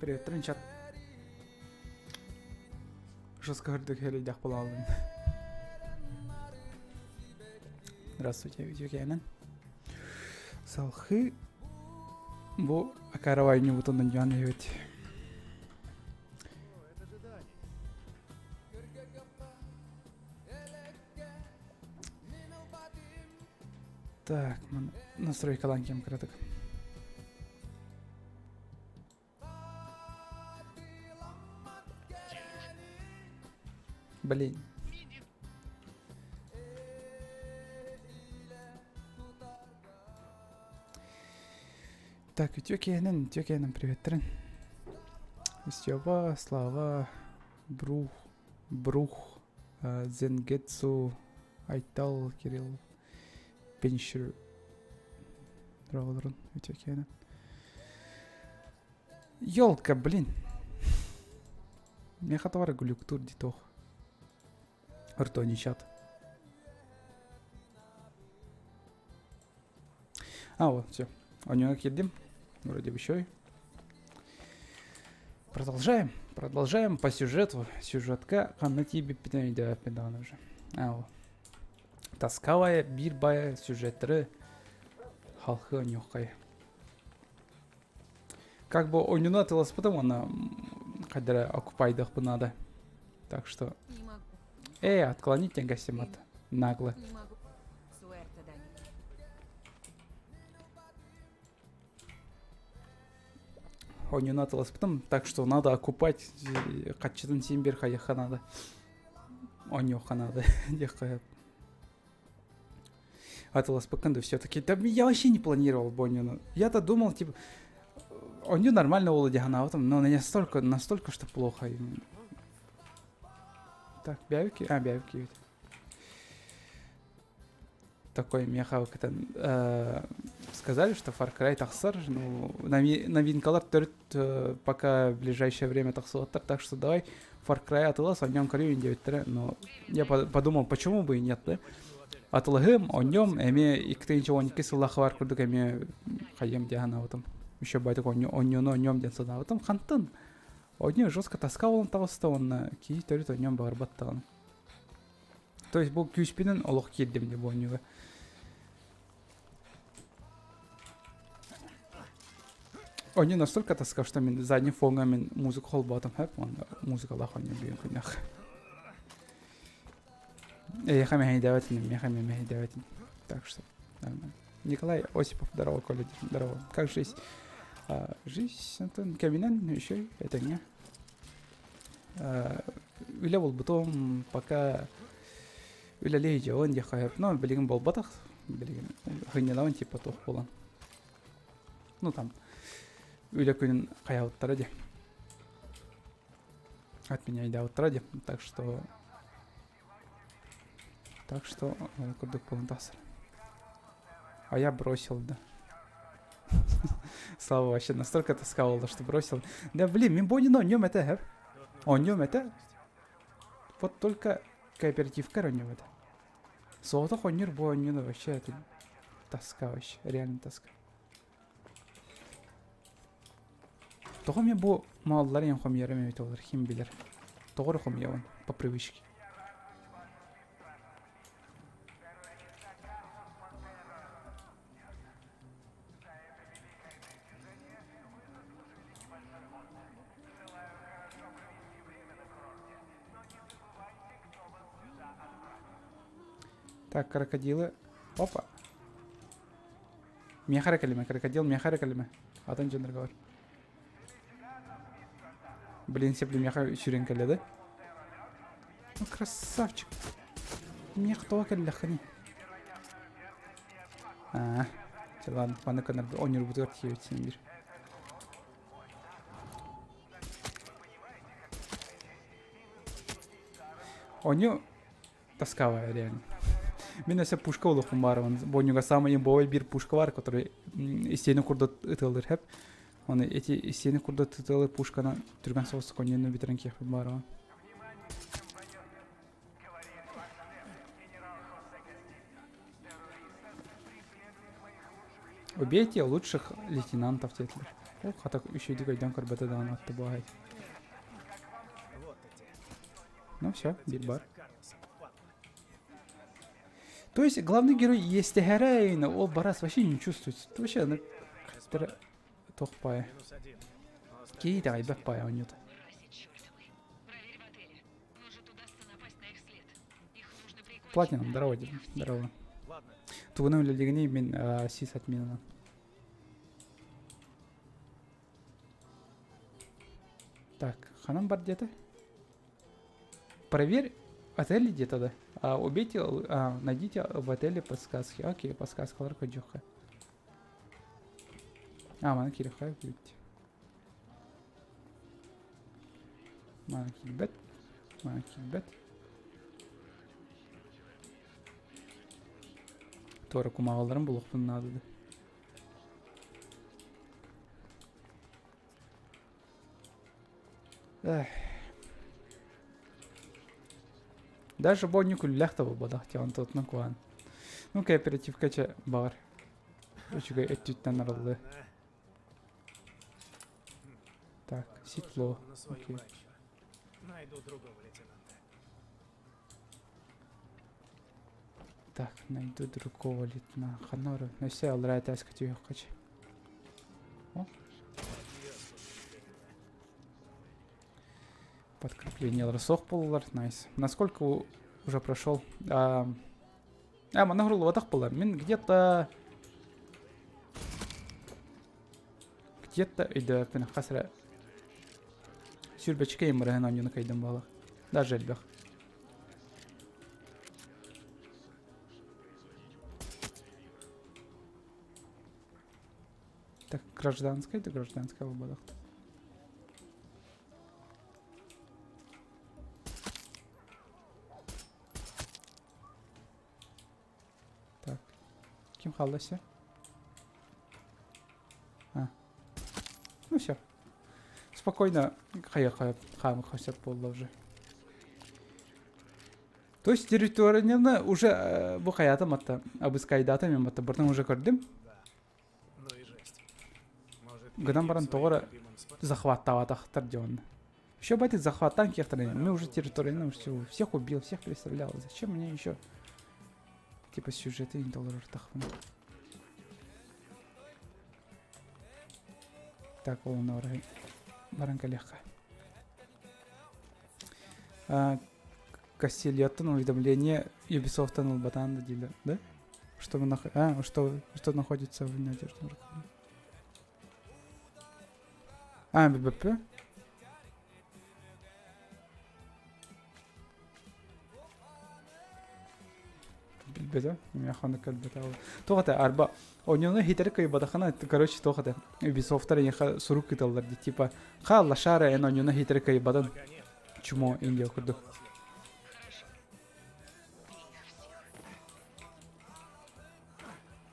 Привет, чат. Жестко хөрдөх буолалын. Здравствуйте, видео Салхы бу акарабай ньубутун дьон эбит. Так, настройкалаан кем кыратык. Блин. Так, үтүө киэһэнэн, үтүө киэһэнэн приветтерин. Степа, Слава, Брух, Брух, Зенгетсу, Айтал, Кирилл, Пеншир Дороголорун үтүө киэһэнэн. Ёлка, блин. Меха товары глюктур дитох. Ртоничат. А, вот, все. У него кидим. Вроде бы еще. Продолжаем. Продолжаем по сюжету. Сюжетка ханна тиийбиппитин өйдөөбөппүн даҕаны уже. А, вот. Тасковая биир бая сюжеттары халхы оньоххай. Как бы ойнуну атыласпытым уонна хайдара окупайдыхпын надо. Так что... Эй, отклонить гостимат. Нагло. Ойнуну атыласпытым, так что надо окупать. Хаччытын син бир хайыха надо. Оньоха надо. Атыласпыккын да все-таки. Да я вообще не планировал Боннину. Я-то думал, типа, он не нормально Володи там, но настолько, настолько, что плохо. Так, бявики, а, бявики ведь. Такой меха, это, сказали, что Far Cry тахсар, ну, новинкалар төрт пока в ближайшее время тахсылаттар, так что давай Far Cry атылас, о нем көрүү диэбиттэрэ, но я подумал, почему бы и нет, да? Атылыһым, о нем эмиэ 2012 сыллаах бар курдук эмиэ хайым диэн санаабытым. Еще байтык онньону онньом диэн санаабытым. Хантан? Онньо жестко тоска болон таҕыста уонна киһи төрүт онньом баҕарбат даҕаны. То есть бу күүспүнэн олох киирдим дии бу онньуга. Они настолько тоска, что мин задним фоҥҥа мин музыка холбоотум хөп уонна музыкалаах оонньуу бүгүн күннэх. Эйиэхэ мэһэйдээбэтин, миэхэ эмиэ мэһэйдээбэтин. Так что нормально. Николай Осипов, здорово, Коля, здорово. Как жизнь? А, жизнь, это кэминэн еще это не. Үлэ булбутум, пока үлэлии дьон диэххэ но билигин буолбатах билигин хынньалабын типа туох буолан ну там үлэ күнүн хайаабыттара дии отменяйдаабыттара дии так что так что курдук буолан тахсар а я бросил да Слава вообще настолько тосковал, что бросил. Да блин, мин бу нем это Онньом это Вот только кооперативка оонньуум этэ. Соҕотох оонньуур бу оонньууну вообще это тоска вообще, реально тоска. Тоҕо мен бу маллар эн хомуйарым эбит олор ким билэр. Тоҕо эрэ хомуйабын по привычке. Так, крокодилы. Опа. Миэхэ эрэ кэлимэ, крокодил, миэхэ эрэ кэлимэ. Атын дьоннорго бар. Блин, сепли миэхэ сүрэн кэллэ да? Ну, красавчик. Миэхэ тоҕо кэллэххиний? Аа, чэ ладно, маннык гынар оонньуурбутугар тиийэбит син биир. Оонньуу тосковая реально. Мин өссө пушка улахым баарыбын. Бонньуга самый имбовый биир пушка бар, который истиэни курдат ытылыр хэп. Оны эти истиэни курдат ытылыр пушканы түргэн соҕус коньюну бүтэрэн киэхпин баарыбын. Убейте лучших лейтенантов диэтилэр. Ол хата үчүгэйдик өйдөөн көрбөтө даҕаны отто буоһай. Ну все, биир бар. То есть главный герой иэстэһэрэ ол барас вообще не чувствует. Вообще аны туох паайа. Киһи итэҕэйбэт паайа оонньуута. Платина, здорово, здорово. Тугунан үлэлиигиний мин сисадминынан. Так, ханан бар диэтэ? Проверь отель где-то, да? А, убейте, а, найдите в отеле подсказки. Окей, подсказкалар көрдүөххэ. А, маны кириэххэ бүт. Маны киирбэт. Маны киирбэт. Туора кумааҕыларын булуохпун наада да. Эх. Даже бонню күллэх да буолбатах дии онтуотунан куһаҕан. Ну кооперативка чэ баҕар үчүгэй өттүттэн арыллыа. Так, седло. Окей. Так, найду другого лейтенанта. Ханна барабын? Өссө аллараа этээскэ түһүөххэ чэ. О. Подкрепление суох буоллар, найс. Насколько уже прошел? А, а манна хуруллубатах буолар. Мин где-то где-то өйдөөппүн хас эрэ сүүрбэччикэ иммырыһын оонньууну кыайдым буолар. Даже элбэх. Так, гражданская да гражданская буолбатах. Так. Ким хаалла өссө? А. Ну все. Спокойно хайа хаамыха сөп буолла уже. То есть территорияны уже э, бу хайаатым атта абыскайдаатым мен батта быртан уже көрдүм. Гынан баран тоҕо эрэ захваттаабатахтар дьон. Еще байтик захваттаан киэхтэрин мы уже территорияны все, всех убил, всех перестрелял. Зачем мне еще типа сюжеты не толорортахпын. Так, ол баран кэлиэххэ. Кастильоттан уведомление Ubisoft-тан ылбатаан да дииллэр, да? Что, вы нах... а, что, что находится в надежном рукаве. А, ББП? Билбэтэ, миэхэ кэлбэтэ. Туох этэ, арба, оньону хитери кыйбатахына, короче, туох этэ, Ubisoft-тар эйиэхэ сурук ыыталлар дии, типа, ха, лошара, эн оньону хитери кыйбатын, чмо, Индия курдук.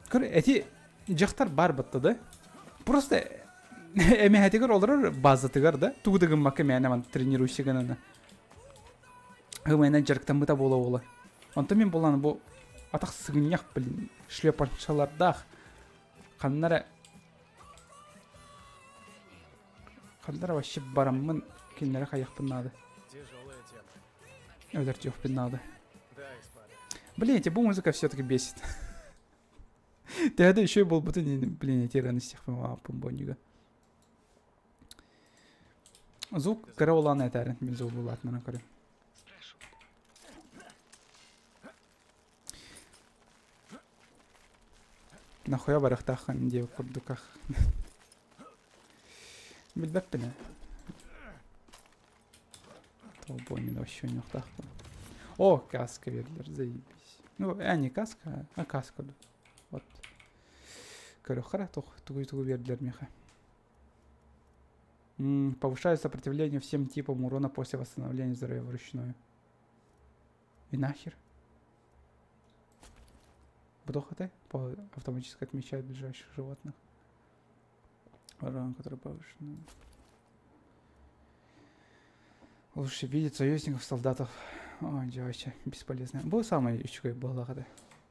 Көр, эти дьахтар баар батта да? Просто эмэһэтигэр олорор базатыгар да, тугу да гыммакка мээнэ ман тренируйся гынана. Ымайна дьарыктаммыта буола-буола. Онтон мин булан бу атах сыгынньах, блин, шлепанчалардаах ханна эрэ ханна эрэ вообще бараммын кинилэри хайыахпын наада. Өлөртүөхпүн наада. Блин, эти бу музыка все-таки бесит. Төһө еще буолбутун, блин, эти раны истиэхпин бонньуга. Звук кыра улаан этээрин мин звук улаатынан көрүм. Нахуя барыахтааххын диэбит курдук ах. Билбэппин ээ. Толбонина вообще ойнуохтаахпын. О, каска бердилэр, заебись. Ну, э, не каска, а каска. Вот. Көрөххө тугу тугу бердилэр миэхэ. Повышает сопротивление всем типам урона после восстановления здоровья вручную. И нахер? Вдох это автоматически отмечает ближайших животных. Урон, который повышен. Лучше видеть союзников, солдатов. Ой, дьэ, вообще бесполезно. Бу самый үчүгэй буоллаҕа да.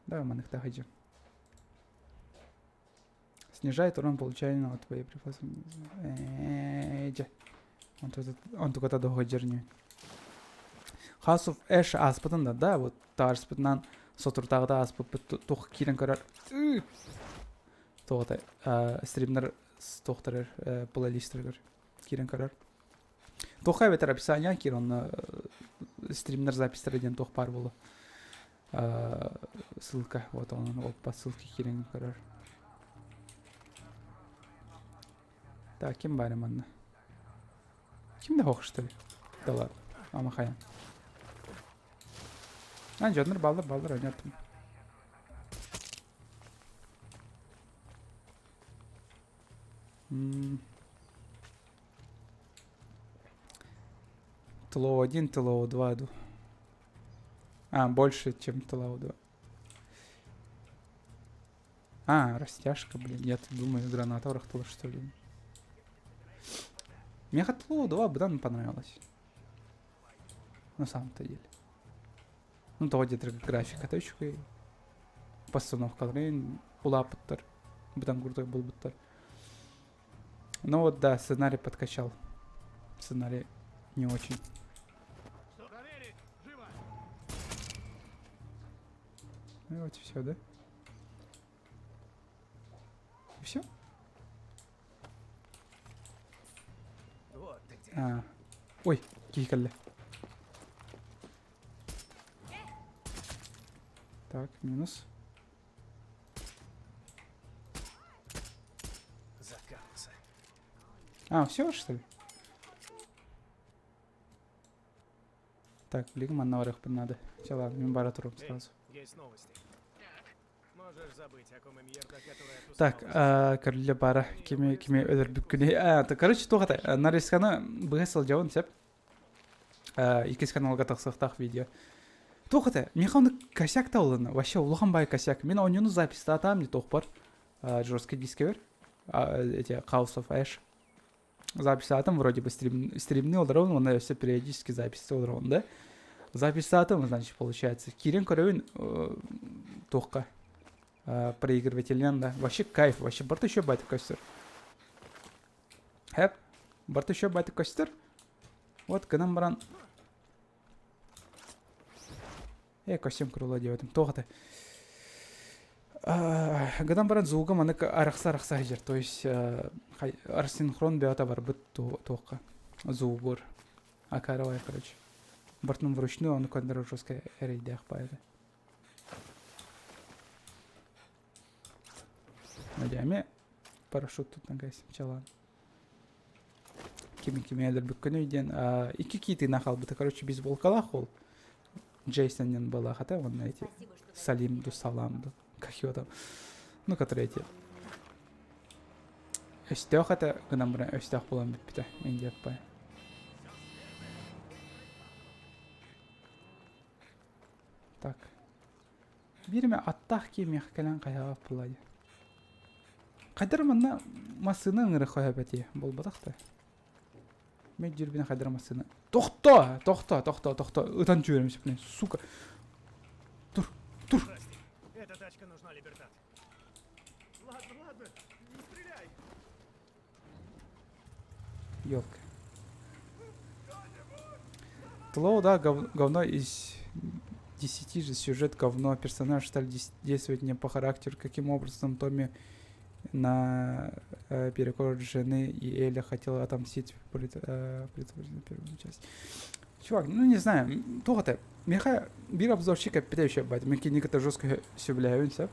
Давай маннык таһыдьым. Снижает урон, получаемый от боеприпасов. Дьэ. Онтуката доһуодьар House of Ash ааспытын да, да, вот таарыспытынан соторутааҕыта ааспыппыт туох киирэн көрөр туох стримнер туохтарар плейлистеригэр киирэн көрөр. Туохха эбэтэр описание киир онно стримнер записьтара диэн туох баар буолуо. Ссылка вот он ол по ссылке киирэн көрөр. Так, ким баар манна? Ким да суох что ли? Да ладно, ама хайан. А, дьоннор баллар, баллар, ойнаттым. Тлоу 1, Тлоу 2. А, больше, чем Тлоу 2. А, растяжка, блин. Я тут думаю, граната урахтала, что ли. Мне Тлоу 2 быдан понравилось. На самом-то деле. Ну, того где-то графика үчүгэй. Постановкаларын улааппыттар. Быдан крутой буолбуттар. Ну вот да, сценарий подкачал. Сценарий не очень. Ну и вот и все, да? И все? А. Ой, киһи кэллэ. Так, минус. Закапался. А, все, что ли? Так, блин, манна барыахпын надо. Все, ладно, мин бара турум Эй, сразу. есть новости. Можешь забыть о ком Имьерда, которая Так, көрүллэ бара кими кими өлөрбүккүнүй. А, короче, туох это, нарезканы быһа сылдьабын сөп. Иккис каналга тахсыахтаах видео. Туох это, миэхэ ону косяк табылынна. Вообще улахан баай косяк. Мин оонньууну записьтаатаам не туох бар. Жесткий дискебер. Эти House of Ash. Записьтаатым вроде бы стрим, стримни олоробун, уонна өссө периодически запись олоробун да. Записьтаатым, значит, получается. Киирэн көрөбүн туохха проигрывателинэн да. Вообще кайф, вообще барыта еще байтык көстөр. Хэп, барыта еще байтык көстөр. Вот гынан баран Э, костюм крула диэбитим. Туох это? Гынан баран звуга манык арахса-арахса сылдьар. То есть рассинхрон бөҕөтө барбыт туохха звугур. Акаровай, короче. Бартын вручную ону көрдөрөр жестко эрэйдээх баайы. Надяме парашют тут нагайсым чалан. Кими кими өлөрбүккүнүй диэн икки киитина хаалбыта. Короче, бейсболкалаах уол Джейсон диэн буолаах этэ уонна эти Салим ду Салам ду как его там ну которые эти өстөөх этэ гынан баран өстөөх буолан бүппүтэ индиаппай так Биир эмэ аттаах киимиэх кэлэн хайаҕа буолла дии. Хайдара манна массыына ыҥырык хоһо буолбатах да. Мен дьүрбүнэ хайдара массыына. Тохто! Тохто, тохто, тохто. Ытан түөрүм сөпүнэн. Сука. Тур, тур. Прости, эта тачка нужна, Либертат. Ладно, ладно, не стреляй. Ёлка. Тлоу, да, говно из 10 же сюжет говно, персонаж стали действовать не по характеру, каким образом Томми на перекор жены и Эля хотела отомстить предварительно первую часть. Чувак, ну не знаю, туох это, миэхэ биир обзорщик эппитэ үчүгэй мин кинини кытта жестко сөбүлээбин сөп.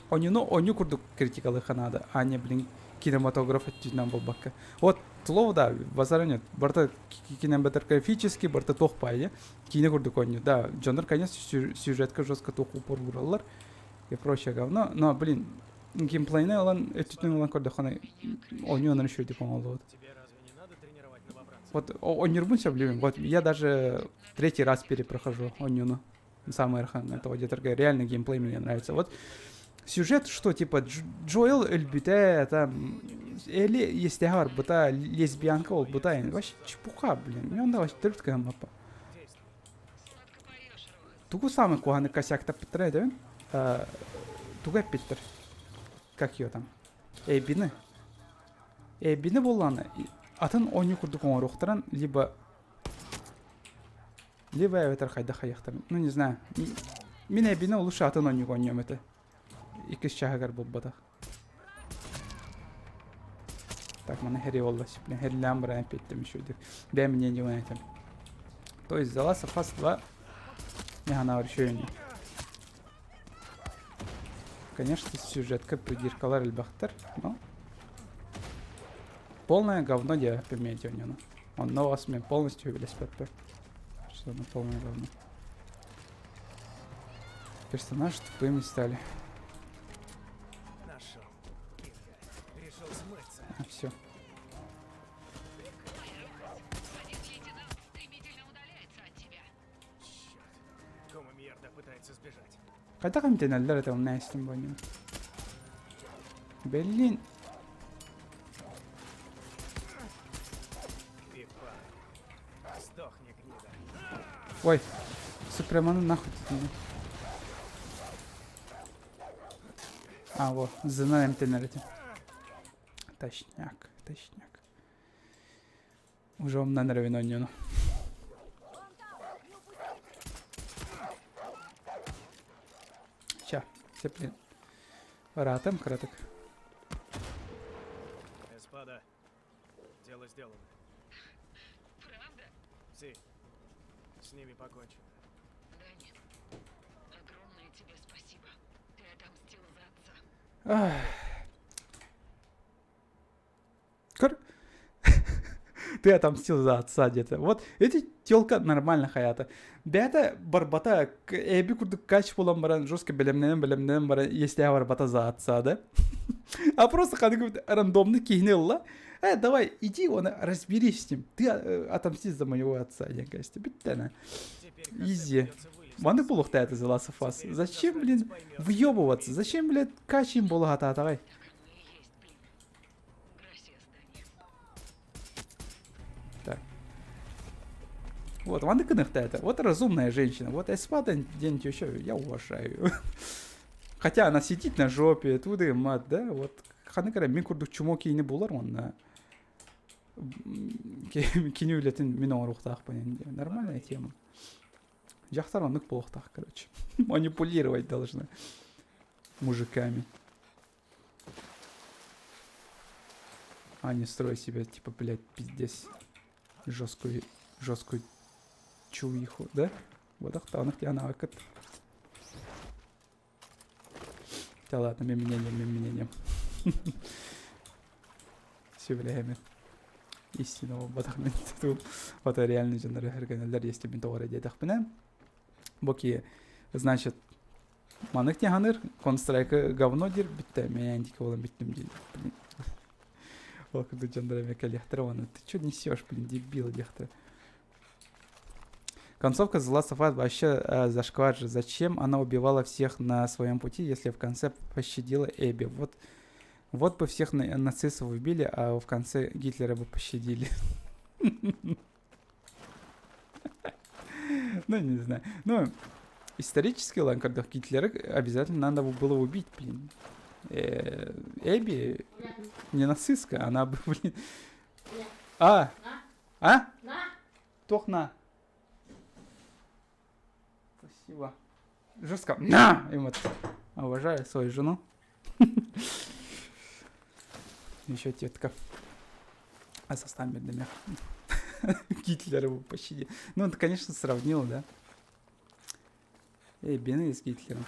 Онньуну онньу курдук критикалыахха наада, а не, блин, кинематограф өттүнэн буолбакка. Вот Тлоу да, базара нет. Барыта кинематографический, барыта туох баайы. Киинэ курдук оонньуу. Да, дьоннор, конечно, сюжетка жестко туох упор уураллар и прочее говно. Но, блин, геймплейни ылан, өттүтүн ылан көрдөххүнэ, оонньуу онон үчүгэйдик оҥоһуллубут. Тебе разве не надо тренировать новобранцев? Вот оонньуурбун сөбүлүүбүн. Вот я даже третий раз перепрохожу оонньууну. Самый архан этого где реально геймплей мне нравится. Вот сюжет, что типа Джоэл өлбүтэ, там, Эли естэһэ барбыта, лесбиянка буолбута, вообще чепуха, блин. Мне он вообще төрүт кыһаммаппа. Тугу самый куһаны косяк таппыттара этэбин? Тугу эппиттэр? Как ее там? Эбини. Эбини буоллаҕына атын оонньуу курдук оҥоруохтарын либо либо эбэтэр хайдах хайыахтарын ну не знаю мин эбини олус атын оонньууга оонньуом этэ иккис чааһыгар буолбатах так маны хэри буолла блин хэрилээн баран эппиэттим үчүгэйдик бэйэм мнение этим то есть The Last of Us 2 не она еще Конечно, сюжетка придиркалар элбэхтэр, но полное говно диэппин медиа Онно вас мен полностью билэспэппин. Что оно полное говно. Персонажи тупыми стали. Нашел. Решил смыться. А, все. Один лейтенант стремительно удаляется от тебя. Черт. Кома Мьерда пытается сбежать. Хайдах эмтэнэллэр этэ онно истин бу Блин. Пипа. Сдохни, гнида. Ой, Супреманы нахуй тутунна. А, во, зынан эмтэнэр этим. Точняк, точняк. Уже умнан эрэ оонньууну. Ща, сеплин. Ыраатым кыратык. Эспада, дело сделано. Правда? Си, с ними покончено. Дани, огромное тебе спасибо. Ты отомстил за отца. Көр. Ты отомстил за отца где-то. Вот эти телка нормально хаята. Бэйэтэ барбата эби курдук кач буолан баран жестко бэлэмнэнэн бэлэмнэнэн баран иэстээх барбата за отца, да? А просто кәдімгі рандомный киһини ылла. Э, давай, иди, он разберись с ним. Ты отомсти за моего отца, диэн кэсти. Бүттэнэ. Изи. Маны булуохта это The Last of Us. Зачем, блин, выебываться? Зачем, блядь, качим буолаҕатаатаҕай? Так оно и есть, блин. Gracias, Дани. Так. Вот, Ванда Кынахта это. Вот разумная женщина. Вот Эспада день еще я уважаю. Хотя она сидит на жопе, туды мат, да, вот. Ханнык эрэ мин курдук чмо киини булар уонна кини үлэтин мин оҥоруохтаахпын нормальная тема. Дьахтар оннук буолуохтаах, короче. Манипулировать должны мужиками. А не строить себя, типа, блядь, пиздец. Жесткую, жесткую чуиху, да? Вот ах акыт. Да ладно, мен мнением, мен мнением. Сөбүлэһэмин. Истина буолбатах мин Вот реально дьоннор өһөргөнөллөр если мин тоҕо эрэ диэтэхпинэ. Боки, значит, Маннык тиһаныр, Counter-Strike говно диир бүттэ, мен дике буолан бүттүм диир. Блин. Ол курдук дьоннор эмиэ кэлиэхтэрэ уонна ты чё несешь, блин, дебил диэхтэрэ. Концовка The Last of Us вообще зашквар же. Зачем она убивала всех на своем пути, если в конце пощадила Эбби? Вот, вот бы всех нацистов убили, а в конце Гитлера бы пощадили. Ну, не знаю. Ну, исторически ылан Гитлера обязательно надо было убить, блин. Эбби не нацистка, она бы, блин... А? А? Туох на. Спасибо. Жестко. На! И вот. Обожаю свою жену. Еще тетка. А со стамбердами. Гитлер его пощади. Ну, он, конечно, сравнил, да? Эй, Бены с Гитлером.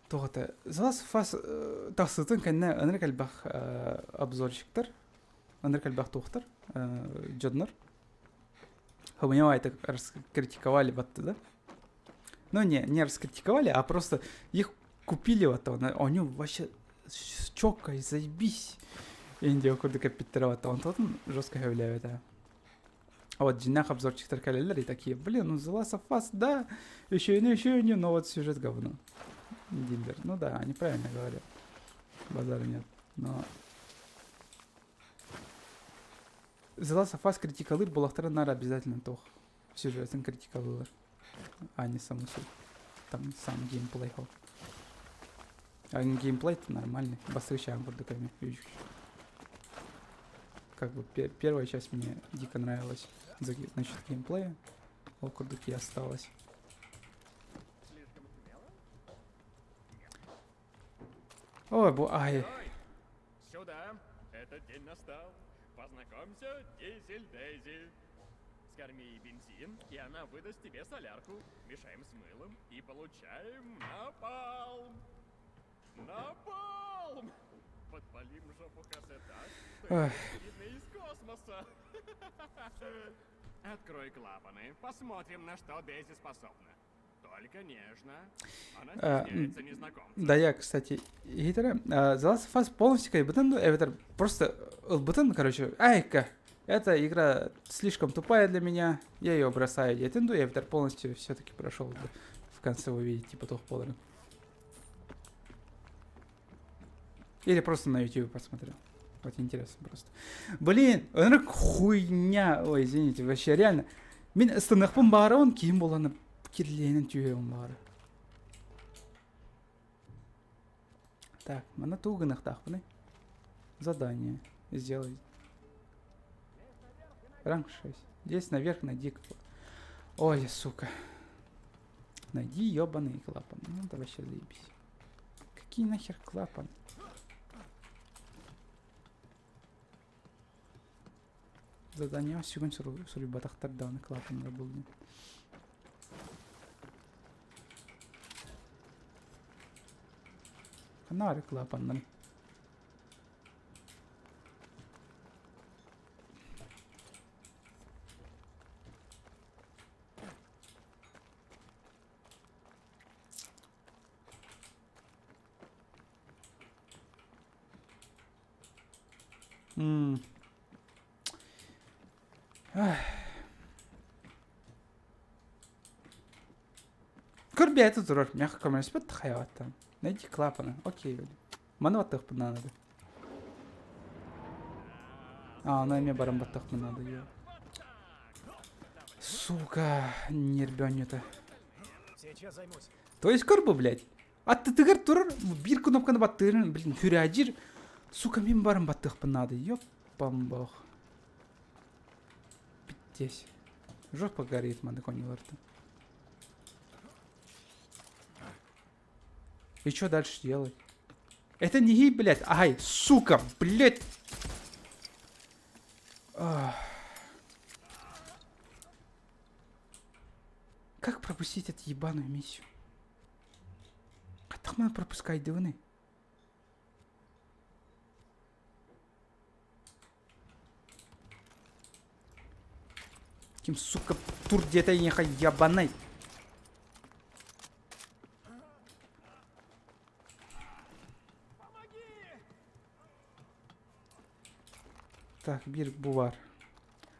Тоҕо The Last of Us тахсыытын кэннэ ынырык элбэх обзорщиктар, ынырык элбэх туохтар, дьоннор Хомуньо раскритиковали вот да? Ну, не, не раскритиковали, а просто их купили вот он, они вообще чокай, заебись. Индия курдук эппиттэрэ вот онтон жестко сөбүлээбэтэ. А вот дьиҥнээх обзорчиктар кэлэллэр и такие, блин, ну The Last of Us, да, еще и еще не, но вот сюжет говно. Дилер. Ну да, они правильно говорят. Базара нет. Но... The Last of Us критикалыыр буолахтара наар обязательно туох сюжетын критикалыылар, а не саму суть. Там сам геймплей хол. А геймплей-то нормальный. Басырычаан курдук эми. Как бы первая часть мне дико нравилась насчет геймплея. Ол курдук и осталось. Ой, бу ай. Сюда. Этот день настал. Познакомься, Дизель Дейзи. Скорми ей бензин, и она выдаст тебе солярку. Мешаем с мылом и получаем напалм. Напалм! Подпалим жопу Хосе так, что Эх. видно из космоса. Открой клапаны, посмотрим, на что Дейзи способна. Только нежно. Она стесняется незнакомца. Да, я, кстати, иһитэрэ The Last of Us полностью кайбытын ду, эбэтэр просто ылбытын, короче, айка. Эта игра слишком тупая для меня, я ее бросаю диэтин ду, эбэтэр полностью все-таки прошел бы в конце увидеть, типа, туох буоларын. Или просто на YouTube посмотрел. Вот интересно просто. Блин, ынырык хуйня. Ой, извините, вообще реально. Мин ыстыныахпын баарабын, киһим буолан кирлиэнин түһүөҕүм баара. Так, манна тугу гыныахтаахпыный? Задание. Сделай. Ранг 6. Здесь наверх найди... Ой, сука. Найди ебаный клапан. Ну, это вообще заебись. Какие нахер клапаны? Задание сүгүн суруйбатахтар даҕаны клапаннар буоллун. Ханна бары клапаннар? М. Көр бэйэтэ турар, мягко көмөлөспөт хайаҕаттан. Найди клапаны, окей. Маны баттыахпын наада. А, аны эмиэ баран баттыахпын наада. Сука, нербённьута. Сейчас займусь. То есть көр бу, блядь. Аттытыгар турар, биир кнопканы баттыырын, блин, хүрээдьир. Сука, мин баран баттыахпын наада. Ёппам бог. Питтесь. Жопа горит маннык оонньуулартан. И что дальше делать? Это не гей, блядь. Ай, сука, блядь. Ах. Как пропустить эту ебаную миссию? Хайдах маны пропускайдыбыный? Ким, сука, тур диэтэ эйиэхэ ебанай. Так, биир бу баар.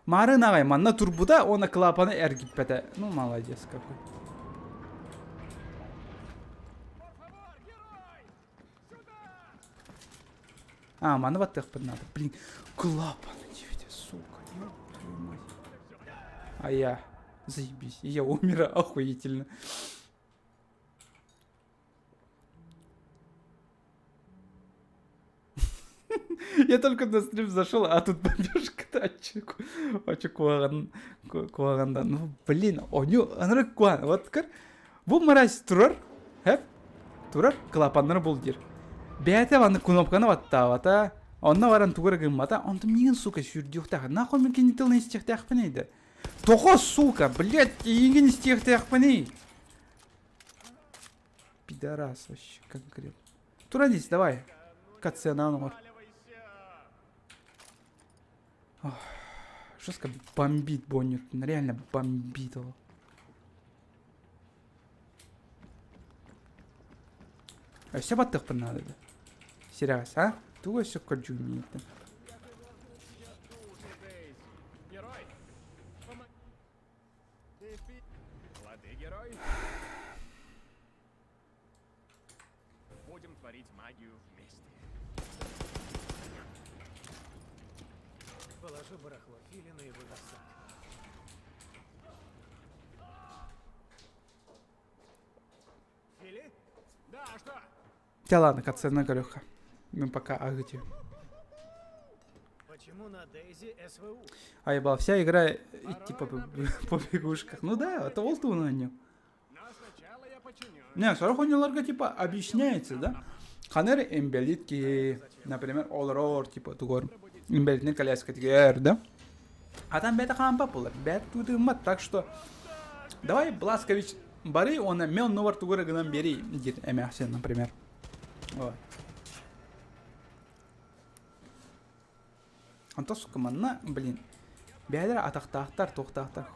Марын аҕай манна турбута уонна клапаны эргиппэтэ. Ну, молодец какой. А, маны баттыахпын надо. Блин, клапаны диэбитэ, сука, ёб твою мать. А я, заебись, я умер охуительно. Я только на стрим зашел, а тут бомбежка очу куһаҕан куһаҕанда. Ну, блин, оню ынырык куһаҕан. Вот көр, бу мразь турар, хэп, турар, клапаннары бул диир. Бэйэтэ аны кнопканы баттаабата, онно баран тугу эрэ гыммата, онтон миигин, сука, сүүрдүөхтээх. Нахуй мин кини тылын истиэхтээхпиний да? Тоҕо, сука, блядь, эйигин истиэхтээхпиний? Пидорас вообще конкретно. Туранись, давай. Катсцена оҥор. Жестко бомбит Бонню. Реально бомбит его. Өссө баттыахпын наада да. Сирэҕэс, а? Тугу өссө көрдьүүммүттэн? Герой! Лады, герой. Будем творить магию вместе. Положу барахло Фили на его верстак. Фили? Да, а что? Чэ ладно, катсцена көрүөххэ. Мин пока аһытыым. Почему на Дейзи СВУ? Айбал, вся игра идти по, по бегушках. Ну да, это ол туһунан Но сначала я починю. Не, сорох оонньууларга типа объясняется, да? Ханар инбэлиит например, олорор, типа тугор инбэлиитинэн коляскатыгар, да? А там бэйэтэ хаампат буолар, бэйэтэ тыыммат, так что давай Бласкович бары уонна мел нуар тугура гынан биэрий диир эмээхсин, например. Вот. Онтон сука манна, блин, бэйэлэрэ атахтаахтар, туохтаахтар.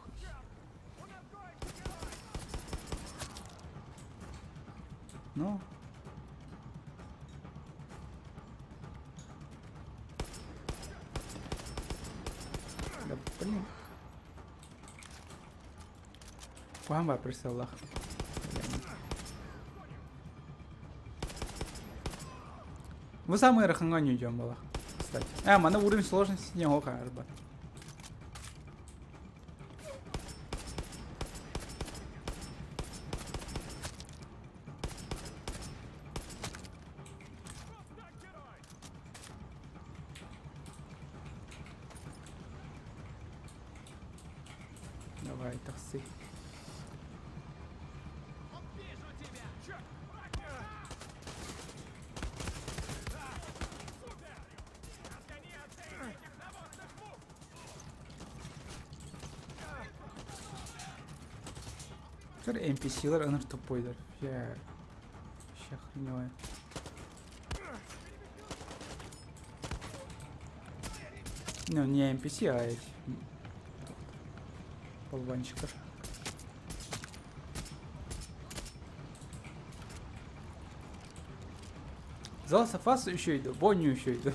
Ну. Да блин. Куһаҕан баар прицеллаах. Вы самые ыарахаҥҥа оонньуу буолах, кстати. А, манна уровень сложности не арба. Давай, тахсы. Вижу тебя! Черт! Супер! Разгони от этих навозных мух! Көр NPC-лэр ыныр тупойдар. Я вообще охреневаю. Ну, не NPC, а эти болванчиков. The Last of Us еще иду, Бонни еще иду.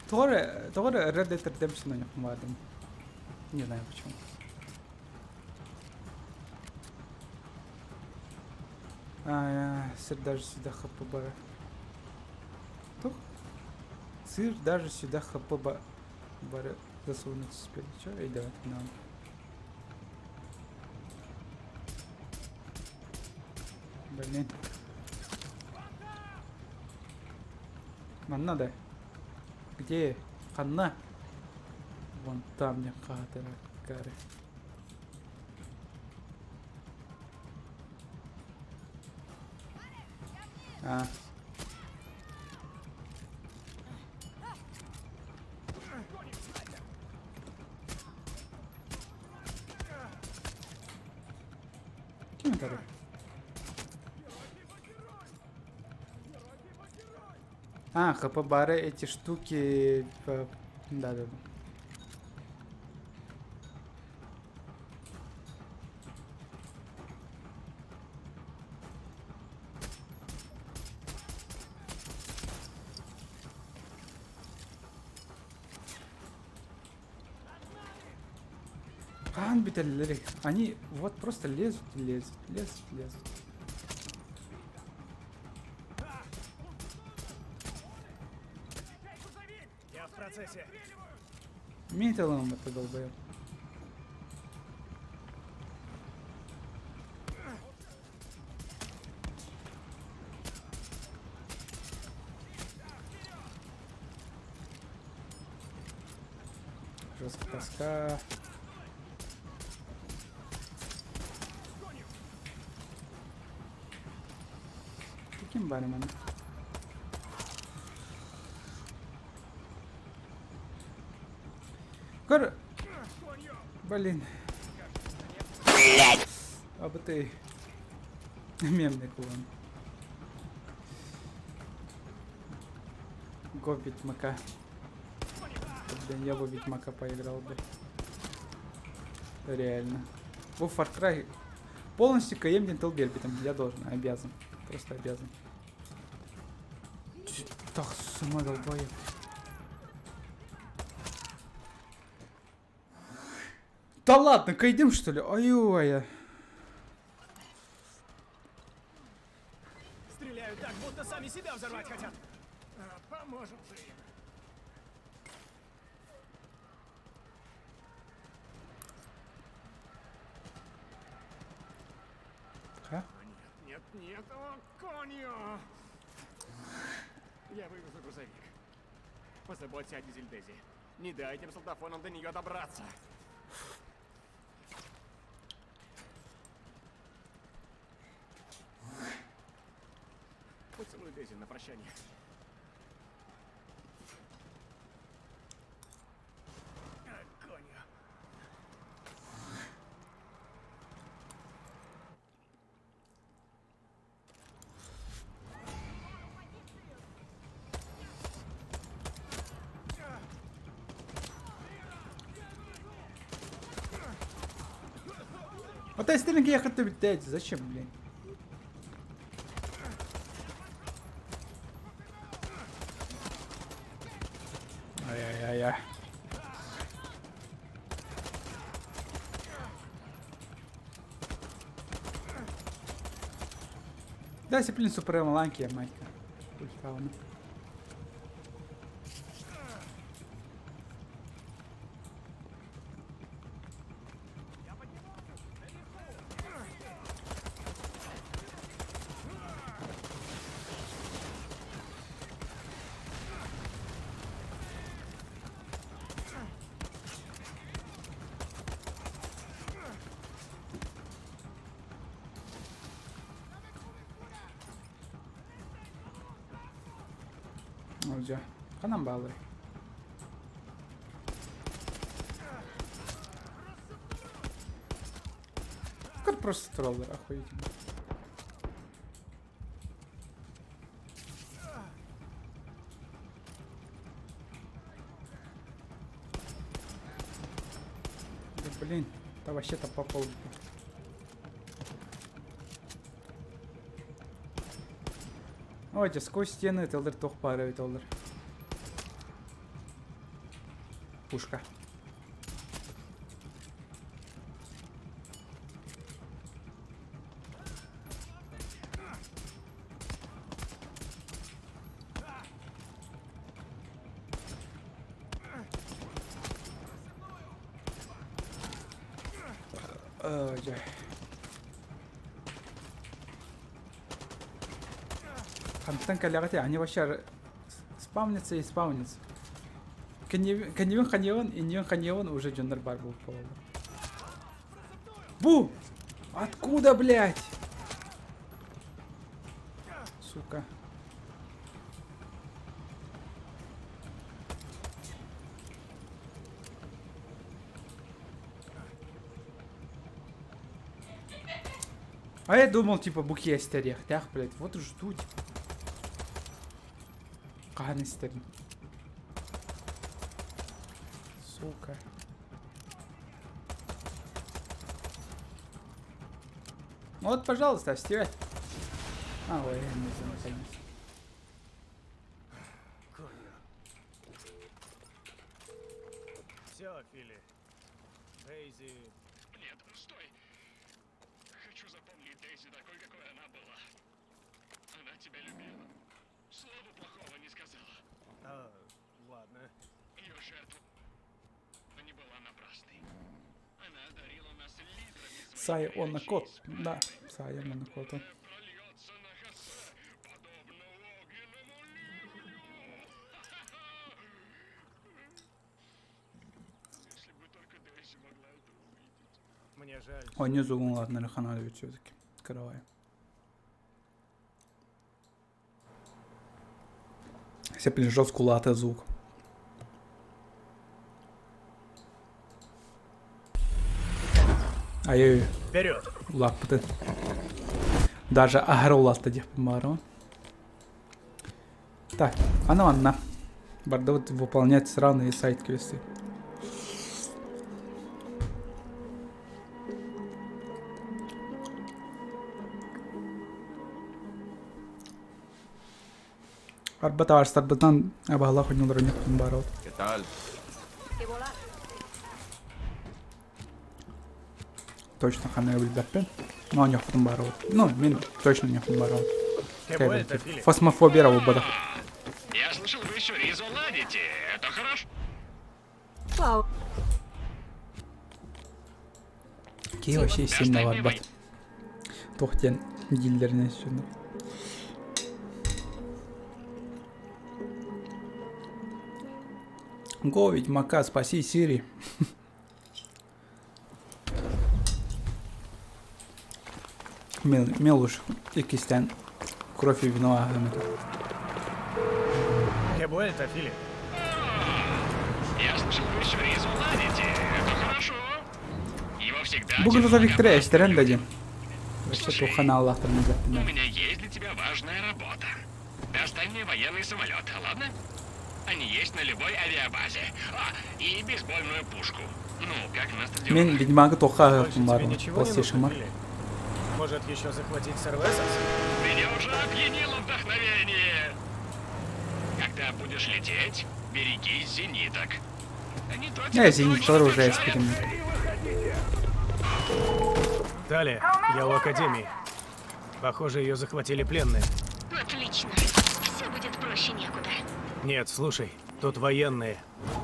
Тоҕо эрэ, тоҕо эрэ Red Dead Redemption ойнохпун баҕардым. Не знаю почему. А, сыр даже сюда ХПБ. Тух. Сыр даже сюда ХПБ бары засунуть успели. Чё? Эй, давай, на. Блин. Манна да. Где? Ханна? Вон там диэн хаатара А. Ким это? А, ХП-бары эти штуки... Да-да-да. Хаһан бүтэллэрий? Они вот просто лезут, лезут, лезут, лезут. Я в процессе. Металлом это долбоеб. Жесткая тоска. Ким баар манна? Көр... Блин. Абытай. Мемный клон. Го Ведьмака. Блин, я бы Ведьмака поиграл бы. Реально. Бу Far Cry полностью кыайыам диэн тыл биэрбитим. Я должен, обязан. Просто обязан. Тахсыма долбоеб. Да ладно, кайдым что ли? Ой-ой. Стреляют так, будто сами себя взорвать хотят. А, поможем же им. Ха? Нет, нет, нет, о, coño! Я вывезу грузовик. Позаботься о Дизель Дейзи. Не дай этим солдафонам до нее добраться. Поцелуй Дейзи на прощание. А, coño. Вот я стенки я хотел Зачем, блин? Ай-яй-яй-яй. Да, Сеплин Супрема Ланки, майка. Ультауна. Дьэ, ханан баалларый? Как просто троллер, охуительно. Да блин, да вообще-то попал. Ой, дьэ, сквозь стены тыллар туох баара эбит оллар. Пушка. Ой, дьэ. Хантан кэлэҕитий, они вообще спавнятся и спавнятся. Кэннибин ханьевын, иннибин ханьевын уже дьоннор баар буолаллар. Бу! Откуда, блядь? Сука. А я думал, типа, буки истериэхтээх, блядь. Вот жду, типа. Хаһан истэрин. Сука. Вот, пожалуйста, стирай. А, ой, я не знаю, конечно. Coño. Все, Фили. Дейзи... Нет, стой! Хочу запомнить Дейзи такой, какой она была. Она тебя любила. Слова плохого не сказала. А, ладно. Ее жертва не была напрасной. Она одарила нас литрами своей Сай он горячей кот. спермы, Да, Сай он кот. которая прольется на Хосе, подобно огненному ливню. Если бы только Дейзи могла это увидеть. Мне жаль. Оонньуу звугун улаатыннарыахха наада эбит все-таки. Кыравай. Сеплин жестко улаатар звук. Айыы Вперед! улааппытын. Даже аһара улаатта диэхпин баҕарабын. Так, аны манна. Бардыбыт выполнять сраные сайт-квесты. Арба табаарыстарбытынан абаһалаах оонньуулар оонньуохпун баарабыт. Точно ханна билбэппин. Но оонньуохпутун баарабыт. Ну, мин точно оонньуохпун баарабыт. Фасмофобия буолбатах. Я слышал, вы еще ризо ладите. Это хорошо. Киһи вообще сильно барбат. Туох диэн дииллэринэн сүннү. Го, Ведьмака, спаси Сири. Мелуш иккистээн кровь и вино ааһыам этэ. Che vuelta, Филипп. Я слышал, вы еще ризо ладите. Это хорошо. Его всегда Бу тянуло грузовиктары к эстэрэн да опасным диэн. людям. Вообще Слушай, туох аналлаахтарын У билбэппин. меня есть для тебя важная работа. Достань мне военный самолет, ладно? Они есть на любой авиабазе. А, и бейсбольную пушку. Ну, как на Мин стадионах. Ведьмагы туохха Больше аһыахпын тебе баарым. ничего не нужно, PlayStation-мар. Филипп? Может, еще захватить Сервесос? Меня уже опьянило вдохновение. Когда будешь лететь, берегись зениток. Они то Э, тебя зениттар точно уже поджарят. эспитим. Далее, я у Академии. Похоже, ее захватили пленные. Отлично. Все будет проще некуда. Нет, слушай, тут военные.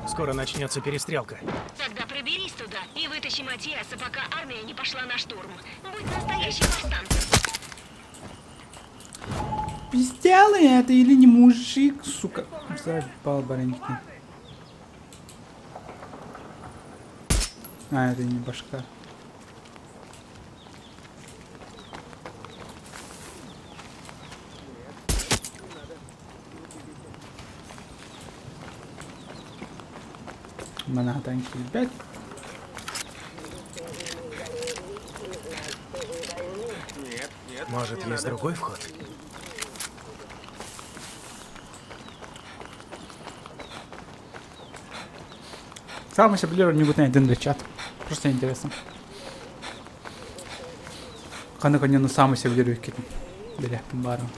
Скоро начнется перестрелка. Тогда проберись туда и вытащи Матиаса, пока армия не пошла на штурм. Будь настоящим повстанцем. Пиздялый это или не мужик, сука. Заебал бараньки. А, это не башка. Манхаттан киирбэт. Может, есть другой вход? Саамай сөбүлүүр оонньуубутун этин да чат. Просто интересно. Ханнык оонньууну саамай сөбүлүүр үккитин билиэхпин баарым.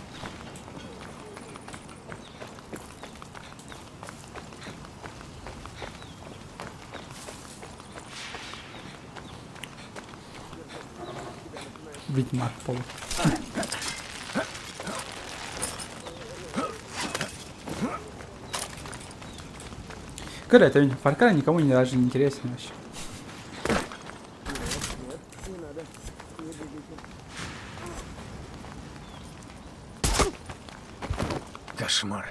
Ведьмак полу. Короче, это Far Cry никому не даже не интересен вообще. Кошмар.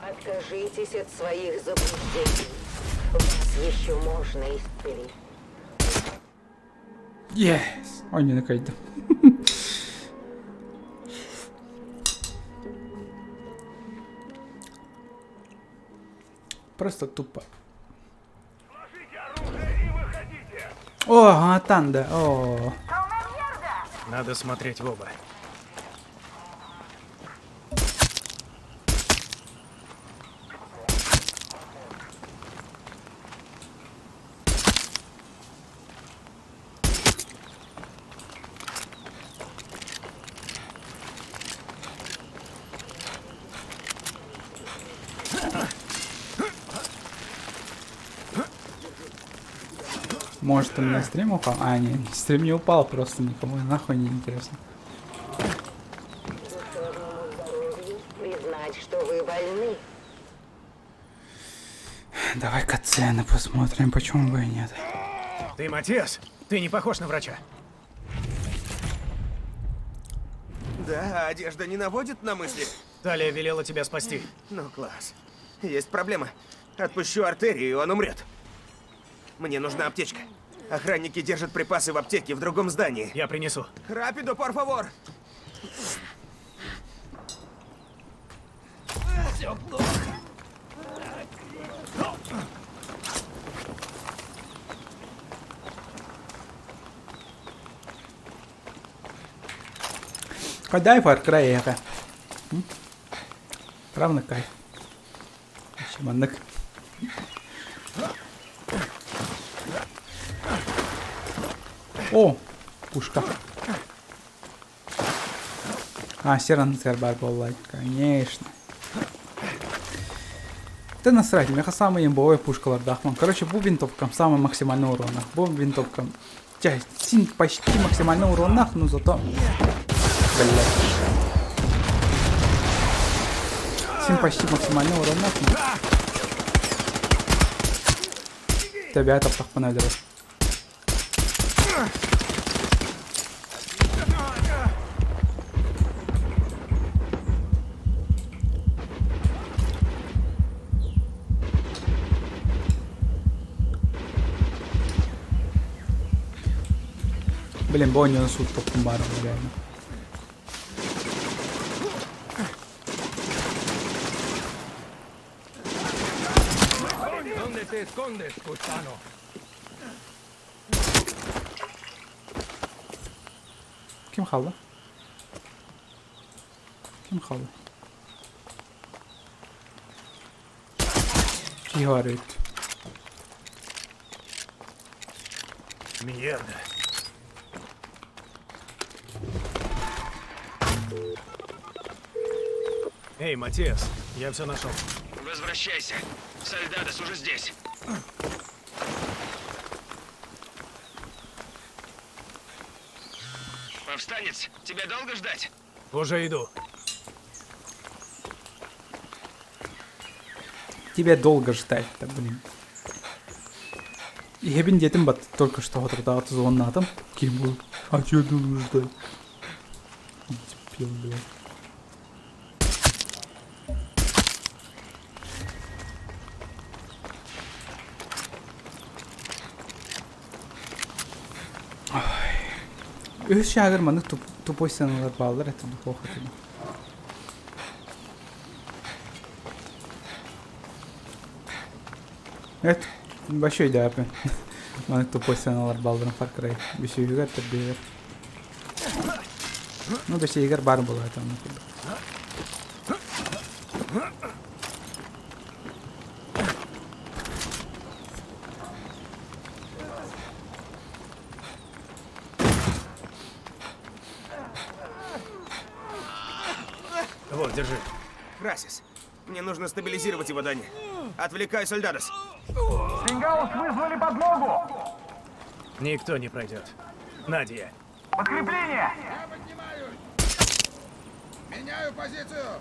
Откажитесь от своих заблуждений. Вас еще можно исцелить. Yes! Оонньууну кыайдым. Просто тупо. О, Атанда, о. Надо смотреть в оба. Может, у меня стрим упал? А, не, стрим не упал, просто никому нахуй не интересно. Признать, что вы больны. Давай-ка цены посмотрим, почему бы и нет. Ты Матиас? Ты не похож на врача. Да, одежда не наводит на мысли. Талия велела тебя спасти. Ну, класс. Есть проблема. Отпущу артерию, и он умрет. Мне нужна аптечка. Охранники держат припасы в аптеке в другом здании. Я принесу. Rápido, por favor! Кайдай Far Cry эһиэхэ? Правда кайф. Вообще маннык. О, пушка. А, сир анныгар баар буолла, конечно. Да насрать, миэхэ самый имбовый пушкалардаахмын. Короче, бу винтовкам самый максимальный уроннаах. Бу винтовкам син почти максимальный уроннаах, но зато... Блядь. Син почти максимальный уроннаах. Тебя таптахпын өлөрөр. Блин, бу оонньууну суут топтум баарым реально. ¿Dónde te escondes, gusano? Ким хаалла? Ким хаалла? Киһи баар эбит. Mierda. Эй, Матиас, я все нашел. Возвращайся. Сольдадос уже здесь. Повстанец, тебя долго ждать? Уже иду. Тебе долго ждать-то, блин. Иһэбин диэтим бат только что соторутааҕыта звоннаатым. Ким был? А чё долго ждать? Дебил, блядь. Үһүс чааһыгар маннык тупой сыаналар бааллар этэ духуох этэ. Это вообще идеально. Маннык тупой сыаналар баалларын Far Cry үсүһүгэр төрдүһүгэр. Ну, бэсиһигэр баар буолуо этэ онно курдук. Вот, держи. Gracias. Мне нужно стабилизировать его, Дани. Отвлекай Сольдадос. Сингаус вызвали подмогу! Никто не пройдет. Надя. Подкрепление! Я поднимаюсь! Меняю позицию!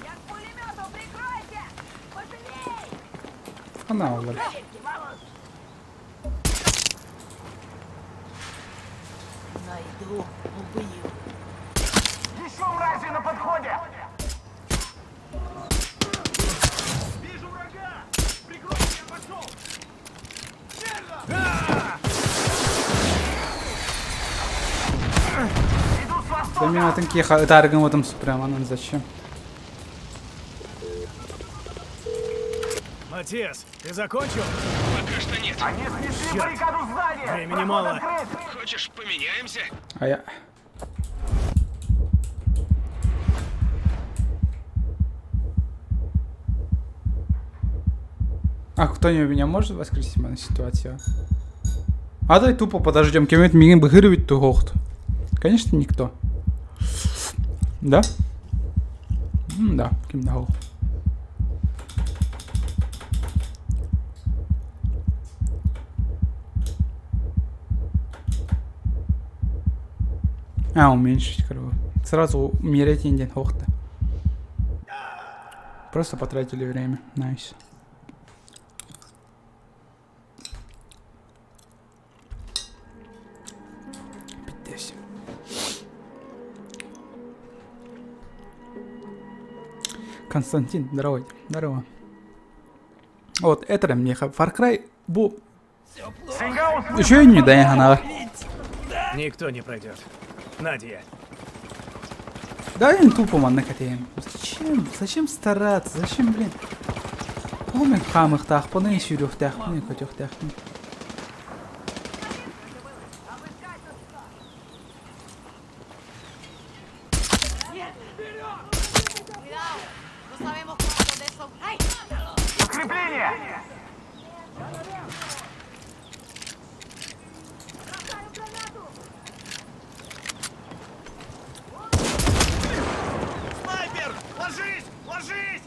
Я к пулемету, прикройте! Пожалей! Она олор. Найду, убью. Еще мрази на подходе! Вижу врага! Прикройте, я пошел! Иду с Да востока! мен атын киэхэ ытаары гыммытым прямо анан зачем? Матиас, ты закончил? Пока что нет. Они снесли Черт. баррикаду сзади! Времени Проход мало. открыт! Хочешь, поменяемся? А я... А кто-нибудь меня может воскресить в ситуацию? А давай тупо подождем. Кем-нибудь миигин быһыыр туһуохт. Конечно, никто. Да? Да, ким да А, уменьшить, короче. Сразу умереть день хохта. Просто потратили время. Nice. Пиздец. Константин, здорово. Здорово. Вот, это мне Far Cry бу Сингаус еще не дай ханаар. Никто не пройдет. Надя. Да, я тупо манна кэтэһэм. Зачем? Зачем стараться? Зачем, блин? Тоҕо мин хаамыахтаахпыный, сүүрүөхтээхпиний, көтүөхтээхпиний? No sabemos cuántos de esos. ¡Ay! Подкрепление! Снайпер! Ложись! Ложись!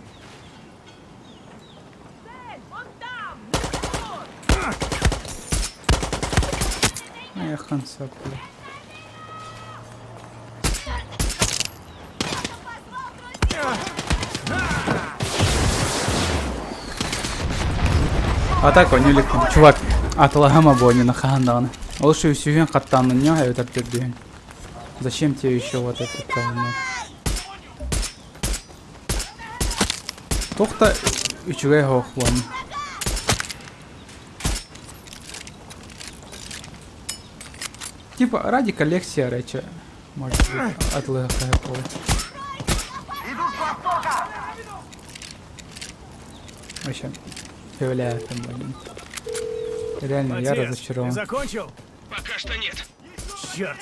Эх, ансап. А так они Чувак, атылаһыма буонньуну хаһан даҕаны. Ол үсүһүн хаттааннынньа эбэтэр төрдүһүн. Зачем тебе еще вот этот говно? Туох да үчүгэй оһох буолла. Типа ради коллекции речи, может быть, атылыахха буолуо. Вообще, сөбүлээбэппин блин. Реально, я Матиас, ты разочарован. закончил? Пока что нет. Черт!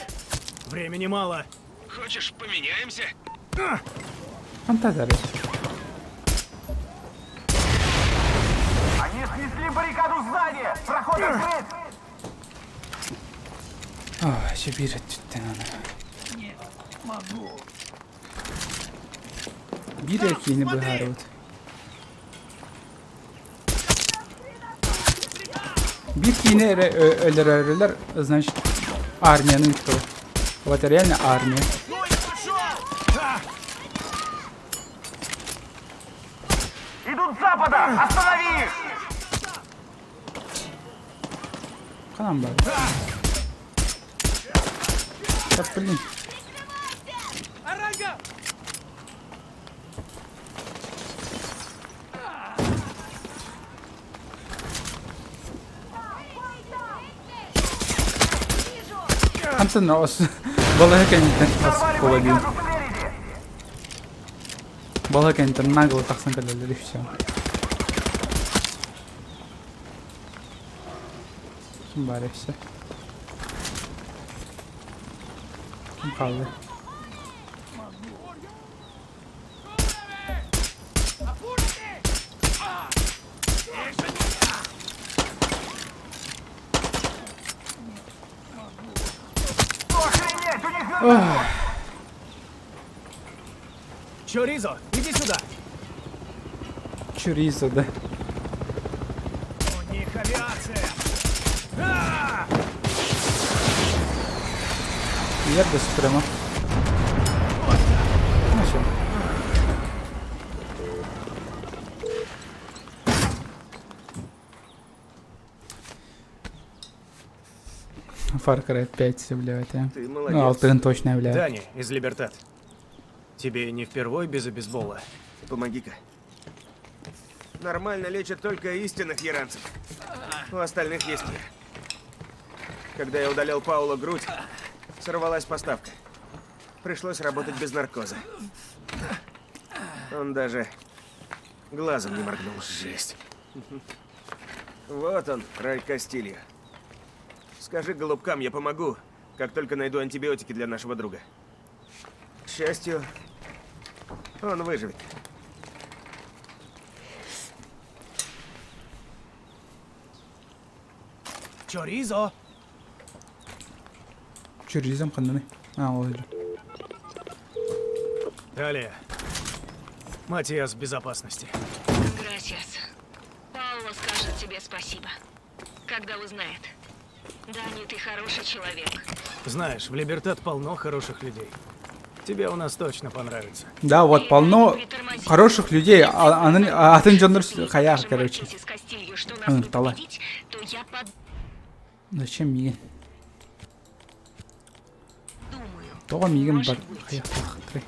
Времени мало. Хочешь, поменяемся? Фантазия. Они снесли баррикаду сзади! Проход открыт! Ой, биир өттүттэн аны. Биир эркиини быһаарыбыт. Биир киини эрэ өлөрөрүлэр, значит, армияны ыыттылар. Вот реально армия. Идут с запада! Останови их! Ханан бар. Так, блин. Хантан балаһа кэнниттэн оскуола Балаһа кэнниттэн нагло тахсан кэлэллэр и все. Ким баар өссө? Ким хаалла? Охренеть, у них вертолет! Чоризо, иди сюда! Чуризо, да. У них авиация! Ерда Супрема. Ну все. Far Cry 5, блядь, а. Ты Ну, молодец. Алтын точно, блядь. Дани из Либертат. Тебе не впервой без обезбола. Помоги-ка. Нормально лечат только истинных яранцев. У остальных есть я. Когда я удалял Паула грудь, сорвалась поставка. Пришлось работать без наркоза. Он даже глазом не моргнул. Жесть. Вот он, рай Кастильо. Скажи голубкам, я помогу, как только найду антибиотики для нашего друга. К счастью, он выживет. Чоризо! Чуризом ханныный. А, ол же. Далее. Матиас в безопасности. Gracias. Пауло скажет тебе спасибо, когда узнает. Дани, ты хороший человек. Знаешь, в Либертат полно хороших людей. Тебе у нас точно понравится. Да, вот полно Притормози. хороших людей, а аны атын дьоннор хайах, Скажем короче. Мартинес Кастилью, что нас Аны не тала. победить, то я Зачем миигин? подумаю. Тоҕо миигин бар Может быть. хайахтаахтарый?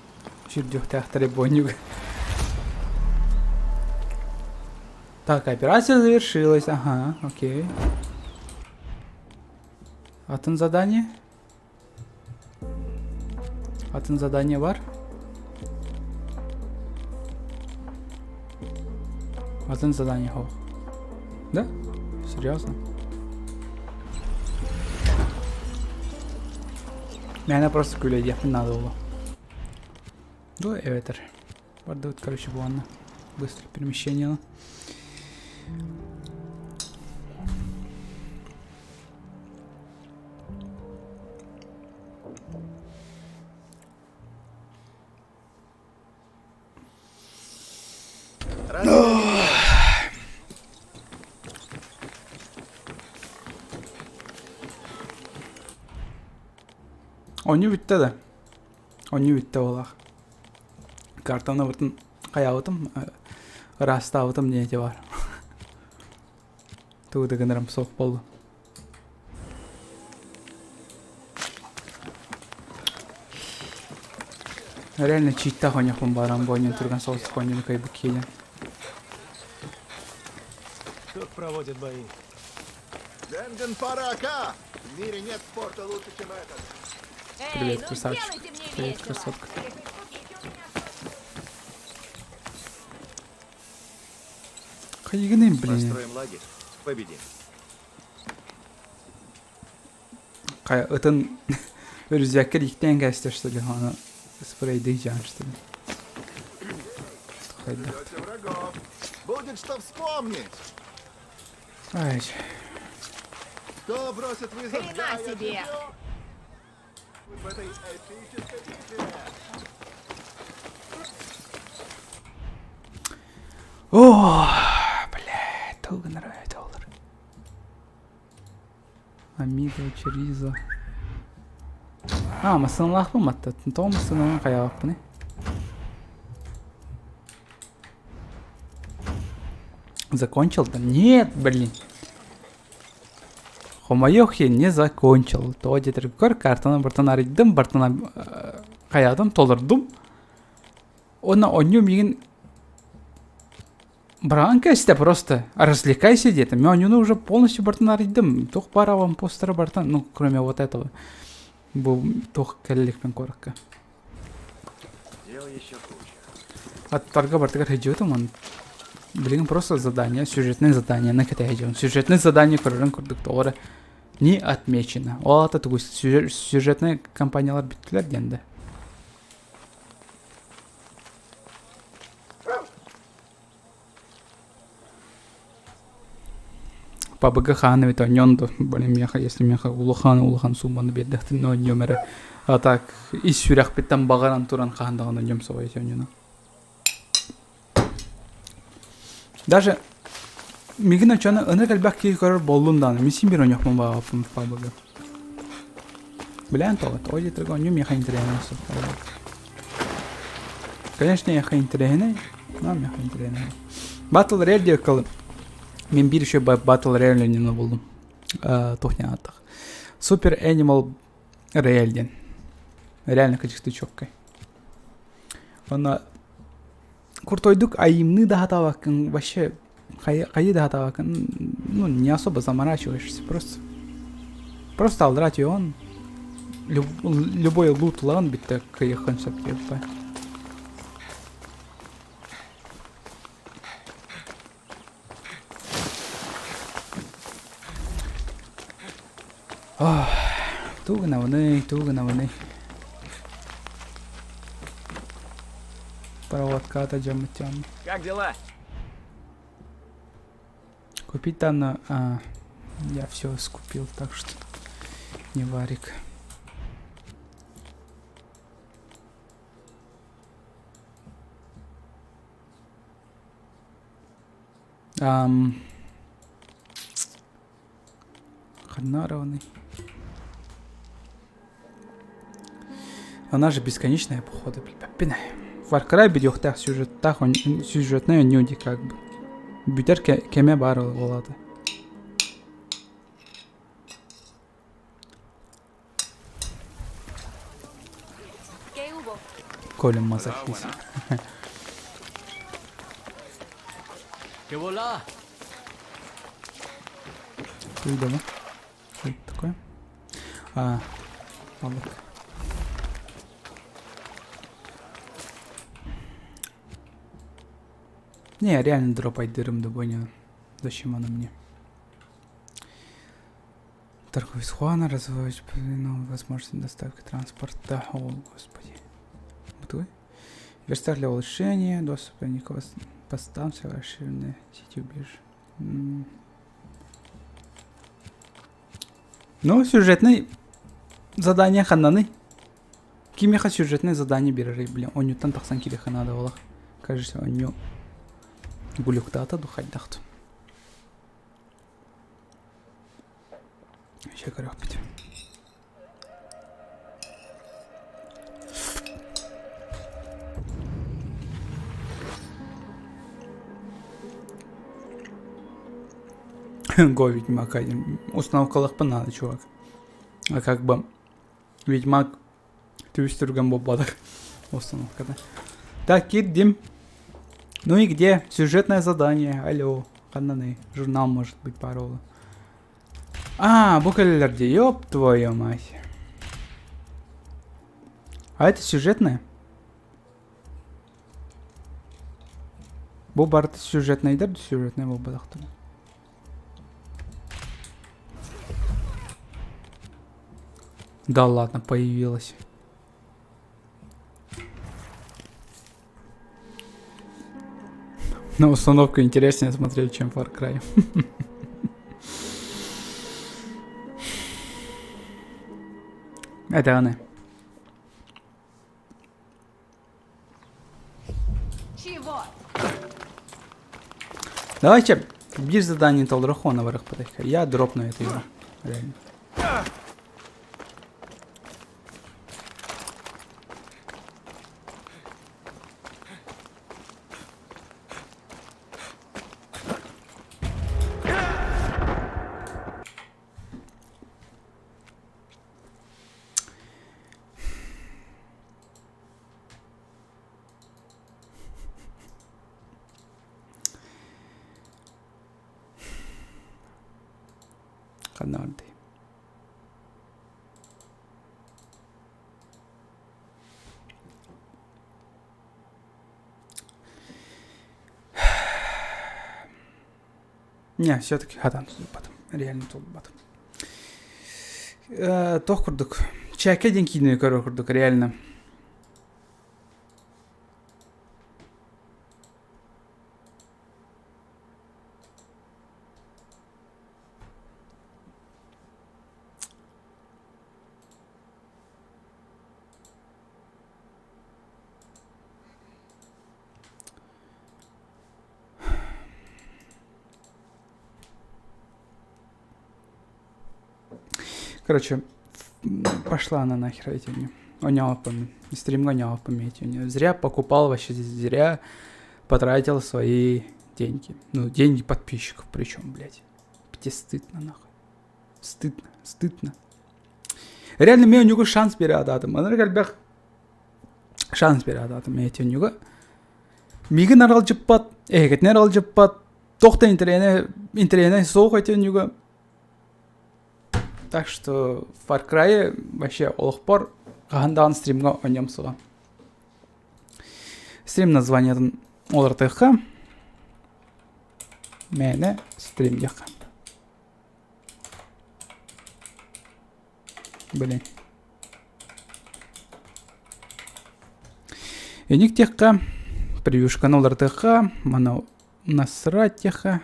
Сүрдүөхтээхтэрэй буонньуга. Так, операция завершилась. Ага, окей. Атын задание? Атын задание бар? Атын задание хо. Да? Серьезно? Мээнэ просто күлэйдиэхпин наада буолуо. Дуо эбэтэр. Бардыбыт, короче, буоланна. Быстро перемещение. Оонньуу бүттэ да? Оонньуу бүттэ буолаах. Картаны бытын хайаабытым, ыраастаабытым диэн ити баар. Тугу да гынарым суох буолла. Реально чииттаах оонньуохпун бааран бу оонньуун турган соҕус оонньууну кыайбыт киһи Тут проводят бои. Денген Парака! В мире нет спорта лучше, чем этот. Привет, Эй, ну красавчик. сделайте мне Привет, весело. красотка. Хайыгыным, блин. Построим лагерь, победим. Хайа ытын үрүзэккэ ииктээн кээстэ что ли, аны спрейдыйдьаан что ли. Хайдах. Ждете врагов. Будет что вспомнить. Ай, Кто бросит вызов Хрена Гая себе! Чемпион? В этой эпической битве. О, блядь, тугу нравится доллар. Амиго, Чоризо. А, массыыналаахпын батта. Тоҕо массыынанан хайаабаппыный? Закончил да? Нет, блин. Хомойуох иһин не закончил. Тоҕо диэтэр көр картаны бартан арыйдым, бартан хайаатым, толордум. Уонна оонньуу миигин Быраҕан кэстэ просто развлекайся диэтим. Мин оонньууну уже полностью бартан арыйдым. Туох баар аванпостара бартан, ну кроме вот этого. Бу туох кэлликпин куоракка. Дел еще куча. Аттарга бартыгар сылдьыбытым он билигин просто задание, сюжетное задание кэтэһэ Сюжетное задание көрөрүн курдук тоҕо эрэ не отмечено. Ол аата тугу сюжетная компаниялар бүттүлэр диэн да. ПБГ хаан эбит оонньоон дуо? Блин, миэхэ, если миэхэ улахан улахан сууманы биэрдэхтинэ оонньуом эрэ. А так ис сүрэхпиттэн баҕаран туран хаһан даҕаны оонньуом суоҕа ити оонньууну. Даже мигин оччону ынырык элбэх киһи көрөр буоллун даҕаны, мин син биир оонньуохпун баҕарбаппын ПБГ. Билээн тоҕо, тоҕо диэтэргэ оонньуу миэхэ интэриэһинэй суох. Конечно, миэхэ интэриэһинэй, но миэхэ интэриэһинэй. Battle Royale диэккэ мин биир еще Battle Royale оонньууну буллум. Туох диэн ааттаах. Super Animal Royale диэн. Реально кырдьыкты четкай. Онно куртойдук айымныы да сатаабаккын вообще хайыы да сатаабаккын ну не особо заморачиваешься просто просто алдрать и он любой лут ылаҕын бүттэ кыайыаххын сөп диэппэ Тугу гынабыный, тугу гынабыный? Проводка дьоммут Как дела? Купить там на... А, я все скупил, так что не варик. Ам... Ханарованный. Она же бесконечная, походу, блин. Far Cry бүтүөхтээх сюжеттаах сюжетнай оонньуу дии как бы. Бүтэр кэмэ баар буолаата. Колин мазохист. Выйдем. Что это такое? А, балык. Не, реально дропайдырым да понял. Зачем она мне? Торговец Хуана развивать новые возможности доставки транспорта. О, господи. Бутылы? Верстак для улучшения, доступа никого по станции расширенной сети убежищ. Ну, сюжетный задание ханнаны. Кимиэхэ сюжетное задание биэрэрий, блин, онньуттан тахсан киириэххэ наада буолар. Кажется, онньу глюктаата ду хайдах Еще көрүөхпүт. Го Ведьмака. Установкалыахпын наада, чувак. А как бы Ведьмак түбүс түргэн буолбатах установката. Так, кирдим. Ну и где? Сюжетное задание. Алло. Ханнаны. Журнал может быть парола. А, бу кэллилэр Ёб твою мать. А это сюжетное? Бу барыта сюжетнайдар сюжетнай буолбатахтар. Да ладно, появилась. На установку интереснее смотреть, чем Far Cry. Это она. Чего? Давайте биир задание толрохона барах Я дропну эту игру. Реально. Ханна бардый? Не, все-таки хатан тулуппатым. Реально тулуппатым. Э, туох курдук. Чээкэ диэн киинэни көрөр курдук, реально. Короче, пошла она нахер эти Оняпами. Стримга оняпами эти. Зря покупал вообще, зря потратил свои деньги. Ну, деньги подписчиков причем, блядь. Где стыдно нахуй. Стыдно, стыдно. Реально мен онньуга шанс биэрэ Маннык элбэх шанс биэрэ атаатым эти онньуга. Миигин аралдьыппат, эһигитин аралдьыппат, туох да интэриэһинэй интэриэһинэй суох эти онньуга. Так что Far Cry вообще олохпор хаһан даҕаны стримҥа оонньуом суоҕа. Стрим названиетын уларытыахха. Мээнэ стрим диэххэ. Блин. Эник диэххэ, превьюшканы уларытыахха, маны насрать диэххэ.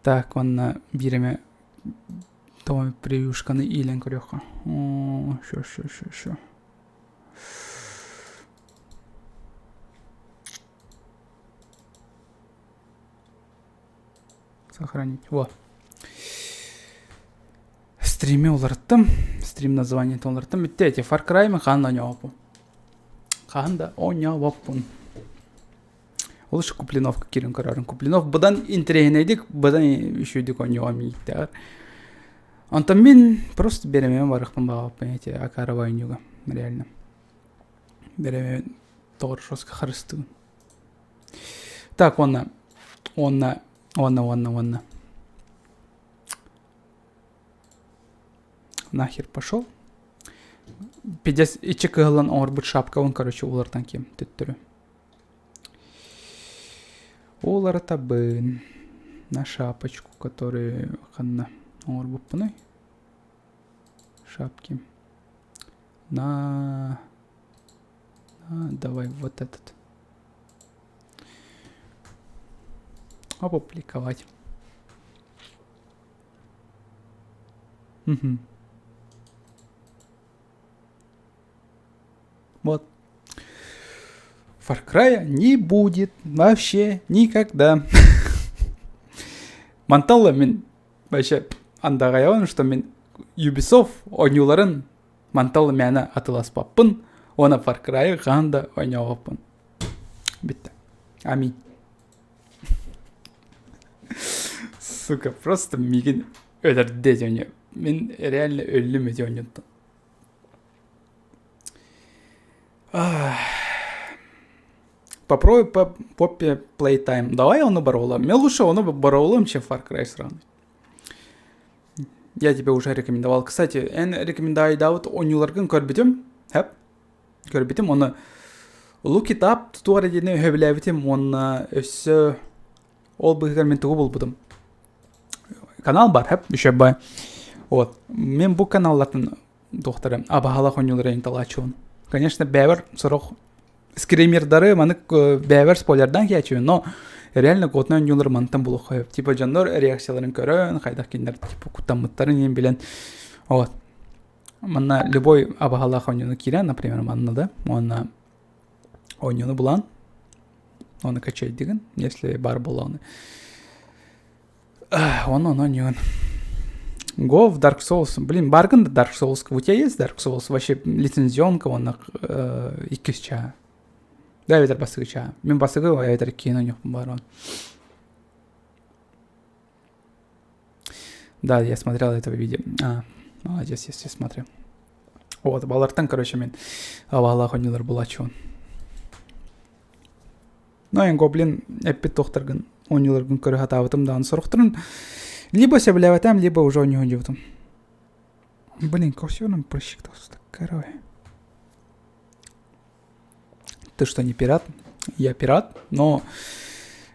Так, уонна биир эмэ тоҕо превьюшканы иилэн көрүөххэ. Оо, ща, ща, ща, ща. Сохранить. Во. Стриме уларыттым. Стрим названиетын уларыттым. Бүттэ эти Far Cry мен хаан да оонньообоппун. Хаан да оонньообоппун. Ол Куплиновка киирэн көрөрүн. Куплинов быдан интэриэһинэйдик, быдан үчүгэйдик оонньуоҕа миигиттээҕэр. Онтон мин просто биэрэмэбин барыахпын баҕарбаппын эти Акарова оонньууга. Реально. Биэрэмэбин тоҕо жестко харыстыыбын. Так, уонна, уонна, уонна, уонна, уонна. Нахер пошел. Пиздец, ичи кыһыллан оҥорбут шапкабын, короче, уларытан киэм төттөрү. Уларытабын на шапочку, которую ханна оҥорбуппунуй. Шапки. На... на... Давай вот этот. Опубликовать. Угу. Вот. Far Cry не будет вообще никогда. Манталла мин вообще андаҕайабын, что мин Ubisoft оонньууларын мантал мээнэ атыласпаппын уонна Far Cry хаһан да оонньообоппун. Бүттэ. Аминь. Сука, просто миигин өлөрдө ити оонньуу. Мин реально өллүм ити оонньууттан. Попробуй по Poppy Playtime. Давай ону баролам. Мне лучше ону баролам, чем Far Cry сравнивать. Я тебе уже рекомендовал. Кстати, эн рекомендайдаабыт оонньууларгын көрбүтүм. Хэп. Көрбүтүм. Оны Look It Up туох эрэ диэни сөбүлээбитим уонна өссө ол быыһыгар мин тугу булбутум. Канал бар, хэп, еще бай. Вот. Мен бу каналлартан туохтары абаһалах оонньуулары талааччыбын. Конечно, бэйэбэр сорох скримердары маннык бэйэбэр спойлердаан киһээччибин, но реально годный оонньуулары мантан булуохха сөп. Типа дьоннор реакцияларын көрөн, хайдах кинилэр типа куттаммыттарын иһин билэн. Вот. Манна любой абаһалаах оонньууну киирэн, например, манна да, уонна оонньууну булан, оны качайдыгын, если бар буоллаҕына. Он, он, он, он. Go в Dark Souls. Блин, баргын да Dark Souls. У тебя есть Dark Souls? Вообще лицензионка он иккис чаа. Да, эбэтэр бастакы чаа. Мин бастакы эбэтэр иккиһин оонньуохпун баарон. Да, я смотрел этого видео. А, молодец, если смотрю. Вот, балартан, короче, мен абаалаах оонньуулар булааччыбын. Но эн гоблин эппит туохтаргын оонньууларгын көрө сатаабытым даҕаны сорохторун либо сөбүлээбэтим, либо уже оонньуу сылдьыбытым. Блин, косёном прыщик короче. Ты что, не пират? Я пират, но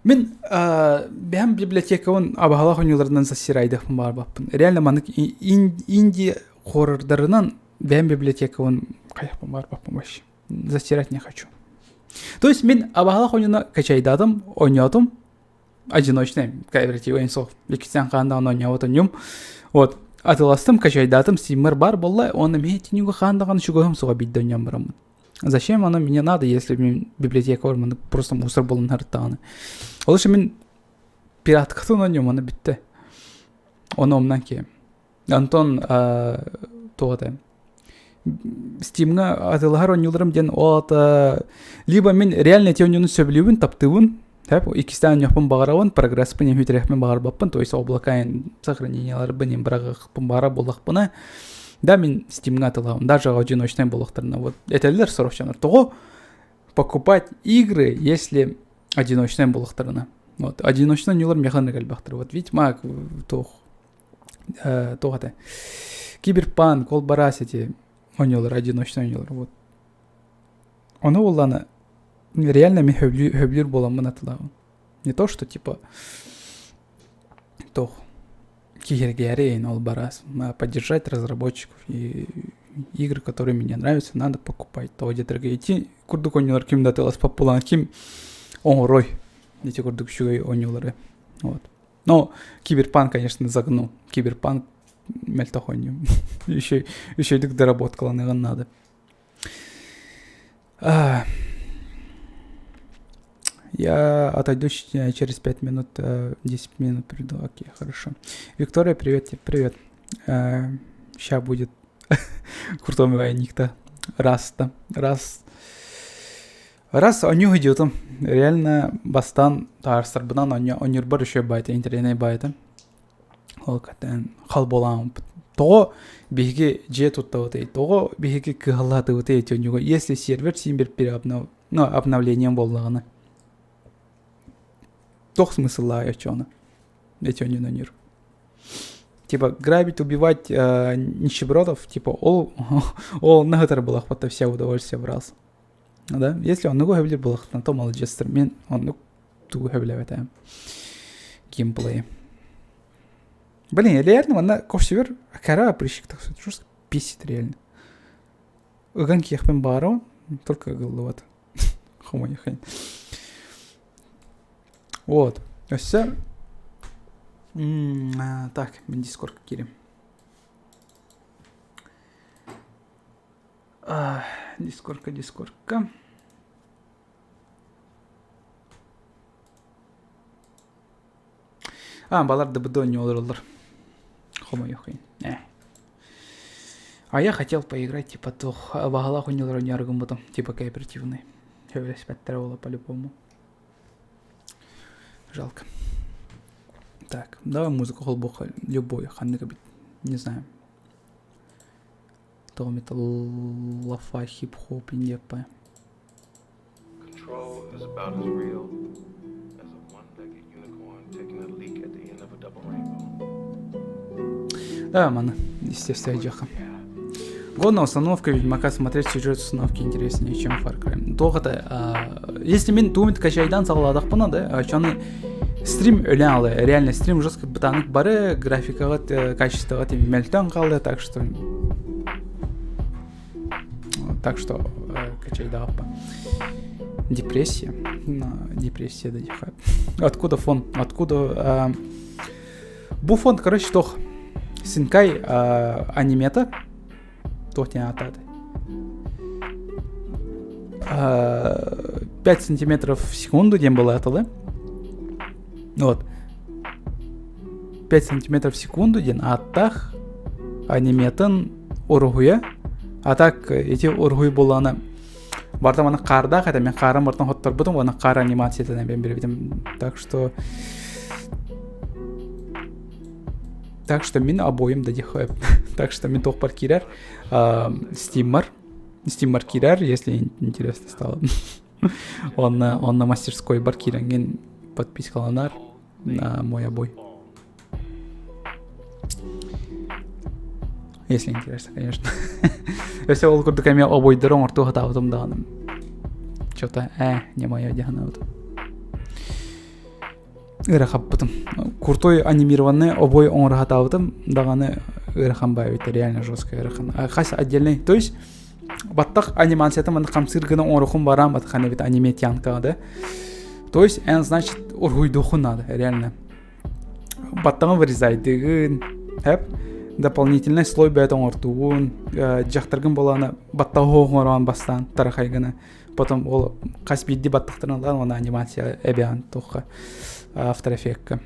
мин бэйэм библиотекабын абаһалаах оонньууларынан засирайдыахпын баҕарбаппын. Реально маннык инди хоррордарынан бэйэм библиотекабын хайахпын баҕарбаппын вообще. Застирать не хочу. То есть мин абаһалаах оонньууну качайдаатым, оонньоотум, одиночный кооператив суох. Иккистээн хаан даҕаны оонньообот оонньуум. Вот. Атыластым, качайдаатым, стиммер бар буолла, уонна мин итиннигэ хаан даҕаны чугаһым суоҕа биирдэ оонньоон бараммын. Зачем оно мне надо, если мин библиотека бар, маннык просто мусор буолан даҕаны. Ол иһин мин пираткатын оонньуом, аны бүттэ. Ону умнан киһи. Антон туох этэ Стимҥа атыылаһар оонньууларым диэн ол аата либо мин реально ити оонньууну сөбүлүүбүн, таптыыбын, тэп иккистээн оонньуохпун баҕарабын, прогресспын үтүрэхпин баҕарбаппын, то есть облака сохранениеларбын им быраҕыахпын баҕара буоллахпына, да мин Стимҥа атыылаһабын, даже одиночнай буоллахтарына вот этэллэр сорох дьоннор тоҕо покупать игры, если одиночнай буоллахтарына. Вот одиночнай оонньуулар миэхэ оннук элбэхтэр. Вот Ведьмак туох туох этэ киберпанк ол бараас эти оонньуулар одиночный оонньуулар вот ону буоллаҕына реально мин сөбүлүүр буоламмын атылаабын не то что типа туох киһиргээри ол бараас поддержать разработчиков и игры которые мне нравятся надо покупать того где ити курдук оонньуулар ким да атыыласпат буолан ким оҥорой ити курдук үчүгэй оонньуулары вот Но киберпанк, конечно, загнул. Киберпанк мөлтөх оонньуу. Еще, еще доработкаланыгын надо. Я отойду через 5 минут, 10 минут приду. Окей, хорошо. Виктория, привет тебе, привет. Сейчас будет крутой двойник-то. Раз-то, раз. Раз оонньуу идиотум. Реально бастаан таарсарбынан оонньуурбар үчүгэй баайта, интэриэһинэй баайта. Ол кэтэн хал буолааммыт. Тоҕо биһиги дьиэ туттабытый? Тоҕо биһиги кыһаллаатыбытый эти оонньууга? Если сервер син бир переобнов... ну, обновлением буоллаҕына. Туох смысллаах оччоҕуна? Эти оонньууну оонньуур. Типа грабить, убивать э, нищебродов, типа ол ол наһытар булахпатта вся удовольствие брался. Да, если оннугу сөбүлүүр буоллахтына, то молодецтар. Мин оннук тугу сөбүлээбэтим. Геймплей. Блин, реально, манна көрсүбэр кара прыщик так жестко бесит реально. Ыган киэхпин баарабын, только ыгыллыбат. Хомойуох Вот. Өссө так, мин Дискордка киирим. Дискордка, Дискордка. А, балар да БД не олороллор. Хомойуох иһин. Э. А я хотел поиграть, типа, туох баҕалаах оонньуулар оонньоору типа кооперативный. Сөбүлэспэттэрэ буолла по-любому. Жалко. Так, давай музыку холбуохха любой, ханнык эбит. Не знаю. Тоҕо эмит лафа хип-хоп индиаппа. Control is about as real as a one-legged unicorn taking a leak at the end of a double rainbow. Да, маны, естественно, дьаха. Годная установка Ведьмака смотреть сюжет установки интереснее, чем Far Cry. Тоҕо если мин туумит качайдан саҕалаатахпына да, чоны стрим өлөн алы, реально стрим жестко бытанык бары, графикаҕа, качествоҕа мөлтөн хаалла, так что так что качайдаҕаппа. Депрессия. Депрессия да Откуда фон? Откуда Бу фонд, короче, тох Синкай анимета туох диэн ааттааты 5 сантиметров в секунду диэн была Вот. 5 сантиметров в секунду диэн ааттаах аниметын уруһуйа. А так эти уруһуй буоллаҕына барыта маны хаардаах этэ мен хаарын бартан хотторбутум уонна хаар анимациятын эбэн биэрбитим так что так что мин обоим да дихоеп так что мин туохпар киирэр стиммар стиммар киирэр если интересно стало онно онно мастерской бар киирэҥҥин подпискаланар на мой обой Если интересно, конечно. Өссө ол курдук эмиэ обойдары оҥортуу сатаабытым даҕаны. Что-то э, не мое диһанабытым. Ыарахаппытым. Крутой анимированный обой оҥоро сатаабытым даҕаны ыарахан баайбыт реально жестко ыарахан. Хас отдельный, то есть баттах анимацията маны хамсыыр гына оҥорохун бараан батхан эбит аниметянкаҕа да. То есть эн значит уруһуйдуохун надо реально. Баттаҕын вырезайдыгын, хэп дополнительный слой бэйэт оҥортугун, дьахтаргын буолаана баттаҕы оҥороон бастаан тарахайгына потом ол хас биирдии баттахтарын ылан уонна анимация эбээн туохха After Effects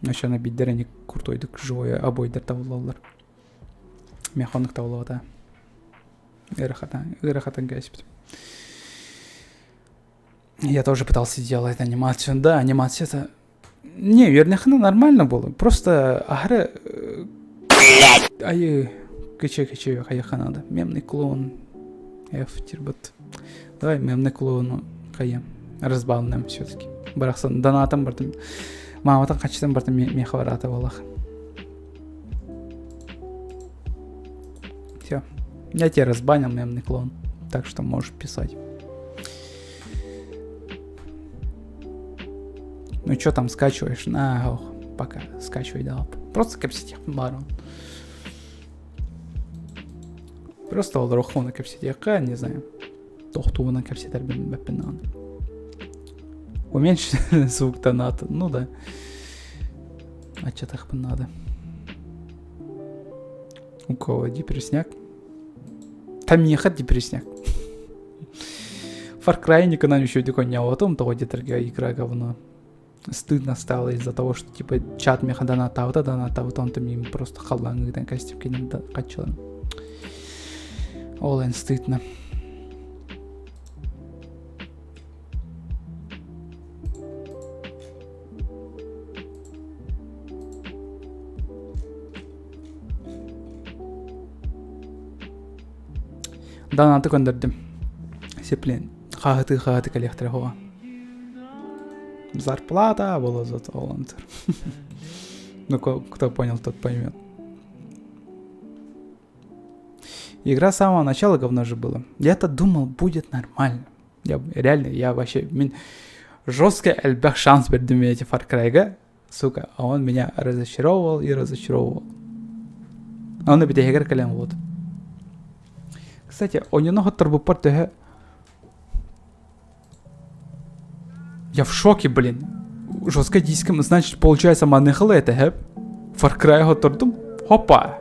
оччоно биирдэр ини куртуойдук живой обойдар табыллаллар миэхэ оннук табыллыбата ыарахатан ыарахатан кээспитим я тоже пытался делать анимацию да анимация это Не, үөрнэххинэ нормально было. Просто аһары айы кыча кыча хайаха надо. Мемный клоун. F тирбат. Давай мемный клоуну хайа. Разбавным все-таки. Барахсан донатом бартым. Мааматан хачытан бартым меха барата балах. Все. Я тебя разбанил, мемный клоун. Так что можешь писать. Ну что там скачиваешь? На, ох, пока скачивай, да. Просто кэпсэтиэх барон. Просто олорохуна кэпсэтиэххэ, не знаю. Тохтууна кэпсэтэр бэппин даҕаны. Уменьши звук доната. Ну да. Ачатахпын надо. У кого депресняк? Там не депресняк. Far Cry никогда не еще не а того где-то игра говно. Стыдно стало из-за того, что типа чат меха донатаабыта донатаабыта онтон мин просто халлааҥҥытан костюм кэннин хаччылан. Ол эн стыдно. Донаты көндөрдүм. Сеплен. Хаһытыы хаһыты кэлиэхтэрэ хоҕо. Зарплата была зато волонтер. Ну, кто понял, тот поймет. Игра с самого начала говно же было. Я-то думал, будет нормально. Я реально, я вообще, мин жестко элбэх шанс бердим эти Far Cry-га, сука, а он меня разочаровывал и разочаровывал. Он бүтэһигэр кэлэн вот. Кстати, оньону хотторбуппар төһө Я в шоке, блин. Жесткой диском, значит, получается, маныхала это, хэп? Far Cry хотордум. Хопа!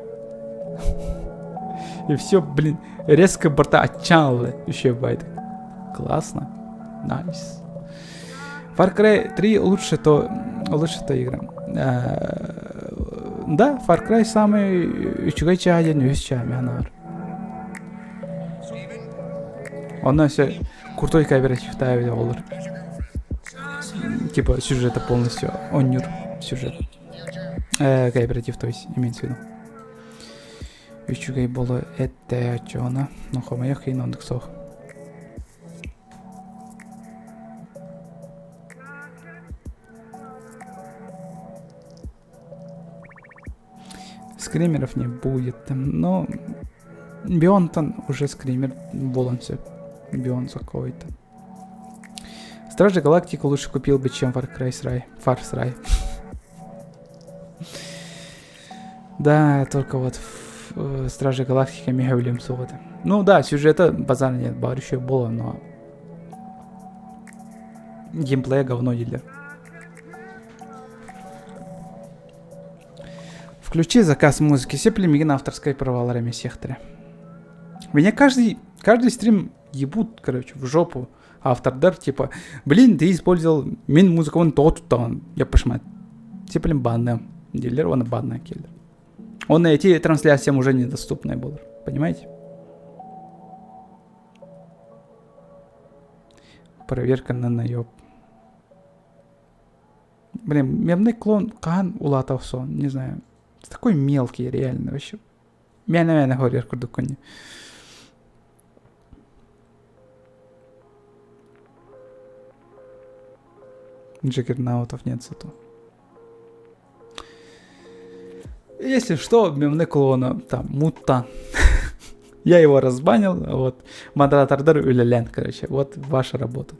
И все, блин, резко борта отчаллы еще байт. Классно. Найс. Far Cry 3 лучше то, лучше то игра. Да, Far Cry самый үчүгэй чааһа диэн үһүс чааһа миэхэ Онно өссө крутой кооперативтаах эбит оҕолор. Типа сюжета полностью онньуур сюжет. Э, кооператив, то есть, имеется в виду. Үчүгэй боло этте оччоҕуна, но хомойох иһин оннук суох. Скримеров не будет, но Бионтон уже скример буолан сөп. Бион какой-то. Стражи Галактики лучше купил бы, чем Far Cry Срай. Far Cry. Да, только вот э, Стражи Галактики мега суғыты. Ну да, сюжета базар нет, бар еще было, но геймплея говно дииллэр. Включи заказ музыки. Сепли мигин авторской правалар эмиэ сиэхтэрэ. Меня каждый, каждый стрим ебут, короче, в жопу автордар, типа, блин, ты использовал мин музыкабын тоҕо туттаҕын, я пошмат. Сеплин банным. Дииллэр уонна банна кэллэр. Он эти трансляциям уже недоступны был, понимаете? Проверка на наеб. Блин, мемный клон хаһан улаата охсуон, не знаю. Такой мелкий, реально, вообще. Мээнэ-мээнэ хоруйар курдук көнньү. Джаггернаутов нет зато. Если что, мемный клона там мутант. Я его разбанил, вот. Модератордар үлэлээн, короче. Вот ваша работа.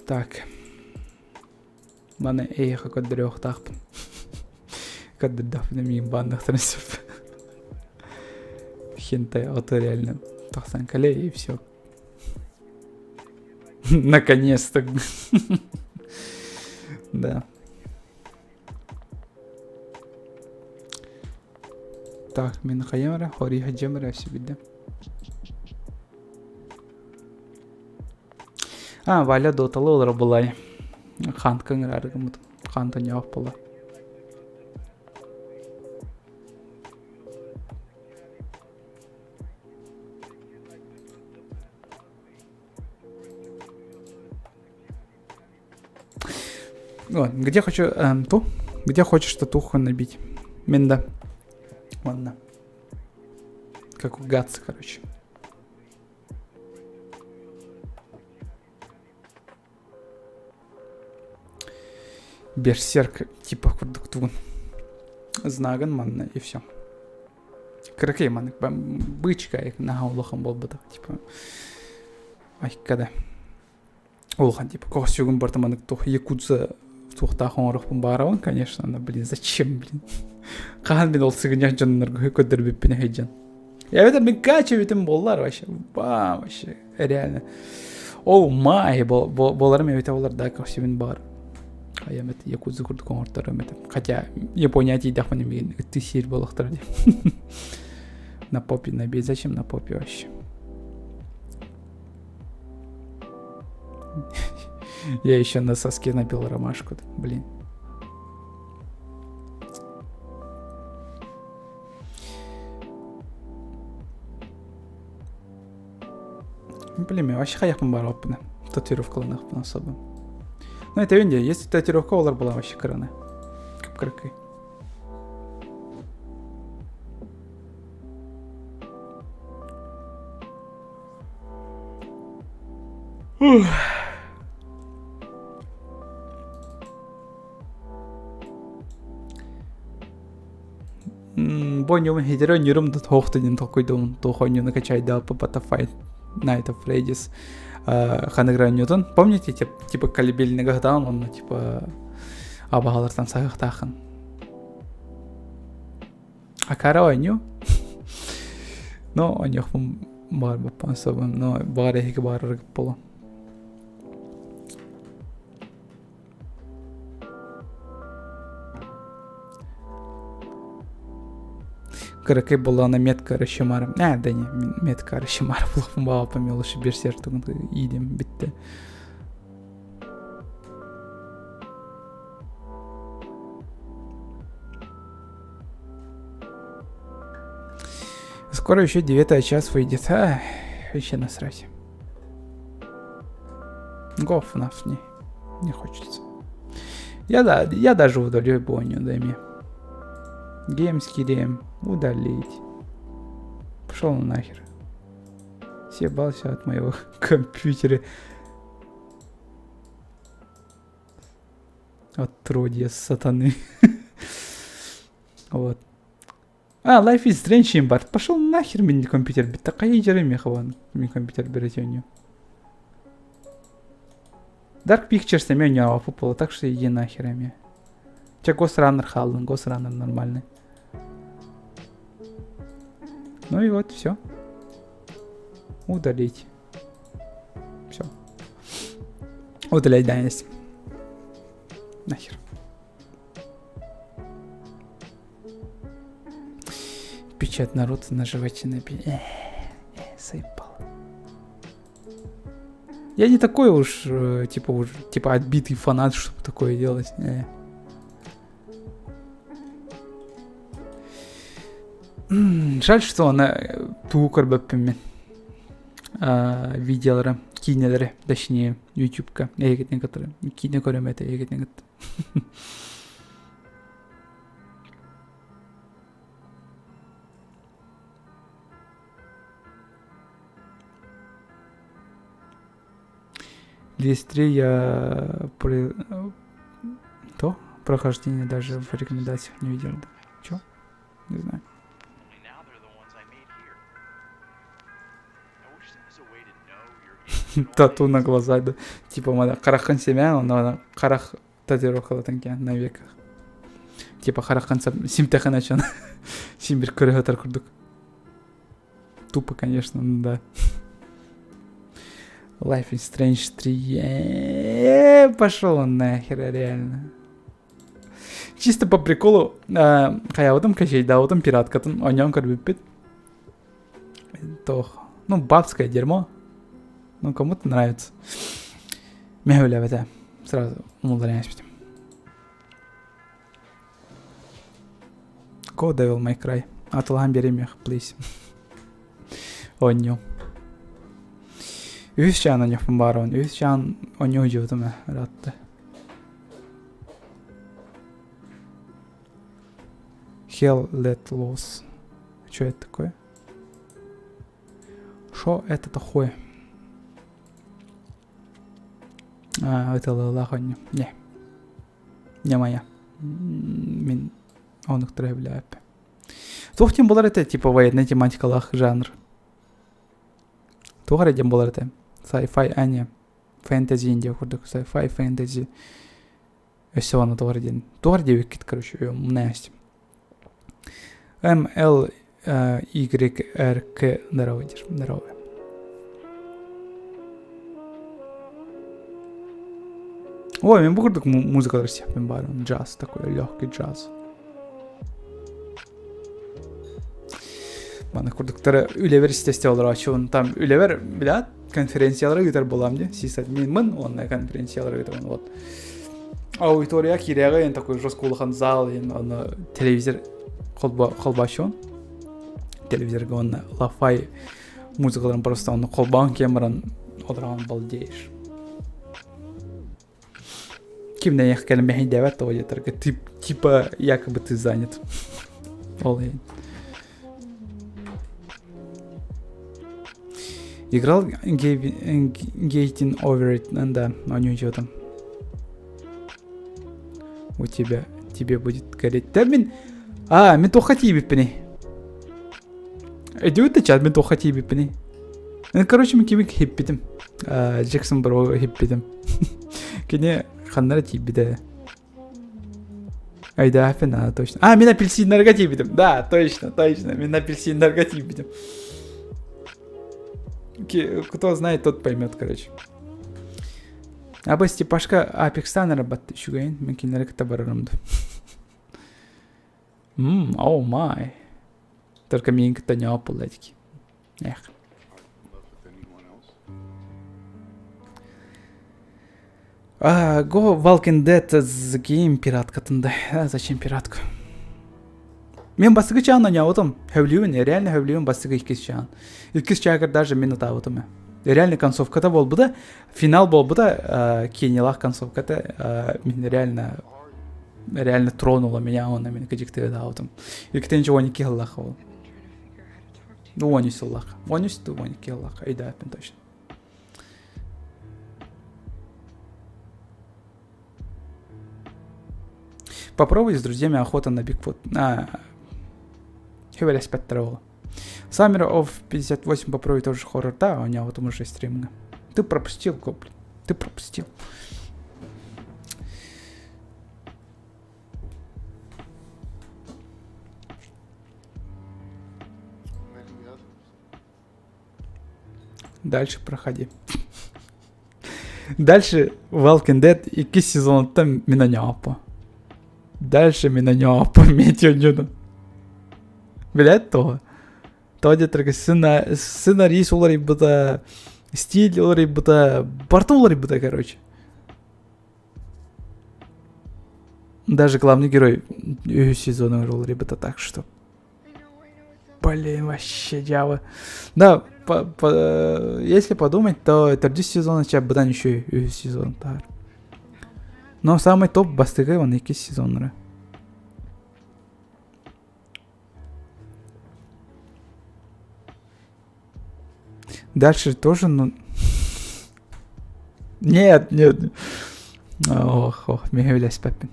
Так. Маны эйиэхэ көрдөрүөхтаахпын. Көрдөрдөхпүнэ миигин баанныахтарын сөп. Хентай ото реально тахсан кэлэ и все. Наконец-то. Да. Так, мин хайам эрэ, хорий хадьам эрэ өссө А, Валя доталы олоро булай. Хантка ыҥырары гыммытым. Хантан явах була. Ладно, где хочу эм, ту? Где хочешь татуху набить? Минда. Ладно. Как у Гатса, короче. Берсерк типа курдук тугун. Знагын манна и все. Кыракый маннык бычка наһаа улахан буолбатах типа айккада улахан типа костюгун барта маннык туох якудза туохтаах оҥоруохпун баарабын конечно но блин зачем блин хаһан мин ол сыгынньах дьоннорго көрдөрбүппүн эһэйдьэн я эбэтэр мин кача эбитим буоллар вообще бам вообще реально оу май буоларым эбитэ буолар да костюмун баар айам это якудза курдук оҥорторум это хотя Япония тиийдэхпинэ миигин ыттыы сиир буолуохтара дии на попе набей зачем на попе вообще Я еще на соске набил ромашку, блин. Блин, мен вообще хайахпын бараппын. Татуировкаланыахпын особо. Ну, это Индия. Если татуировка олар была вообще кыраны. Кып-кыракый. Бонньум хитер ньурум да туох диэн толкуйдуум туох оонньууну качайдааппа What Five Night of Freddy's ханыгра оонньуутун помните типа колыбельныйга сытаҕын онно типа абаһалартан саһыахтааххын. Акара оонньуу. Но оонньуохпун баҕарбаппын особо, но баҕар эһиги баҕараргыт буолуо. Кыракый буоллаҕына метка арыщымар. Э, да не, метка арыщымар буолуохпун баҕалаппын лучше берсерк иидим бүттэ. Скоро еще девятая час выйдет. А, вообще насрать. Го FNAF не, не хочется. Я, да, я даже удалю Боню, дай мне. Геймскирем удалить. Пошел нахер. Съебался от моего компьютера. Отродье сатаны. Вот. А, Life is Strange им бар. Пошел нахер мин компьютер битте. Кайы жере мехабан мин компьютер берете у Dark Pictures эме у попало, так что иди нахер эме. Че Ghost Runner халдын, Ghost Runner нормальный. Ну и вот, все. Удалить. Все. Удалять данность. Нахер. Печать народ на животе напи... Э, э, заебал. Я не такой уж, э, типа, уж, типа, отбитый фанат, чтобы такое делать. Э. Жаль, что она тугу көрбөппүн мин. Видеолары, киинэлэри, точнее, ютубка эһигитин кытары. Киинэ көрөм этэ эһигитин кытта. Лист 3 я при... То прохождение даже в рекомендациях не видел. Чё? Не знаю. Тату на глаза, да. Типа, хараххын симээн, онно харах татуировкалатан кээн на веках. Типа хараххын симтэхин ачан. Син бир көрө сытар курдук. Тупо, конечно, ну да. Life is Strange 3. Пошел он нахер, реально. Чисто по приколу, хайабытым качайдаабытым пираткатын оонньоон көрбүппүт. Тох. Ну, бабское дерьмо. Ну, кому-то нравится. Мин үлэбэтэ. Сразу умулларан испитим. Go Devil May Cry. Атылаһан биэримиэх, please. Оонньуу. Үһүс чаан оонньуохпун баарабын. Үһүс чаан оонньуу дьыбытым ээ, ыраатта. Hell let loose. Что это такое? Что это такое? А, это лалах оонньуу. Не. Не моя. Мин онуктары билээппин. Туох диэн буолар этэ, типа военная тематикалаах жанр. Туох эрэ диэн буолар этэ. Sci-fi ане фэнтези диэн курдук. Sci-fi фэнтези. Өссө уонна туох эрэ диэн. Туох эрэ диэбиккит, короче, умная М, Л, Y, Р, К. Здорово, здорово. Ой, мин бу курдук музыкалар сиэхпин баарым. Джаз такой, легкий джаз. Маны курдуктары үлэбэр истэ олорооччубун. Там үлэбэр, билээт, конференциялары ыытар буолаам дии. Сисадминмын уонна конференциялары ыытабын. Вот. Аудитория киирэҕэ такой жестко улахан зал, онно телевизор холбооччубун. Телевизорга уонна лафай музыкаларын просто онно холбоон киэн баран олороон балдеешь. Кимнээх кэлэн мэһэйдээбэт тоҕо диэтэргэ типа якобы ты занят. Ол иһин. Играл Getting Over It, да, оонньуу там. У тебя, тебе будет гореть. Да мин, а, мин туохха тиийбиппиний. Өйдүүбүт да чат, мин туохха тиийбиппиний. Короче, мин кими хиппитим. Джексон Бро хиппитим. Кини ханна эрэ тиийбитэ. Өйдөөхпүн, а, точно. А, мин апельсиннарга тиийбитим. Да, точно, точно. Мин апельсиннарга тиийбитим. Кто знает, тот поймет, короче. Аба Степашка Апекстан арабатты үчүгэйин. Мен кинилэри кытта барарым да. Мм, oh my. Только миин кытта ньоп буолла дики. Эх. А, Go Walking Dead Game пираткатын да. А, зачем пиратка? Мен бастыгы чаан оняабытым. Хөблүүбүн, реально хөблүүбүн бастыгы иккис чаан. Иккис чаагар даже мен ытаабытым. Реально концовката болбута, финал болбута, Кенилах концовката мен реально реально тронула меня, он мен кыжыкты ытаабытым. Иккитинчи 12 сыллах ол. Ну, 13 сыллах. 13 12 сыллах. Өйдөөппүн точно. Попробуй с друзьями охота на Бигфут. А, Хевелеспеттер ол. Summer of 58 попробуй тоже хоррор. Да, у него вот уже стриминга. Ты пропустил, Гоблин. Ты пропустил. Дальше проходи. Дальше Walking Dead иккис сезонуттан мин оҥооппо. Дальше мин оҥооппо метеонньуну. Билээт тоҕо? Тоҕо диэтэргэ сценарист уларыйбыта, стиль уларыйбыта, барыта уларыйбыта, короче. Даже главный герой үһүс сезона уларыйбыта, так что Блин, вообще дьявол. Да, если подумать, то төрдүс сезона ча быдан еще үһүс сезон таар. Но самый топ бастыгы он иккис сезоннары. Дальше тоже, ну... Нет, нет. Ох, ох, мен билеспеппин.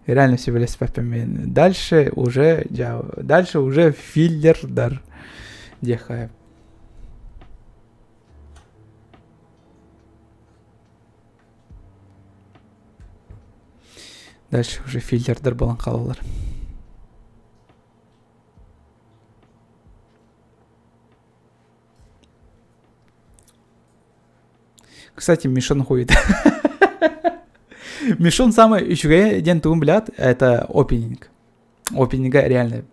Реально все билеспеппин. Дальше уже, дальше уже филлердар. Дехая. Дальше уже филлердар буолан хаалаллар. Кстати, Мишон хует. Мишон самый үчүгэй диэн тугун билят, это опенинг. Опенинга реально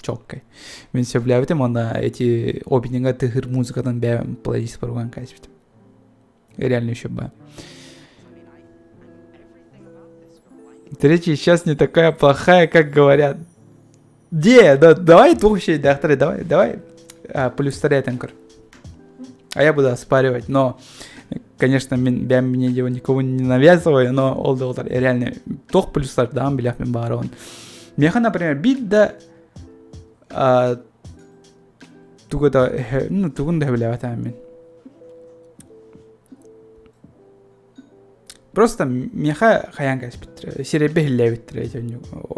четкой. Мен сөбүлээбитим уонна эти опенинга тыһыр музыкатын бэйэм плейлист баруган кээспитим. Реально еще бы. Третья сейчас не такая плохая, как говорят. Де, да, давай вообще, докторы, давай, давай. А, плюс көр. А я буду оспаривать, но, конечно, мен бэйэм мне его никому не навязываю, но ол да олар реально туох плюстардаан билэхпин баарабын. Миэхэ, например, биир да тугу да ну тугун да сөбүлээбэтэ мин. Просто миэхэ хайаан кээспиттэрэ, сирэйбэ иһиллээбиттэрэ эти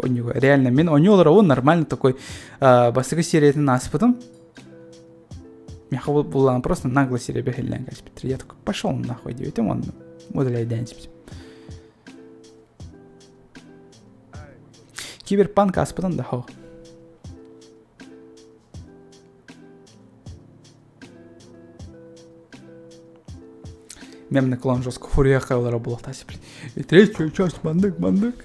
онньуга. Реально, мин онньу олоробун нормально такой бастакы сериятын ааспытым. Миэхэ буллаҕына просто нагло сирэйбэ иһиллээн кээспиттэрэ. Я такой, пошел нахуй диэбитим уонна удаляйдаан испитим. Киберпанк ааспытым да хоо. Мемный клон жестко фурия хайылара буолуохтаах блин. И третью часть мандык мандык.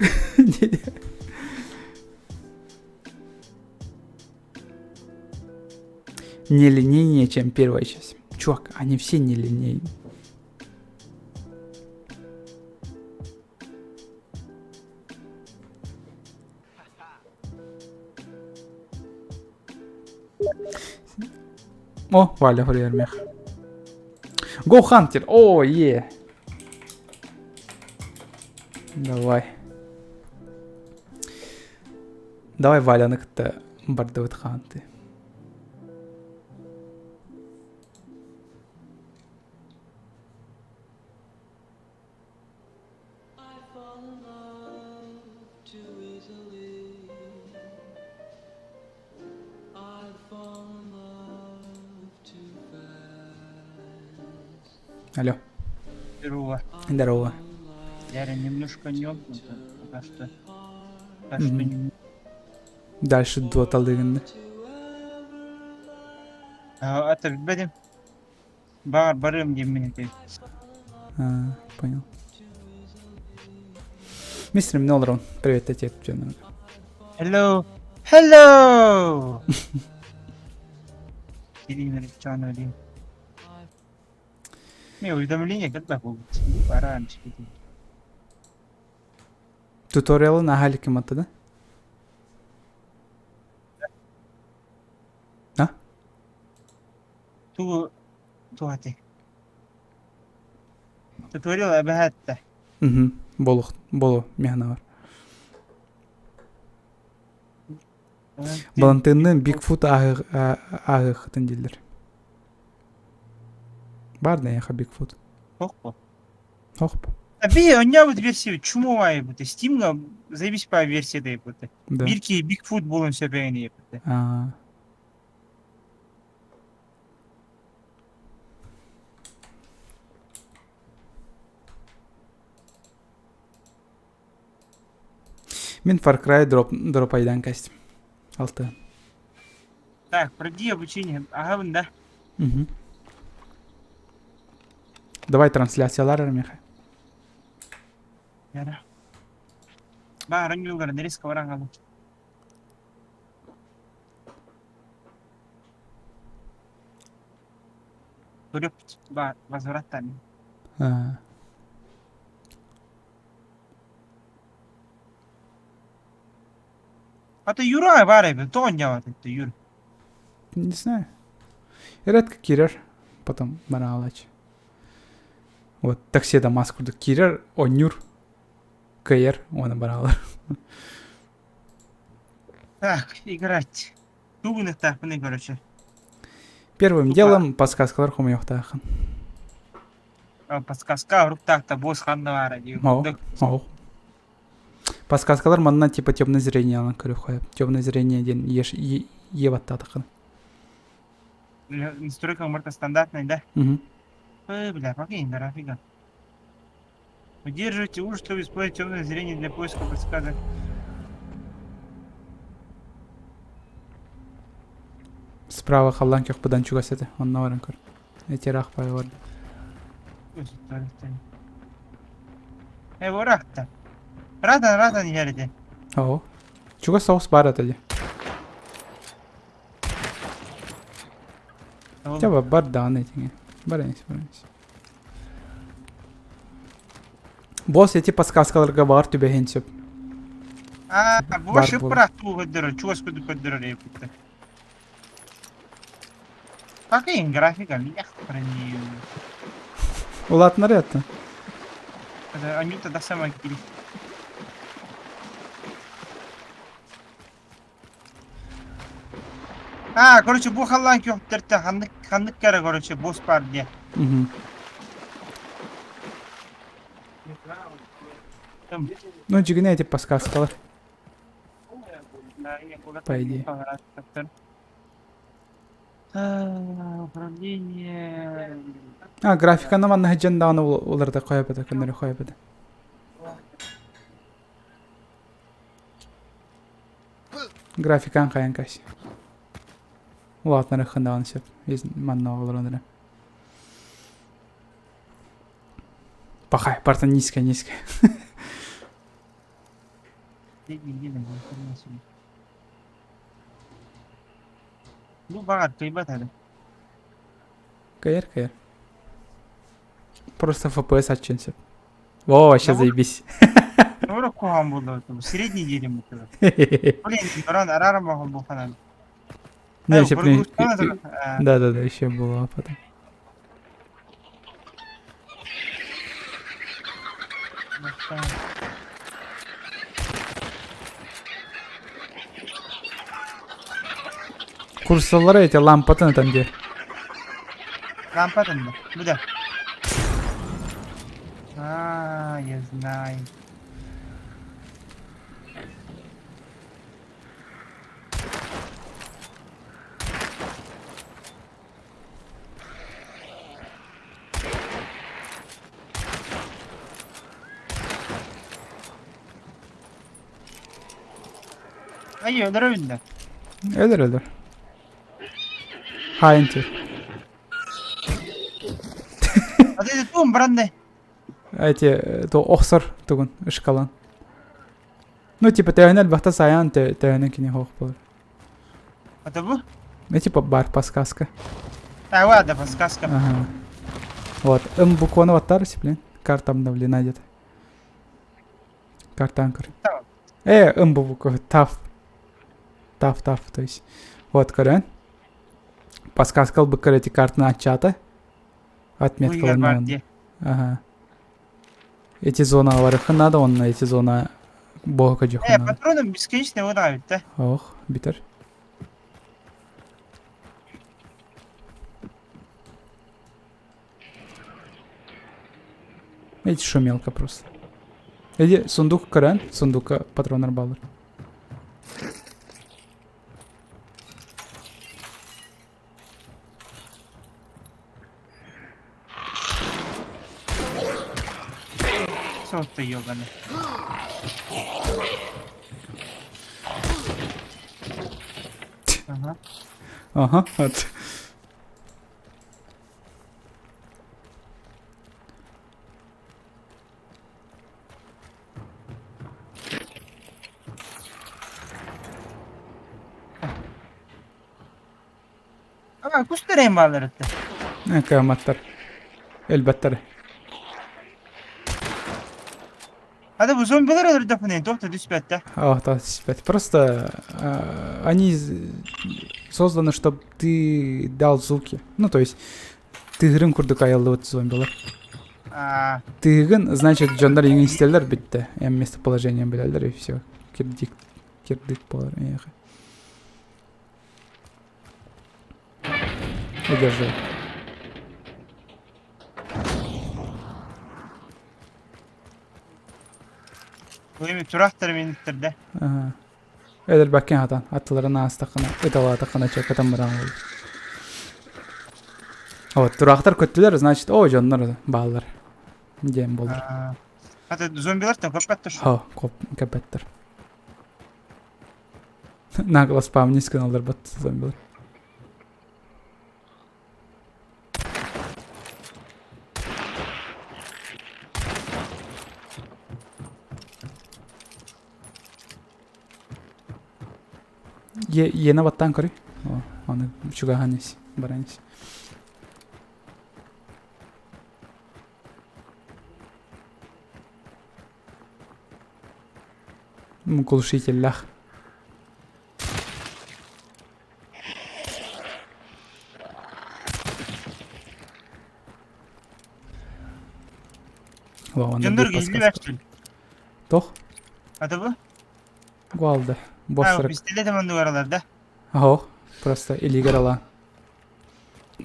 Не линейнее, чем первая часть. Чувак, они все не линейные. О, Валя хуруйар Go Hunter! О, е! Давай. Давай Валяны кытта бардыбыт хаанты. Алло. Здорово. Здорово. Я немножко ёбнутый, пока что. Так что не... Дальше дуоталыгын. Это билбэтим. Баар барыам диэммин этэ. А, понял. Мистер Нолрон, привет, отец. Hello. Hello! Не, уведомление когда будут? Пораньше. Туториалы наһаа ким атта да? А? Ту туати. Туториал эбэһээттэ. Угу. Болу, болу, механа бар. Балантыынныын Бигфут ааһыаххытын дииллэр. Баар да эйиэхэ Бигфут? Хохпо. Хохпо. Би онньообут версия чумовая бут. Steamга заебись по версия бут. Да. Биир киһи Bigfoot буолуон сөп эҥин бут. Аа. Мин Far Cry дроп дропайдан кэстим. Алты. Так, пройди обучение. Ага, да. Угу. Давай трансляциялар меха. Яра. Баарың юлгара нереске баран калды. Көрөп бар возвраттан. А. А то Юра бар эбит, тоҕо онньообот это Юр? Не знаю. Редко киирэр, потом бараалач. Вот такси да мас курдук киирэр, оонньуур, кыайар уонна бараалар. Так, играть. Тугунуктаахпыный, короче. Первым Тупо. делом подсказкалар хомуйуохтаахын. Подсказка уруктаахта босс ханна баара дии. Оо, оо. Подсказкалар манна типа темное зрение алан көрүөххэ. Темное зрение диэн еш е баттаатаххына. Настройка марта стандартный, да? Угу. Бля, покинь, графика. Удерживайте уж, чтобы использовать темное зрение для поиска подсказок. Справа халлан көх быдан чугас этэ. Онно баран көр. Эти рах бар. Э, ворахта. Ратан, ратан иһэрити. Оо. Чугас соҕус баар этэ дии. Чэ бар даҕаны этиҥэ. Бар эмис, бар эмис. Босс эти подсказкаларга баар түбэһин сөп. Аа, бу Бар шыппыраах туу көрдөрөр, чугас көрдөрөр эбит. Какая графика, меня храни. Улаатыннар это. Они тогда сама кири. А, короче, бу халлаан күөхтэртэ ханнык ханнык кэрэ, короче, босс бар диye. Угу. Ну, дьиҥинэ эти подсказкалар. По идее. Управление. А, графиканы манна сылдьан даҕаны уларыта хойоппута, көннөрү хойоппута. Графикан хайан кась. Улаатыннарыаххын даҕаны сөп. Манна олорон эрэ. Пахай, парта низкая, низкая. Бу баҕар кыйбат эрэ. Кыайар, кыайар. Просто FPS аччын сөп. Во, вообще заебись. Туора куһаҕан буолла средний диирим Блин, баран арааран баҕал буолханан. Не, еще Да-да-да, еще было потом. Курсаллара эти лампатын там где. Лампатын да. Бу да. А, я знаю. Ай өлөрөбүн да. Өлөр өлөр. Хаайын түр. А ты туум баран Эти то охсор тугун ышкалан. Ну типа төһөнө элбэхтэ сайаан төһөнө кини хоох болар. Это бу? Ну типа бар подсказка. А, ладно, подсказка. Ага. Вот, М букваны баттар, блин. Карта обновлена где-то. Карта анкор. М буква, таф. Таф, таф, то есть. Вот, көрөн. Подсказка быккар эти картаны ачата. Отметка Ага. Эти зоналары надо, он на эти зона бога Э, патроны бесконечные выдавит, да? Ох, битер. Эти шумелка просто. Эди сундук көрөн, сундукка патроннар баллар. Сот ты ебаный. Ага. Ага, вот. А, кустарем баллар это. Кыаматтар. Элбэттэр. Hadi bu zombiler öldürdü bunu. Doktor düşmedi. О, да, Просто они созданы, чтобы ты дал звуки. Ну, то есть, тыгырын курдук айыллыбыт зомбилар. Тыгын, значит, дьоннор иҥин истэллэр бүттэ. Эм местоположением билэллэр и все. Кирдик, кирдик болар эйиэхэ. Удерживай. Эми турахтар миниттер Ага. Эдер баккен хатан аттыларын аастаххына ыталаатаххына чөкөтөн баран буолар. Вот, тураахтар көттүлэр, значит, о, дьоннор бааллар диэн буолар. Ата зомбилартан көппөттөр. Хо, көппөттөр. Нагло спамнись гыналлар бат зомбилар. Иэнэ баттаан көрүй. Аны чугаһан ис, баран ис. Глушителлээх. Дьоннор гизли бэртин. Тох? Ата бу? Гуалды. Босырык. Пистолет манныгар да? Ох, просто илигер ала.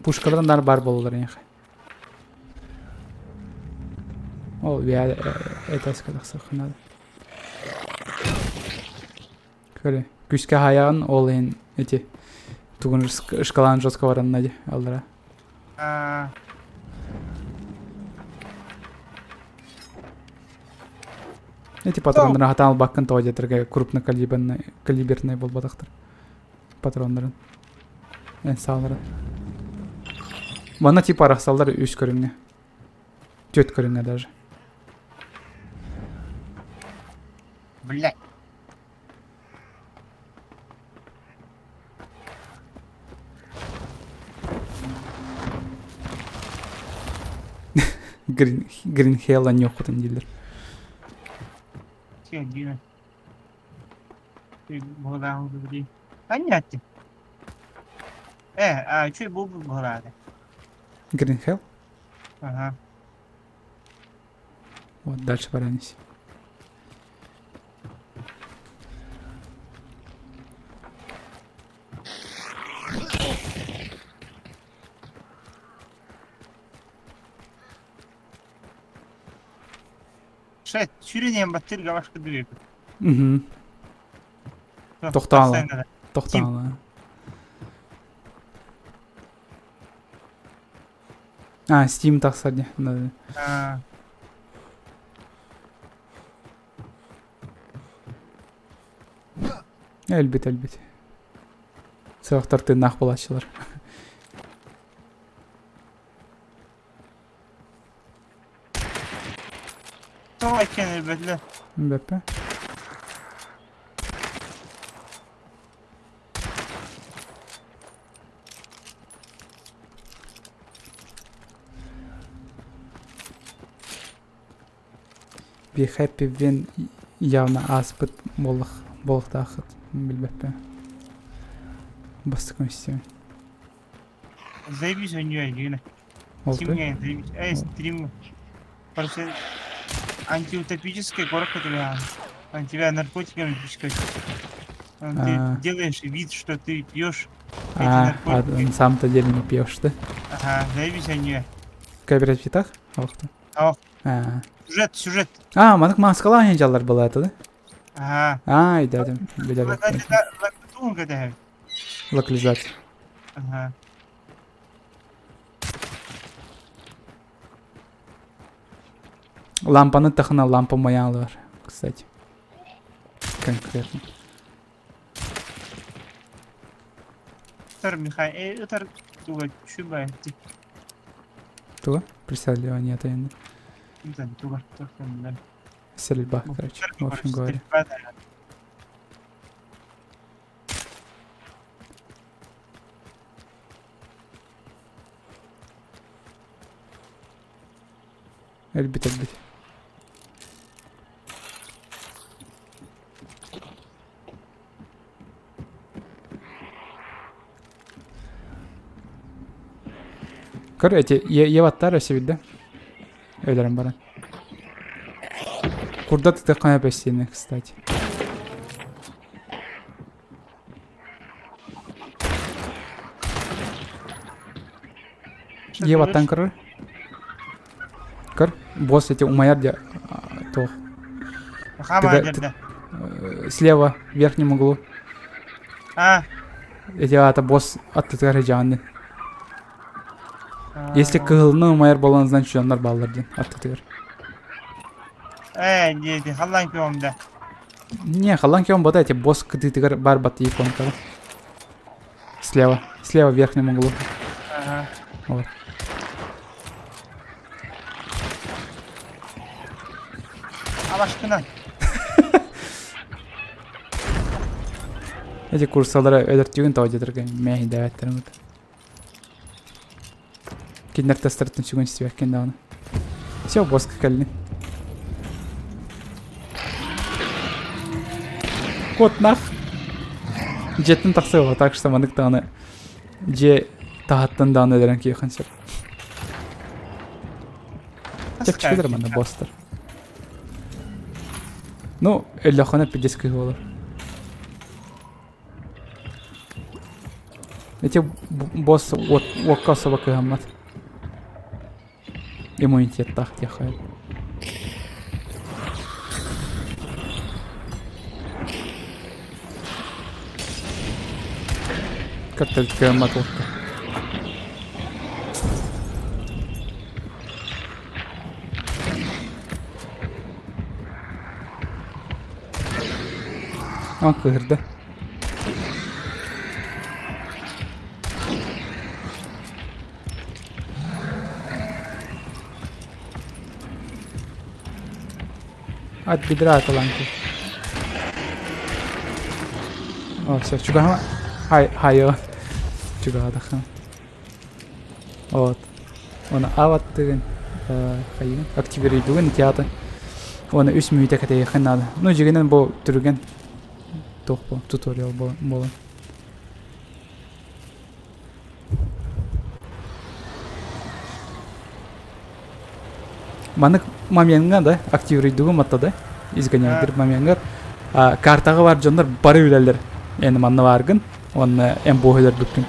Пушкалар нар бар болулар эйхэ. Ол я этаска тахсыахха надо. Көрө, күскэ хаайаҕын ол иһин ити тугун шкалаан жестко баранна ди аллара. Эти патроннары хатаан албаккын тоҕо диэтэргэ крупнокалиберный калиберный буолбатахтар патроннарын эн сааларын. Манна типа арахсаллар үс көрүҥҥэ. Түөрт көрүҥҥэ даже. Блядь. Грин, Грин Хелл анньуоххутун дииллэр. Анньаатты. Э, а үчүгэй буолбут быһылаата. Green Hell? Ага. Вот, дальше баранись. Шет, сүрүнэн баттыыр габашка дүгү. Угу. Тохтаала. Тохтаала. А, Steam тахсар дии. А. Өлбүт өлбүт. Сорохтор тыыннаах буолааччылар. Тоҕо иккиэн өлбөтүлэр? Бэппэ. Be happy when явно ааспыт буоллах буолуохтааххыт билбэппин. Бастакы истиэм. Заебись у нее, Ирина. Ол Симня, заебись. Эй, стрим. Короче, антиутопическая горка тебя. Он тебя наркотиками пичкает. Он, Ты А. делаешь вид, что ты пьешь эти А, а наркотики. на самом-то деле не пьешь, да? Ага, заебись они. Кооперативтах? Охта. Ох, А, сюжет, сюжет. а маннык мааскалаах дьаллар была это, да? Ага. А, идем, билэр локализация. Ага. Лампаны тахына лампа моя кстати. Конкретно. Ытар Михаил, ытар туга чубай. Туга? Преследование тайны. Туга, туга, Стрельба, короче, в общем говоря. Өлбүт өлбүт. Көр эти Еваттар өссө билдэ. Өлөрөн баран. Курдат ытыахха эпэстиини, кстати. Еваттан көрөр. Көр, босс эти умайар де туох. Слева, в верхнем углу. А. Эти ата босс аттытыгар дьаанны. Если кыһылны умайар буолан, значит дьоннор бааллар диэн аттытыгар. Ээ, диэти, халлаан күөҕүм да. Не, халлаан күөҕүм бота эти босс кытыытыгар бар бат иконкада. Слева, слева в верхнем углу. Ага. Вот. Алашкынан. Эти курсалара өлөртүгүн тоҕо диэтэргэ мэһийдээбэттэрин кытта. Кинилэр тастарыттан сүгүн истибэккин даҕаны. Все, боска кэллин. Кот нах. Дьиэттэн тахсыаҕа, так что маннык даҕаны дьиэ таһыттан даҕаны өлөрөн киһиэхин сөп. Чэпчэкилэр манна босстар. Ну, өллөххүнэ пиздец кыһыы буолар. Эти босс уокка особо кыһаммат. Иммунитеттаах диэххэ. Как-то кыһаммат уокка. А, кыһырда. От бедра аталанки. О, все, чугаһама. Хай, хайо. Чугаһадахха. Вот. Оны аваттыгын, хайыгын, активируйдугун театр. Оны үс мүнүүтэ кэтэйиэххин наада. Ну, дьигинэн бу түргэн туох бу туториал буолан. Маннык момеҥҥа да активируйдугум матта да изгоняйдыр момеҥҥар картаҕа бар дьоннор бары үлэлэр эн манна бааргын уонна эн буоһу өлөрбүккүн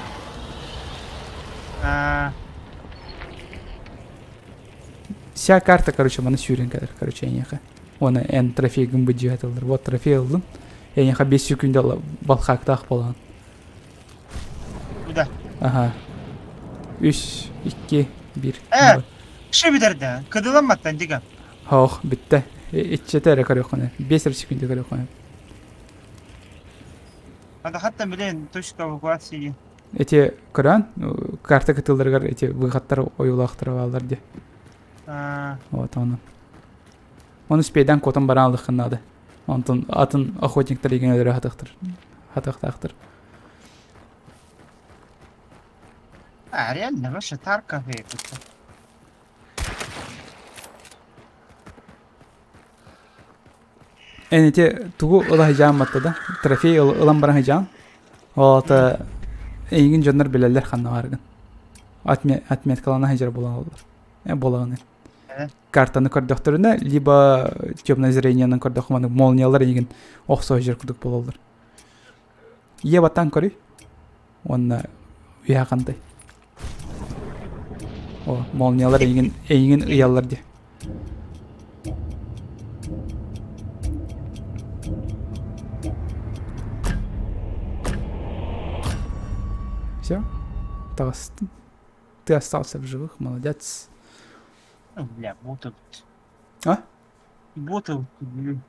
Вся карта, короче, маны сүүрэн кэлэр, короче, эйиэхэ. Уонна эн трофейгын быдьыатыллар. Вот трофей ыллым. Эйиэхэ 5 секунда балхаактаах буолан. Куда? Ага. Үс, икки, биир. Э, кіші бүтэрдэ. Кыдыламматтан дига. Ох, бүттэ. Иччэтэ эрэ көрүөххүнэ. 5 секунда көрүөххүнэ. Хата билэн точка эвакуации. Эти көрөн, карта кытылларыгар эти выходтар ойуулаахтара бааллар дии. Вот ону. Ону спейдан куотан баран алыххын наада. Онтон атын охотниктар игин өлөрө хатыхтар. Хатыхтаахтар. А, реально, вообще Тарков Эн ити тугу ыла сылдьаан батта да? Трофей ылан баран сылдьаан. Ол аата эйигин дьоннор билэллэр ханна бааргын. Отметкалана сылдьар буолан олорор. Э, буолаҕын. Картаны көрдөхтөрүнэ, либо темное зрениенан көрдөххө маннык молниялар эйигин охсо сылдьар курдук буолаллар. Ийэ баттаан көрүй. Уонна үөһэ хантай. О, молниялар эйигин, эйигин ыйаллар дии. Все? Таҕыстым. Ты остался в живых, молодец. Бля, боты. А? Боты, блин.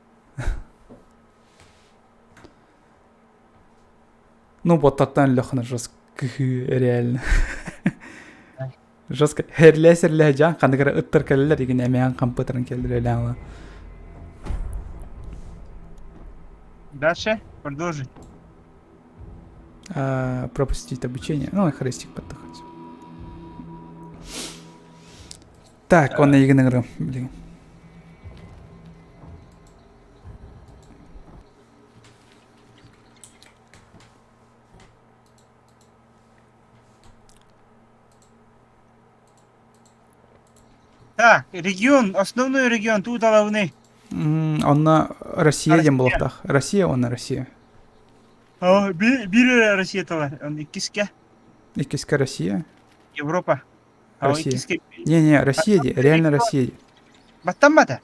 Ну, боттаттан лөхнө жестко реально. Жестко. Херле-серле жан ханныгара ыттар кэлэлэр игин эмээн компьютерын кэллэр элээн Дальше продолжить. А, пропустить обучение. Ну, хрестик подтахать. Так, он игин ыҥырым, блин. Так, регион, основной регион тут головный. Онно Россия диэн буолуохтаах. Россия уонна Россия. О, биир Россия тала, он иккиске. Иккиске Россия. Европа. Россия. Не-не, Россия, реально Россия. Баттаммата.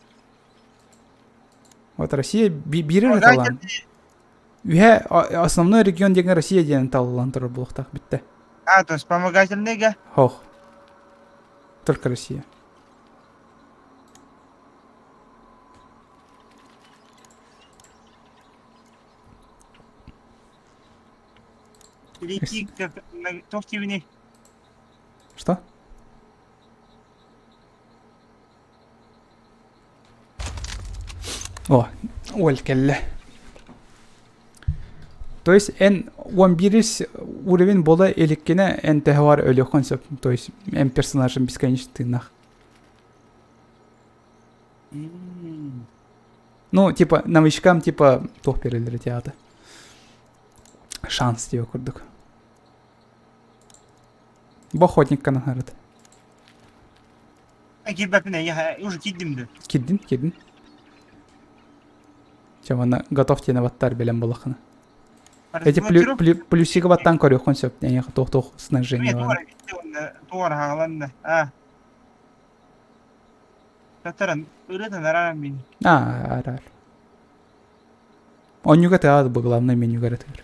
Вот Россия биир эрэ талаан. Үһэ основной регион диэҥҥэ Россия диэн талыллан турар буолуохтаах бүттэ. А, то есть вспомогательныйга? Хох. Только Россия. Перейти к туох диибиний? Что? О, Оль кэллэ. То есть эн 11 уровень буола иликкинэ эн төһө өлүөххүн сөп. То есть эн персонажын бесконечно тыыннаах. Ну, типа, новичкам, типа, туох берэллэр театр. Шанс диэ курдук. Бу охотникка наһарыт. Киирбэппин я уже киирдим да. Киирдин, киирдин. Чэ, манна готов диэн баттар бэлэм буолаххына. Эти плюсига баттан көрүөххүн сөп. Эйиэхэ туох-туох снаряжение бар. Туор хааланна. А. Татаран ырытан араран мин. А, арар. Онньуга тыа бу главное менюга ырытыыр.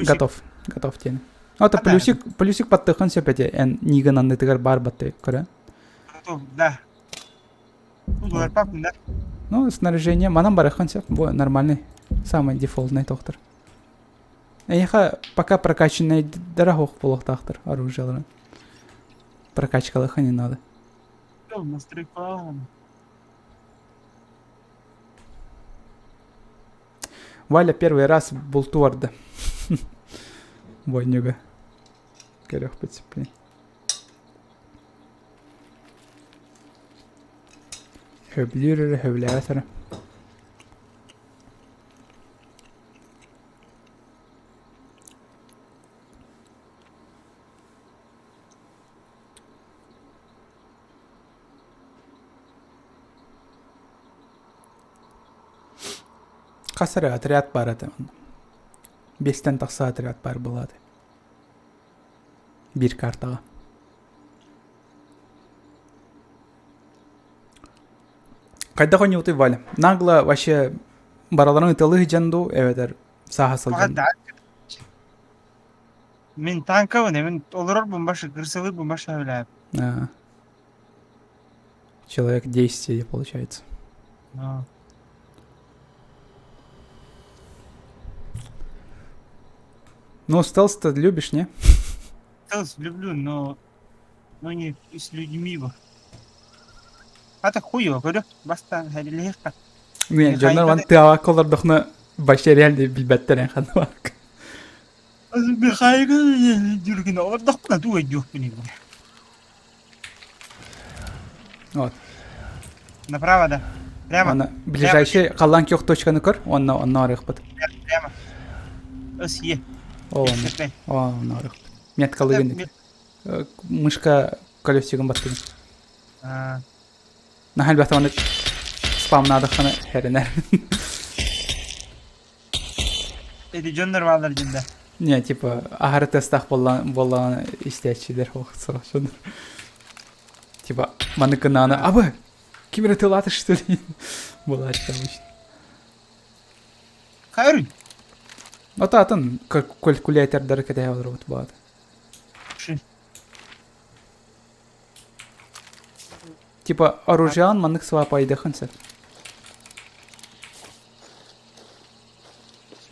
Готов. Готов диэн. Ото плюсик, плюсик баттыхын сөп этэ. Эн нигын аннытыгар бар батты көрө. Готов, да. да. Ну, снаряжение манан барыхын сөп. Бу нормальный. Самый дефолтный тохтор. Эйха пока прокачанный дорогох буолуохтаахтар оружиеларын. Прокачкалыха не надо. Валя первый раз бултуорда. Вонюга. Көрөхпүт блин. Хөблүүр эрэ хөблээбэт эрэ. Хас эрэ отряд баар этэ онно. Биэстэн тахса отряд баар буолааты. Биир картаҕа. Хайдах оонньуутуй Валя? Нагло вообще бараларын ытыалыы сылдьан дуу эбэтэр сааһа сылдьан дуу? Мин танкабын, мин олорорбун башы, кырсалыырбын башы сөбүлээбин. Человек действия получается. Ну, стелс-то любишь, не? Стелс люблю, но, но не с людьми. А так хуй его, говорю, баста, легко. Не, дьоннор ван тыаҕа олордохно вообще реально билбэттэр эн ханнык. Михаил Дюргин олордохпуна дуу өйдүөхпүн Вот. Направо, да. Прямо. Аны ближайший халлаан киох точканы көр, онно онно арыахпыт. Прямо. Өс е. О, онно. О, онно арыахпыт. Меткалыгын. Мышка колесигын баттыгын. Наһаа элбэхтэ маннык спамнаадаххына хэринэр. Эти дьоннор бааллар дьинда. Не, типа, аһары тестах буоллаҕына истээччилэр сорохсонор. Типа, маннык гынааны, абы, ким эрэ тылаата что ли? Буолааччы обычно. Хайрын. Ото атын калькулятордары кэтэһэ олоробут баата. Типа оружиан маннык свапайдыхын сөп.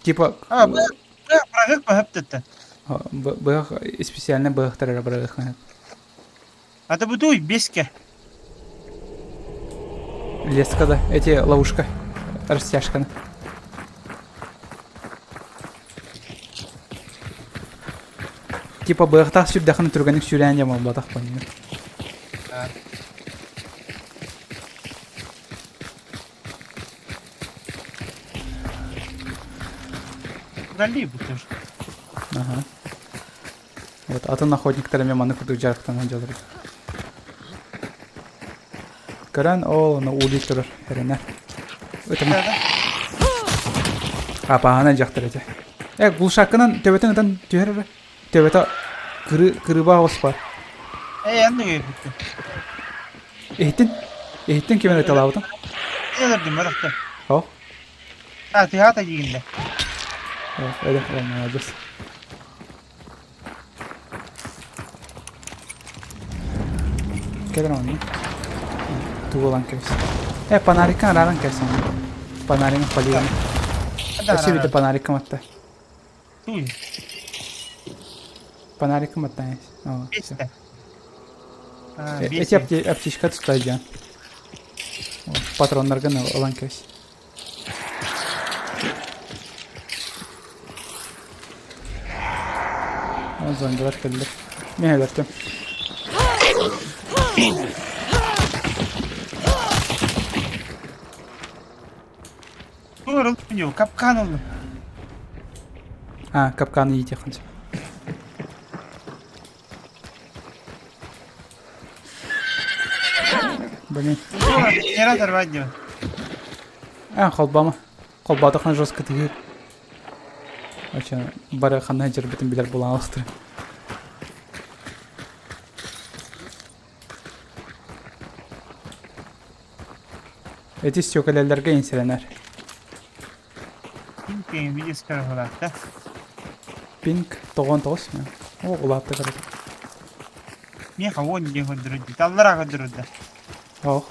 Типа... А, бырагык баһып Быһах специально быһахтар эрэ бырагыхын. А то бутуй беске. Леска да, эти ловушка, растяжканы. Типа быһахтаах сүрдэхин түргэнник сүүрээн дьэ буолбатах понял. Удали бутыш. Ага. Вот атын охотниктар эмиэ маннык курдук дьарыктанан дьаллар. Көрөн ол ону уулуу турар эрэнэр. Ытыма. Апаһана дьахтар этэ. Э, глушаккынан төбөтүн ытан түһэр эрэ. Төбөтө кыры кырыба оҕус бар. Э, эн да бүттү. Иһиттин. Иһиттин ким эрэ талаабытын. Өлөрдүм, өлөрдүм. О. А, ты хата дигинде. О, öyle, о, молодец. Кэлэр онно. Тугу ылан кэбис. Э, панарикка арааран кэбис онно. Панарин полигон. Өссө биирдэ панарикка матта. Туй. Панарикка матта. Бесте. Эти аптечка тутайдьан. Патроннаргын ылан кэбис. Зомбилар кэллэр. Мин өлөртүм. Капкан ыллым. А, капканы иитиэххин сөп. Блин. Генератор вадим. А, холбама. Холбаатахна жестко тыгыр. Оча бары ханна дьарбытын билэр булан алыстыр. Эти стеколелерге инсиренер. Пинг видео скоро Пинг 99 О, улаатта көрөт. Миэхэ уон диэн көрдөрөр Таллара көрдөрөр Ох.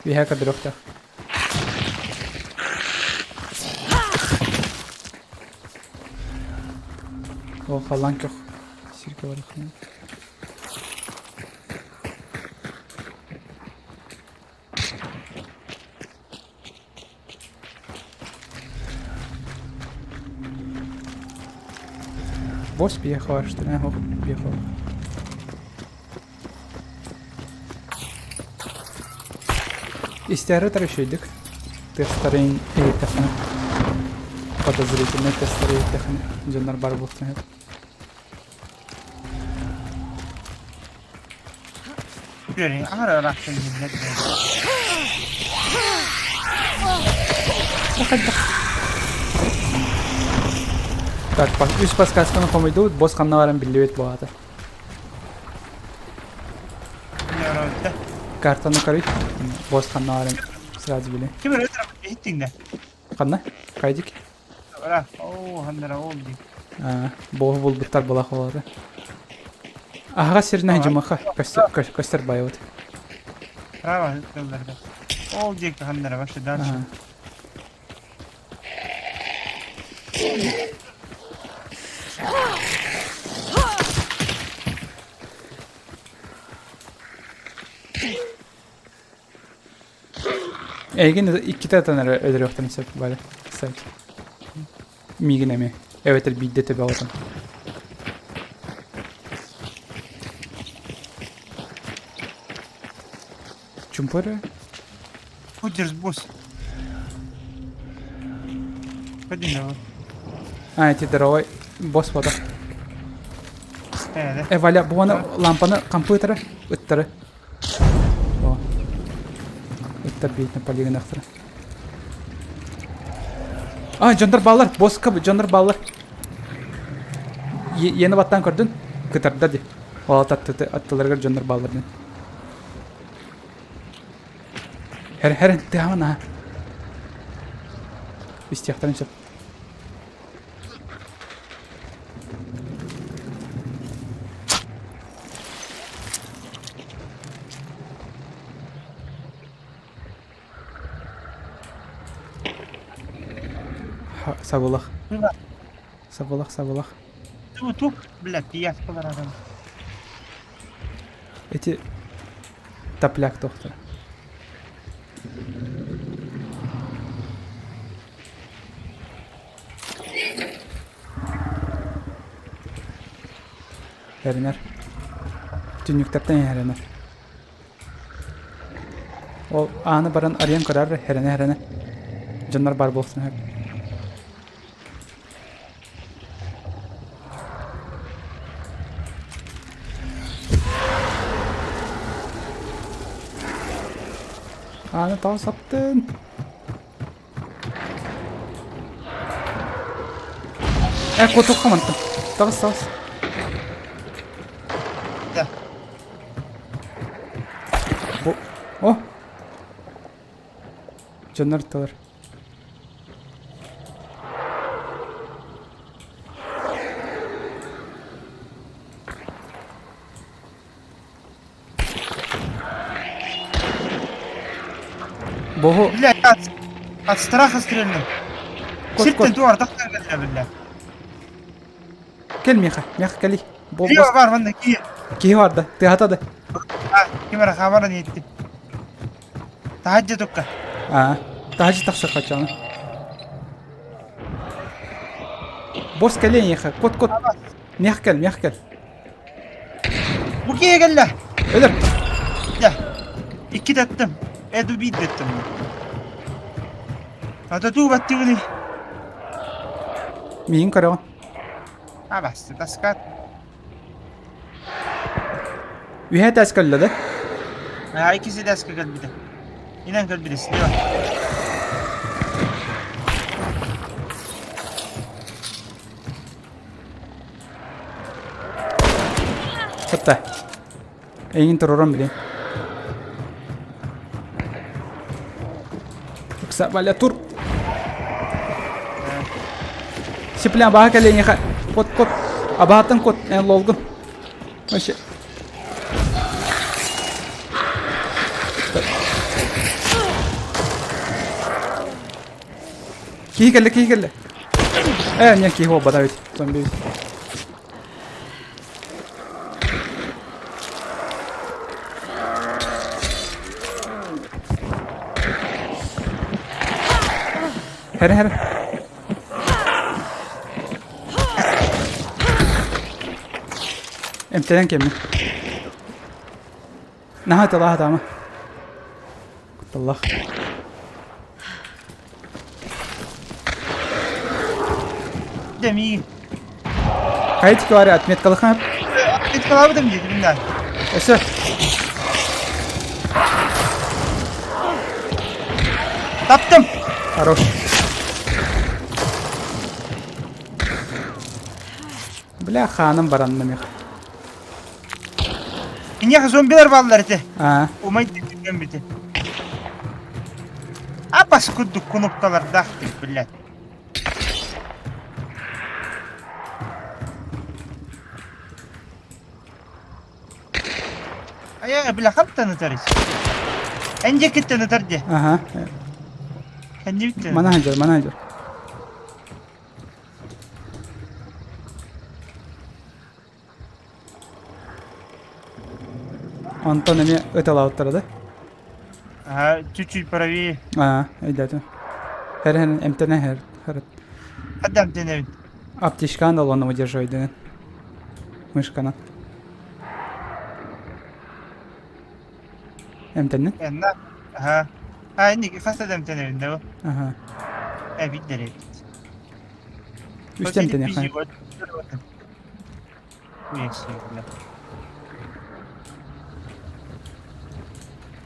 Биһэ көрдөрүөхтээх. О, халлаан көх. Сиргэ барыхна. Босс приехал, что ли? Ох, приехал. Истээри үчүгэйдик. Тыастарын иһиттэххинэ подозрительнай тыастары иһиттэххинэ дьоннор бар буолуохтарын сөп. Так, үс подсказканы хомуйдубут, босс ханна баран биллибит буолаата. Картаны көрүй. Босс ханна баран сразу билин. Ким эрэ иһиттиҥ Ханна? Кайдик? Оо, ханнара ол дии. Боҕу булбуттар балах олары. Аһаҕас сиринэн дьымаха көстөр байыбыт. Право тылларда. Ол диэки ханнара вообще дальше. Ага. Эйигин иккитэ ытан эрэ өлөрүөхтэрин сөп бары, кстати. Миигин эмиэ. Эбэтэр биирдэ төбөҕүтүн. Чумпу эрэ? Путерс босс. Ходи давай. А, эти здоровый босс вода. Э, да. Э, Валя, бу аны лампаны компьютера ыттары. О. Ыттар биитин полигонахтара. А, дьоннор бааллар, босска дьоннор бааллар. Иэни баттаан көрдүн? Кытарда ди. Ол аттыларыгар дьоннор бааллар дин. Хэр хэр тыаҕын аха. Истиэхтэрин сөп. Сабылах. Сабылах, сабылах. Тук, блядь, пиявкалар адам. Эти топляк тохтор. Эринэр. Түннүктэртэн эрэнэр. Ол ааны баран арыйан көрөр, эрэнэ-эрэнэ. Дьоннор баар буолсун Ааны тоҕо саптын? Э, куотуохха мантан. Таҕыс, таҕыс. Да. Бу... О! Дьоннор тылар. Бу Бля, от, от страха стрельнул. Кот, Сиртэн кот. туох ардахтар кэллэ биллэ. Кэл миэхэ, миэхэ кэлий. Бу Киһи бар манна киһи. Киһи бар да, тыаһата да. А, ким эрэ хаамарын иһиттим. Таһырдьа тукка. Аа, таһырдьа тахсар хачааны. Босс кэлиэн эйиэхэ, кот кот. Миэхэ кэл, миэхэ кэл. Бу киһи кэллэ. Өлөр. Дьэ. Икки таттым. Эду биир дэттим. Ата туу баттыбыны. Миин көрөҕүн. Абасты таскат. Үһэ тас кэллэ да? Аа, иккиси таска кэлбитэ. Инэн кэлбитэ, слева. Сытта. Эйигин туруоран билиэм. Ыкса, Валя, тур! Сиплян, баха кэлиэҥиэхэ. Кот, кот. Абаһаттан кот, эн лолгун. Вообще. Киһи кэллэ, киһи кэллэ. Э, не киһи буолбата эбит. Зомби эбит. Хәрэ хәрэ. Эмтэнэн кэммин. Наһаа талаһа таама. Кутталлах. Дэ миигин. Хайдик говоря, отметкалахан. Отметкалаабытым дии, билиннэ. Өссө. Таптым. Хорош. Бля, хааным баранна мех. Киниэхэ зомбилар бааллар этэ. Аа. Умай көммүтэ. Апас курдук кнопкалардаах блядь. Айа, бля, хантан ытарыс? Эн диэкиттэн ытар дии. Аха. Кэннибиттэн. Мана сылдьар, мана сылдьар. Онтон эмиэ ыталаабыттара да? Ага, чуть-чуть правее. Аа, өйдөөтүм. Һэр-һэр эмтэнэ һэр. Һэр. Хадда эмтэнэбин. Аптечканы да олонно выдерживай дэнэн. Мышканан. Эмтэннин? Энна. Ага. А, инник хас да эмтэнэбин да бу. Ага. Э, биттер эбит. Үстэ эмтэниэххэ.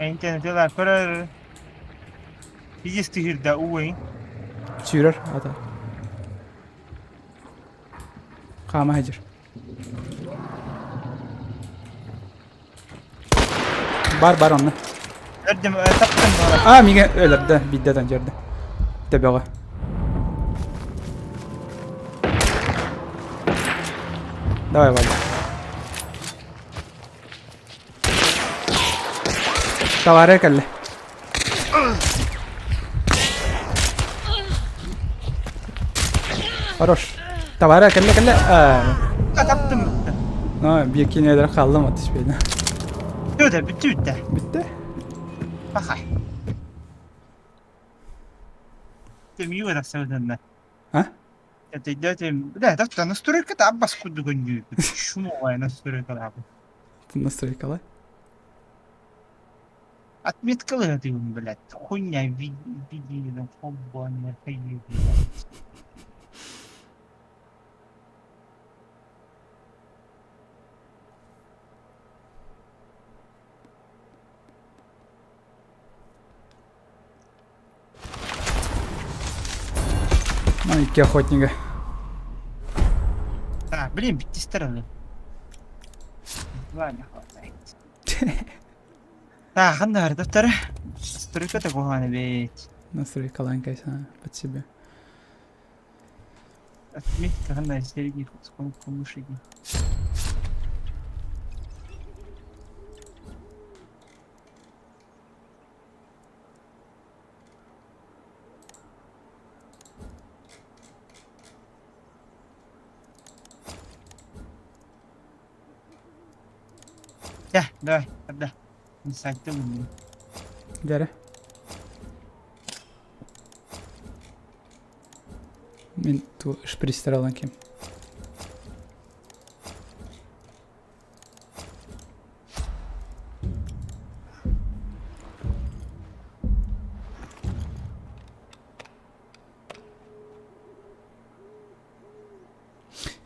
Интернетела көрөр. Пиздец түһүрдэ уй. Сүүрэр ата. Хаама сылдьар. Бар бар онно. Өрдүм, таптым. А, мигэ өлөрдө, биирдэ тан дьэрдэ. Төбөҕө. Давай, Валя. Товары кэллэ. Хорош. Товары кэллэ кэллэ. Таптым. Ну, биир кинилэр хааллым от испейді. Бүттэ, бүттэ, бүттэ. Бүттэ? Пахай. Тем тахсыбытынна. А? Өйдөөтүм. Да, таптан настройка аббас курдук өннүүбүт. Шумовая настройка лаабы. Настройкалай. Отметкалыы тыгын, блядь. Хуйня видео, хоббонер, блядь. Ну, икки охотнига. А, блин, битти стороны. Два не хватает. Так, ханна барда Настройка такого ведь. Настройка ланкайся под себя. Отметка ханна средних кнопку мыши. Чэ, давай, тогда. Не сайтым. Дәрі. Мен ту шпристер алан кем.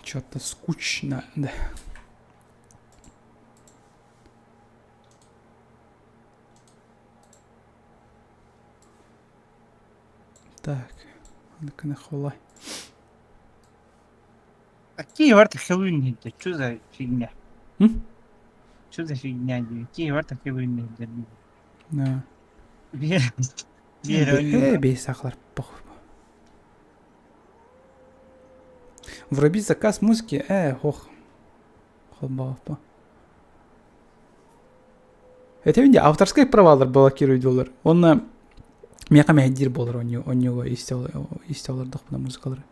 Что-то скучно, да. Так, ну-ка Какие варты Хэллоуин это? Что за фигня? М? Что за фигня? Какие варты Хэллоуин Да. Вера. Вера. Э, бей сахар, похуй. Вруби заказ музыки. Э, ох. Холбааппа. Это види, авторскай правалар блокируют Он миэхэ мэһэйдиир буолар онньуга истэ олордохпуна музыкалары.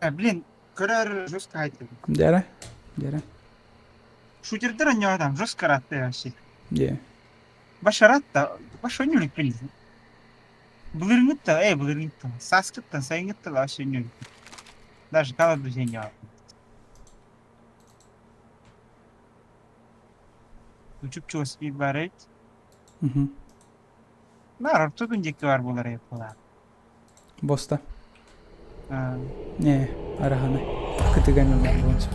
А, блин, көрөр жестко айтып. Дьэрэ, дьэрэ. Шутердер онньоҕо там жестко ратты вообще. Дьэ. Башаратта, баш онньулик билин. Былырыҥҥыттан, э, былырыҥҥыттан, сааскыттан, сайыҥҥыттан вообще онньулик. Даже Call of Duty онньоҕо. Чуп-чугас биир баар эбит. Мгм. Наар ортотун диэки баар буолар эбит Боста. Не, араһаны. Кытыган ылар буолан сөп.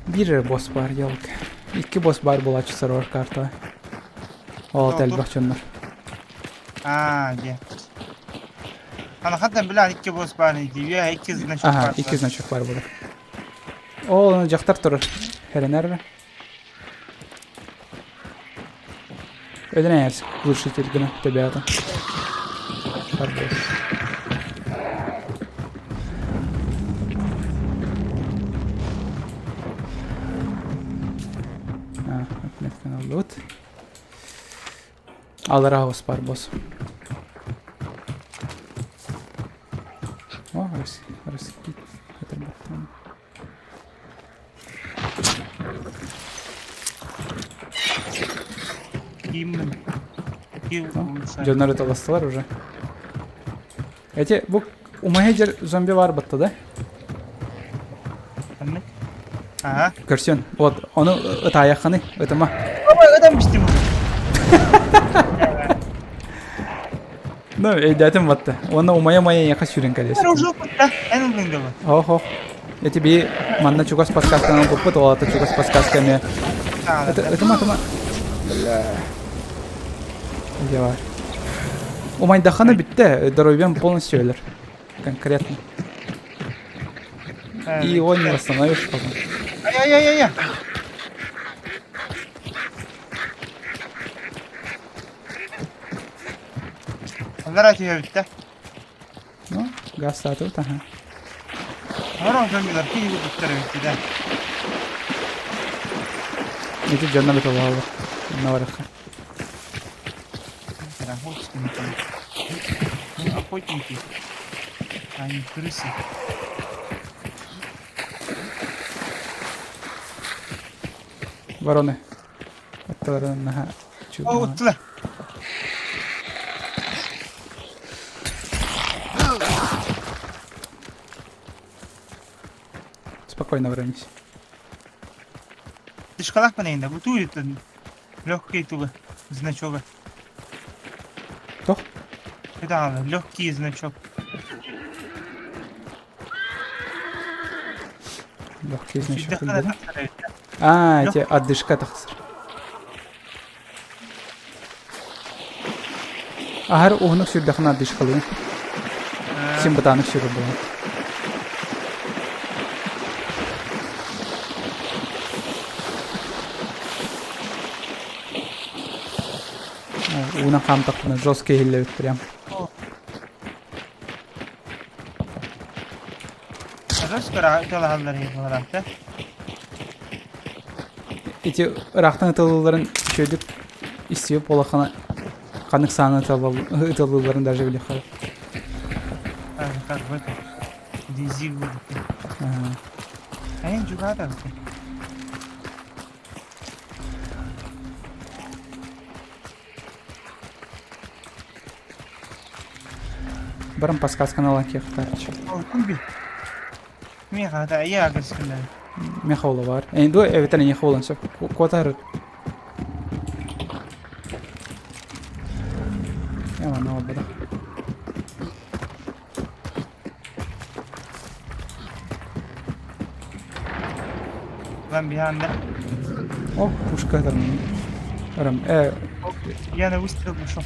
Биир эрэ босс баар елка. Икки босс баар буолааччы сороор картаҕа. Ол элбэх дьоннор. Аа, дьэ. Анахаттан билэн икки босс баар дии. Икки значок Ага, баар. икки значок баар буолар. Ол дьахтар турар. Хэрэнэр. Өлөн ээр глушитель гына төбөөтө. Барбос. А, отметканы ыллыбыт. Аллараа оҕус барбос. О, раскид. Хатырбаттан. Киммин? Ким Дьоннор ыталастылар уже. Эти бу умайа жер зомби бар батта да? Ханнык? Ага. Көрсүөн. Вот, ону ытаайахханы, ытыма. Ытам бистим. Ну, өйдөөтүм батта. Уонна умайа-умайа эйиэхэ сүүрэн кэлиэс. Уже кутта. Эн ыллыҥ дылы. Ох, ох. Эти би манна чугас подсказканы ылбыппыт, ол ата чугас подсказка эмиэ. Это, ытыма, ытыма. Бля. Где бар? Умайдахана бүттэ, здоровьем полностью өлөр. Конкретно. И его не восстановишь потом. Ай-яй-яй-яй. Аллара түһэбиттэ. Ну, газ саатыбыт, аха. Олор зомбилар киһи курдуктар эбит да. Эти дьонно быталаалар. Онно барыхха. Охотники. Они крысы. Вороны. Аттыларын наһаа О, уттулар. Спокойно врынись. Тышкалах панайында бу туйуттан легкий туга значога. Тох? Это легкий значок. Легкий значок. А, эти отдышка тахсыр. Аһар уһунук сүүрдэххинэ отдышкалыыр. Син бытаанык сүүрэр буолан. Уунан хаамтахпына жестко иһиллэбит прям. Ити ыраахтан ытылларын үчүгэйдик истибит буоллаххына ханнык сааны ытыллыыларын даже билиэххэ. Баран подсказканы ылан киэхтээччи. Миэхэ айа агырскыннар. Миэхэ ола бар. Эн дуо эбэтэр эйиэхэ буолан сөп. Куотар. Яман олбуда. Lan behind О, пушка там. Рам, Я на выстрел пошел.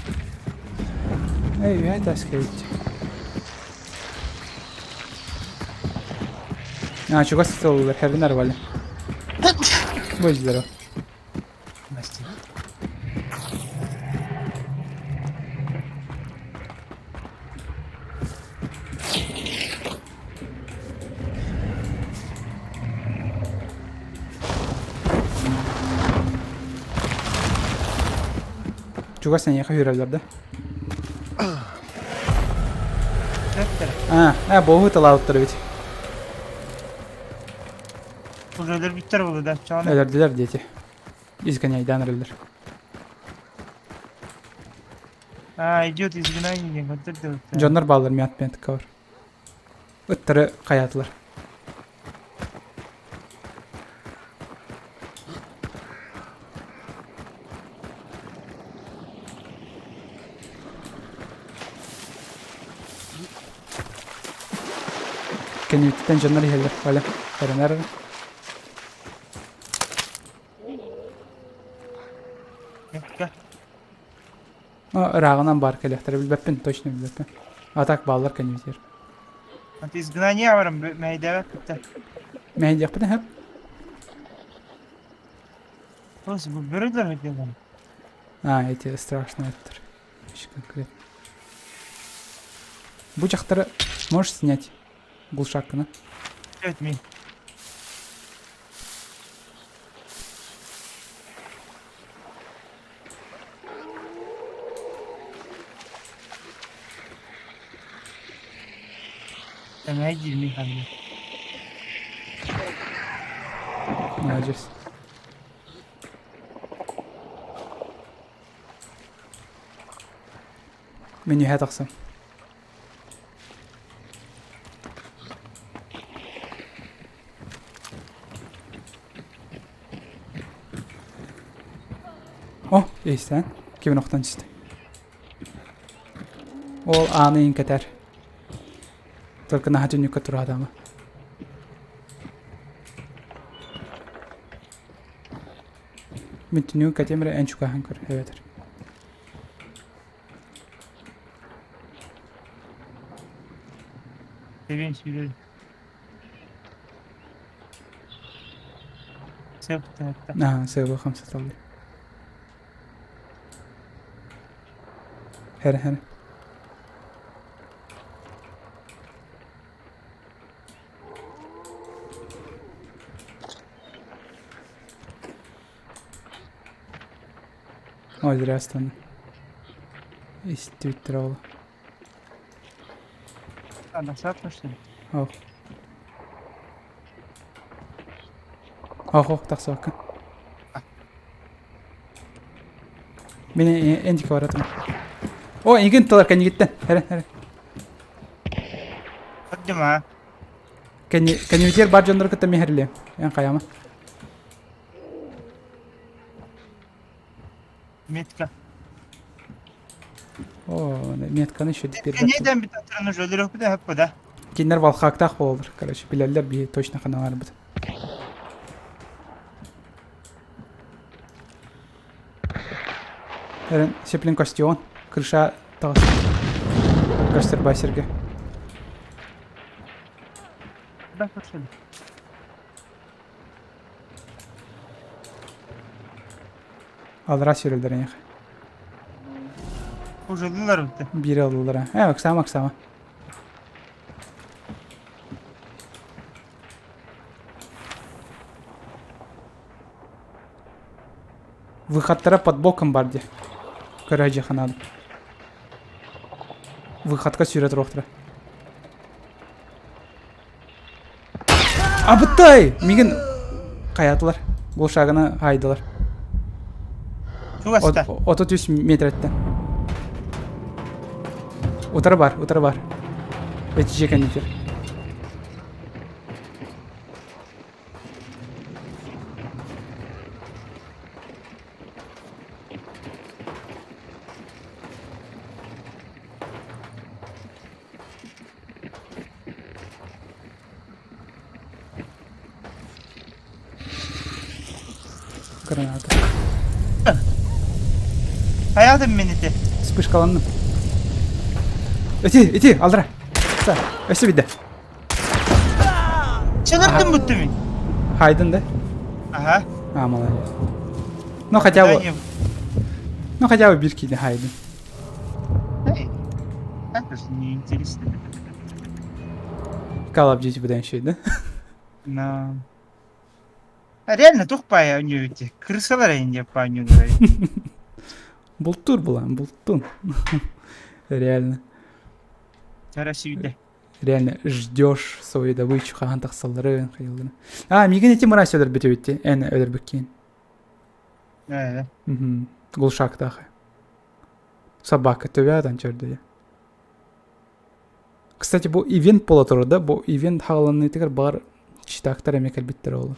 Эй, я это сказать. А, чугас сытыллар, хәрбин арвали. Будь здоров. Настя. Чугас эйиэхэ үүрэллэр да? А, а, буоһу ыталаабыттар эбит. Уже өлөрбүттэр буолуо да, чоҕун. Өлөрдүлэр диэти. Изгоняйдаан эрэллэр. А, идет изгнание диэн көрдөрдө. Дьоннор бааллар мят мятка бар. Ыттары хайаатылар. Кэнниттэн дьоннор иһэллэр. Валя, эрэнэр. Ырааҕынан баар кэлиэхтэрэ билбэппин, точно билбэппин. А так бааллар кэннибитигэр. Аты изгнание баран мэһэйдээбэппит да. Мэһэйдиэхпитин сөп. Просто бу бөрөлөр хотеллар. А, эти страшные аттар. Еще конкретно. Бу дьахтары можешь снять? Глушакканы. Өт мин. Сэмэй диир ханна. Молодец. Мин үһэ тахсан. О, иистэн. Кимин охтон түстэ. Ол ааны иин кэтэр. Только наһаа түннүккэ тураатаама. Мин түннүгүн кэтиэм эрэ эн чугаһаан көр эбэтэр. Тэбиэн сүүрэр. Сөп тээтэ. Аа, сыаба хамсаталлар. Хэр хэр. Ой, зря стану. Истибиттэр ол. А, назад что ли? Ох. Ох, ох, тахсыбаккын. Мин эндики баратым. О, эйигин тылар кэннигиттэн. Эрэ, эрэ. Көрдүм аа. Кэннибитигэр бар дьоннору кытта миһэрилиэм. Эн хайама. Метка. О, метканы еще теперь. Нейден bir татраны жөлөрөк да хөп да. Кинилэр волхактаах буолалар, короче, билэллэр биһи точно ханаларбыт. Эрен Сеплин костюм, крыша таҕыс. Көстөр бай сиргэ. Да, көрсөдө. Аллараа сүүрэллэр эйиэхэ. Ужалылар бутта. Биири ыллылар. Э, Оксана, Оксана. Выходтара под боком бар дии. Көрө дьиэхэ наада. Выходка сүүрэ туруохтара. Абытай! Мигин хайаатылар. Глушаганы хаайдылар. Чугаста. 33 метреттен. Утары бар, утары бар. Эти дьиэ кэннитер. Граната. Хайаатым мин ити. Вспышкаланным. Ити, ити, алдыра. Са, өссө бидде. Чыгырдым бутту мин. Хайдын да? Ага. А, молодец. Ну хотя бы, ну хотя бы бир киһини хайдын. Эй, так уж неинтересно. Call of Duty быдан үчүгэй да? Но... А реально тух пая оонньуу Крысалар эйин диэп оонньуулар Бултуур булан, бултун. Реально. Чара сүйдэ. Реально ждешь свою добычу хаһан тахсалларын, хайылларын. А, миигин ити мразь өлөрбүт эбит эн өлөрбүккин. Э. Мгм. Глушактаах. Собака төбө чөрдө. Кстати, бу ивент буола турар да, бу ивент хааланыытыгар баар читактар эмиэ кэлбиттэр ол.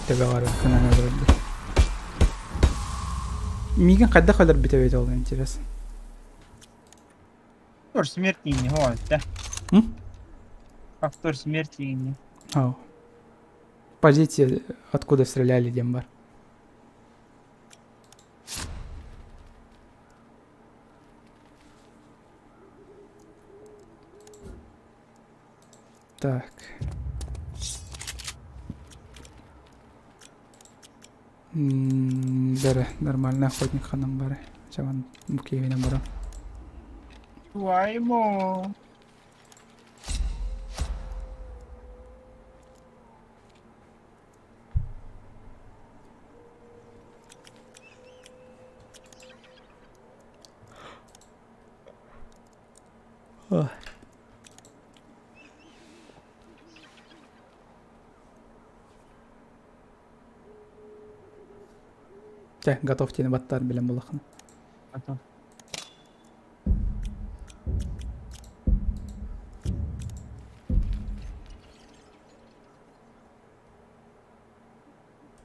Төбөҕөр кынан өлөрдө. Миигин хайдах өлөрбүт эбит ол интересно. Повтор смерти не вот, да? М? Повтор смерти не. Ау. Позиция, откуда стреляли диэн бар. Так. Бэрэ, нормальный охотник ханан бары. Чаман бу киһинэн баран. Ваймо. Чэ, готов диэни баттаан билэн булаххына. Готов.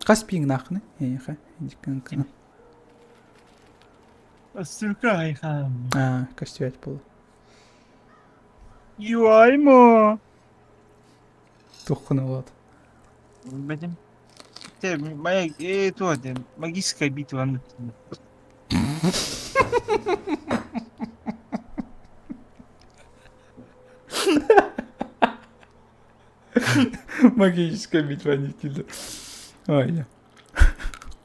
Хас пиҥнааххыный эйиэхэ? Сука, айхам. Аа, көстүбэт буолла. Юаймо. Туоххун олоот. Бэтим. Те, моя, э, то, те, магическая битва. ну, Магическая битва не киллер. Ой.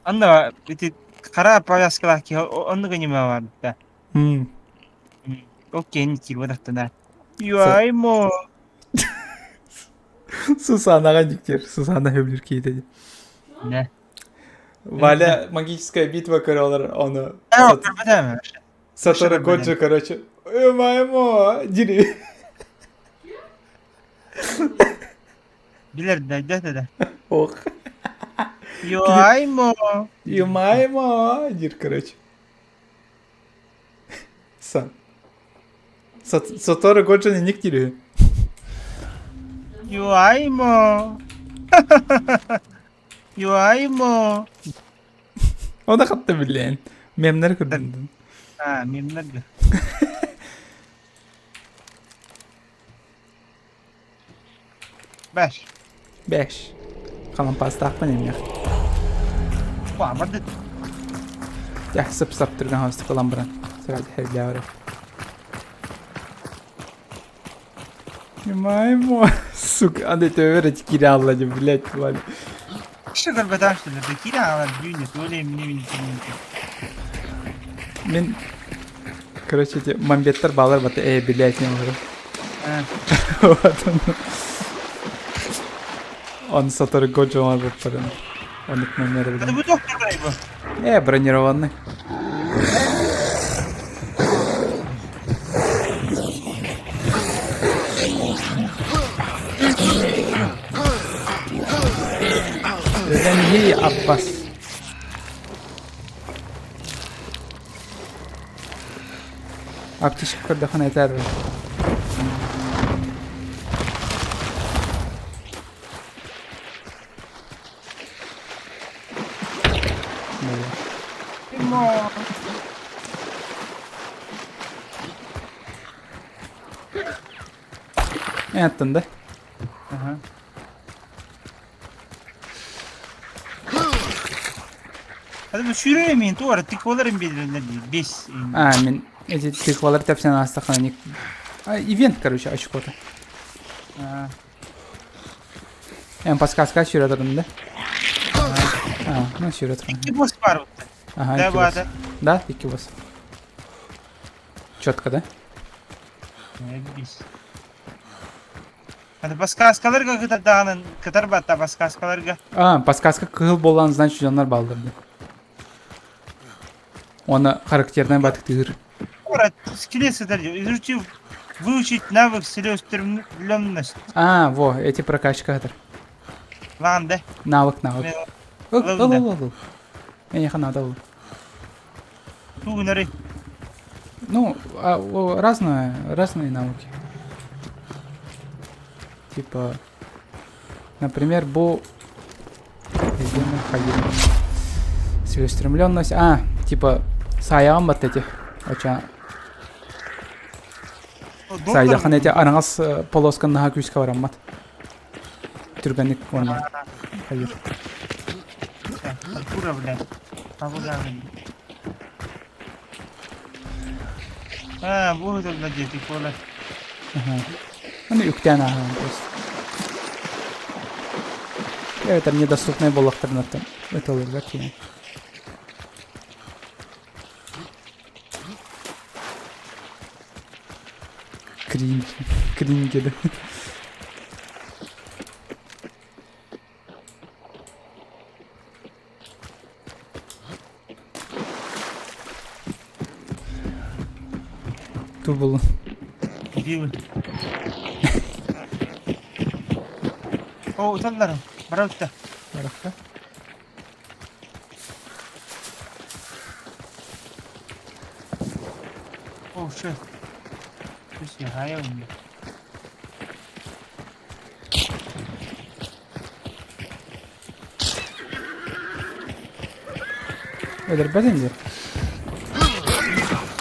Анна, ити хара повязкалаах киһи оннук аниме баар да. М. Ол киһини киирбэтэхтэнэ. Юаймо. Сусанаҕа диктер. Сусана сөбүлүүр киһитэ дии. Не. Валя магическая битва көрөлөр ону Көрбөтөм. Сатору Годжо, короче, Маемо, дири. Билэр да, да, да. Ох. Юаймо. Юмаймо, дир, короче. Сан. Сатору Годжо не ник дири. Юаймо. Юаймо. Оны хатта билэн. Мемнер көрдүн. А, мемнер да. Бэш. Бэш. Халампаастаахпын эмиэх. Баабарды. Дьэ, сып-сап түргэн хостук ылан баран. Сэрэлдэ хэвлээвэрэ. Маемо, сука, аны төбөр эти кире алла деп, блядь, ладно. Что көрбөтөх что ли? Кире алар дүйнө, то ли эмне Мен, короче, эти мамбеттер балар бата, э, блядь, не могу. Вот он. Он сотору Годжо барбыппарын. Оннук номер Это билэн. бу доктор бу. Э, бронированный. Өлен Аббас. Аптечка көрдөхүнэ этэр Эн да? Ага. Hadi bu sürüyor туора тыкваларын белгилер бес. А, мен эти тыквалар тэпсэн аастахана ивент, короче, очкота. Эн подсказка сүүрэ турдум да? А, ну сүүрэ турдум. Икки босс бар Ага, Да, икки босс. баада. Да, икки босс. Четко, да? Бес. Hadi подсказкаларга кытардаанын кытар батта подсказкаларга. А, подсказка кыһыл буолан, значит, дьоннор бааллар дии. Уонна характернай батыктыыр. Туора скелет сытар изучив выучить навык целеустремленность. А, во, эти прокачка хатар. Лаан да. Навык, навык. Ыл, ыл, да. ыл, ыл. Эйиэхэ надо ыл. Тугунары. Ну, а, о, разные, разные навыки. Типа, например, бу... Везде мы ходили. Целеустремленность. А, типа, саайаҕын батта эти. Оча саайдахан эти араҥас полоскан наһаа күүскэ бараммат. Түргэнник уонна хайыр. Кура, блядь. Павловна. А, вот он надетый, кола. Ага. Аны үктээн ааһан просто. Это недоступный буоллахтарына это ылырга киһи. Кринж. Крингелі. Ту буллун. Дебилы. О, уталларым. Бара утта. Барахта. О, shit. Түс хайа у Өлөрбөт ини.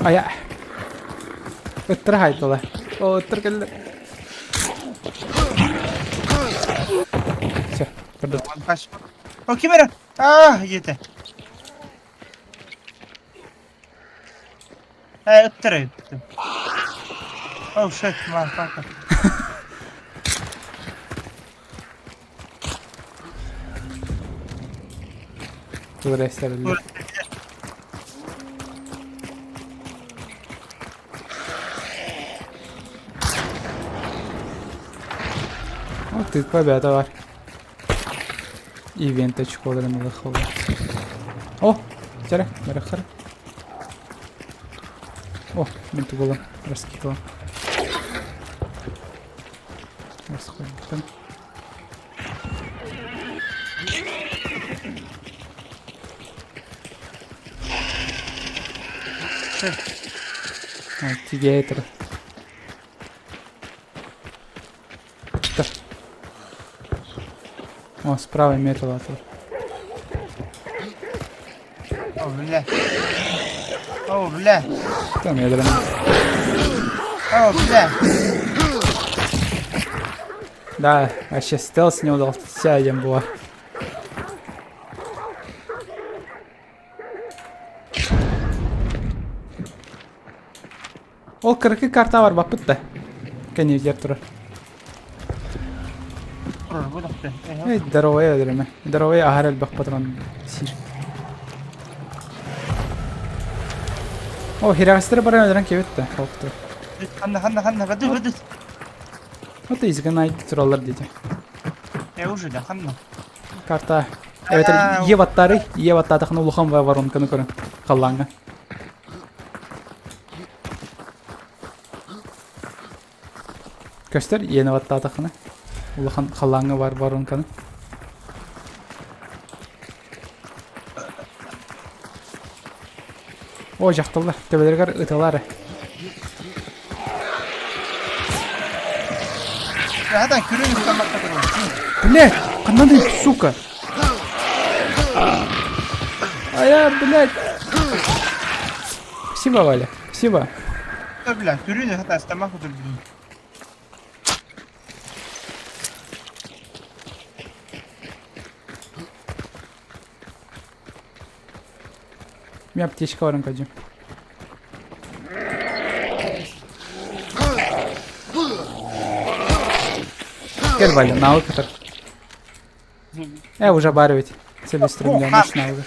Айа. Ыттар хайтала. О, ыттар кэллэ. Все, көрдө. Kaç. О, ким эрэ? Аа, диэтэ. Ээ, ыттар эбит. Oh shit, motherfucker. Тугу эстэриллэр. О, тыква бэйэтэ бар. Ивент очколарын ылыхылар. О, сэрэ, бэрэх сэрэ. О, мин тугулам, раскидывал. Расходим. Тигетер. Да. О, справа металлатор. О, бля. О, бля. Там ядрено. О, бля. Да, вообще стелс не удался, диэн буолар. Ол кыракый карта барбаппыт да. Кэннигэр турар. Турар бу дохты. Эй, здоровая өлөрөмө. Здоровая аһар элбэх патрон сиир. О, хирэҕэстэрэ баран өлөрөн кэбит да, холктур. Ханна, ханна, ханна, баду, баду. Вот изгнай тураллар диэтэ. Э, уже да, ханна. Карта. Эбэтэр ие баттаары, ие баттаатахына улахан воронканы көрөн халлааҥҥа. Көстөр иэни баттаатахына улахан халлааҥҥа бар воронканы. О, дьахталлар төбөлөрүгэр ыталар. Хата күрүн ыстаммакка турар. Блядь, ханнаный, сука! А я, блядь. Спасибо, Валя, спасибо. Бля, күрүн хата ыстаммакка турар. У меня аптечка баран көдьүм. Кэл Валя, навык атар. Э, уже бар ведь. Целеустремленность навыга.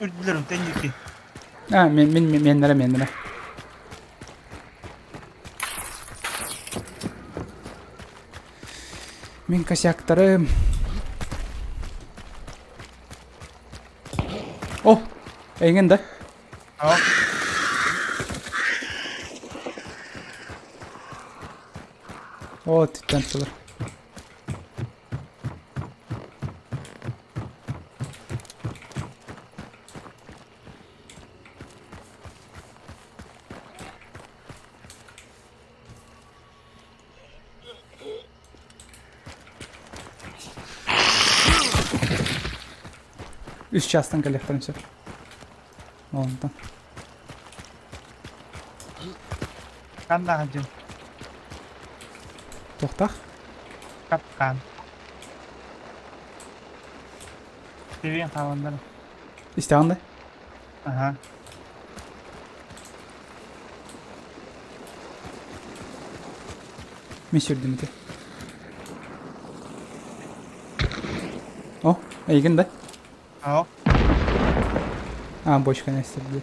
Үрдүлэрин тэнники. А, мен, мен, мен, меннere, меннere. Мин косяктарым. О, эйигин да? Aa. О, түттэн турар. Үс чаастан кэлиэхтэрин сөп. Онтон. Ханна дьыл? Туохтаах? Капкан. Тэбиэн хааланнар. Истэҕин да? Аха. Мин сүрдүм ити. О, эйигин да? Ау. А, бочканы эстэрдии.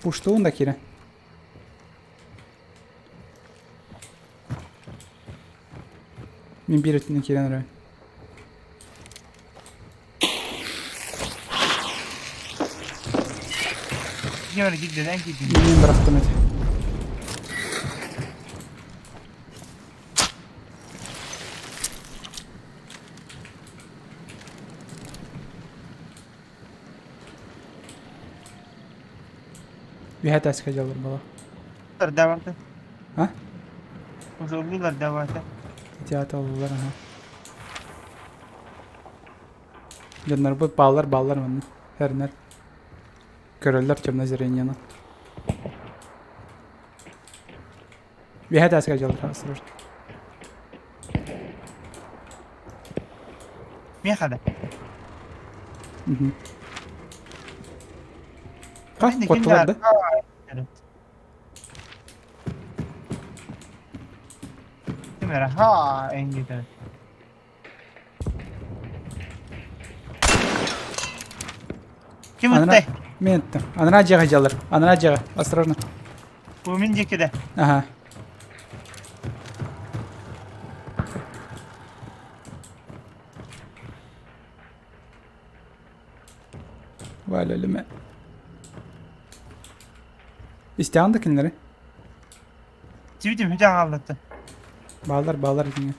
Пуштуун да киирэн. Мин биир өттүнэн киирэн эрэбин. Ким эрэ киирдэ, эн киирдиҥ. Мин бырахтым этэ. Үһэ таска дьаллар була. Давайте. А? Узоллуулар давайте. Театр аха. Дьоннорбут бааллар бааллар манна. Эрнер. Көрөллөр темное зрениены. Үһэ таска дьаллар осторожно. Миэхэ да. Угу. Куоттулар да? Ким эрэ ха эҥгитэ. Ким ыттай? Мен ыттым. Анараа дьиэҕэ дьаллар. Анараа дьиэҕэ. Осторожно. Бу мин диэки да. Ага. Валя өлүмэ. Истэҕин да кинилэри? Сибитим бүтэ хааллатты. Баалар, баалар итингэ.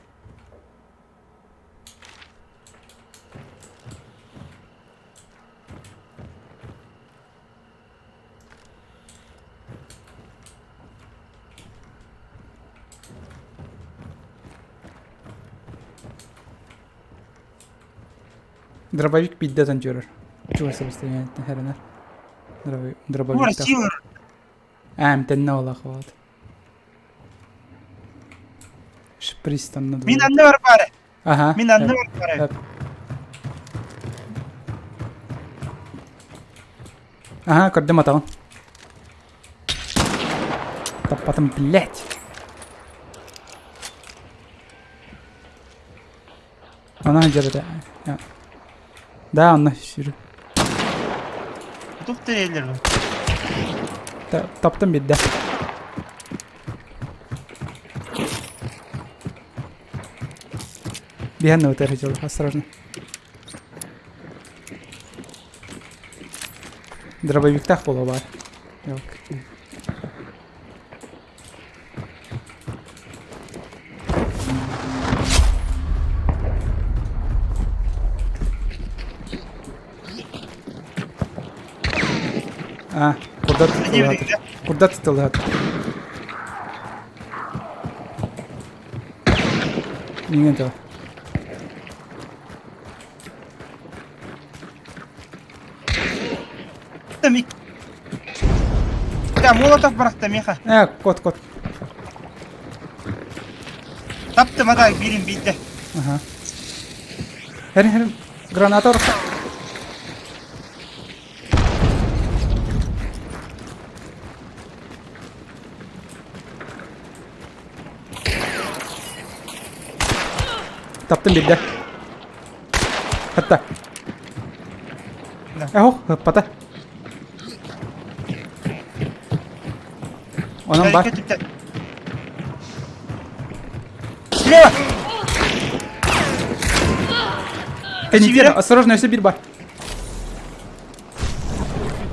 Дробовик биирдэ түөрэр. Чугас расстояниеттан хэрэнэр. Дробовик. Ээмтэннэ олох вот. Шпристанна Мин анны бар бары. Ага. Мин анны бар бары. Ага, көрдүм атаҕын. Таппатым, блядь. Она дьарыта. Да, онно сүрү. Тух тэрээлэр бу? Таптым бидде. Биһэн өтөр дьыл, осторожно. Дробовиктах буола бар. Yok. А, курдат тытылыһат. Курдат тытылыһат. Миңен тыл. Да, молотов бырахта миэхэ. Э, кот, кот. Таптым ата биирин биирдэ. Ага. Херин, херин. Граната орохто. Таптым биирдэ. Хатта. Эх, пата. Онон бар. Слева! Кэнники, осторожно, өссө биир бар.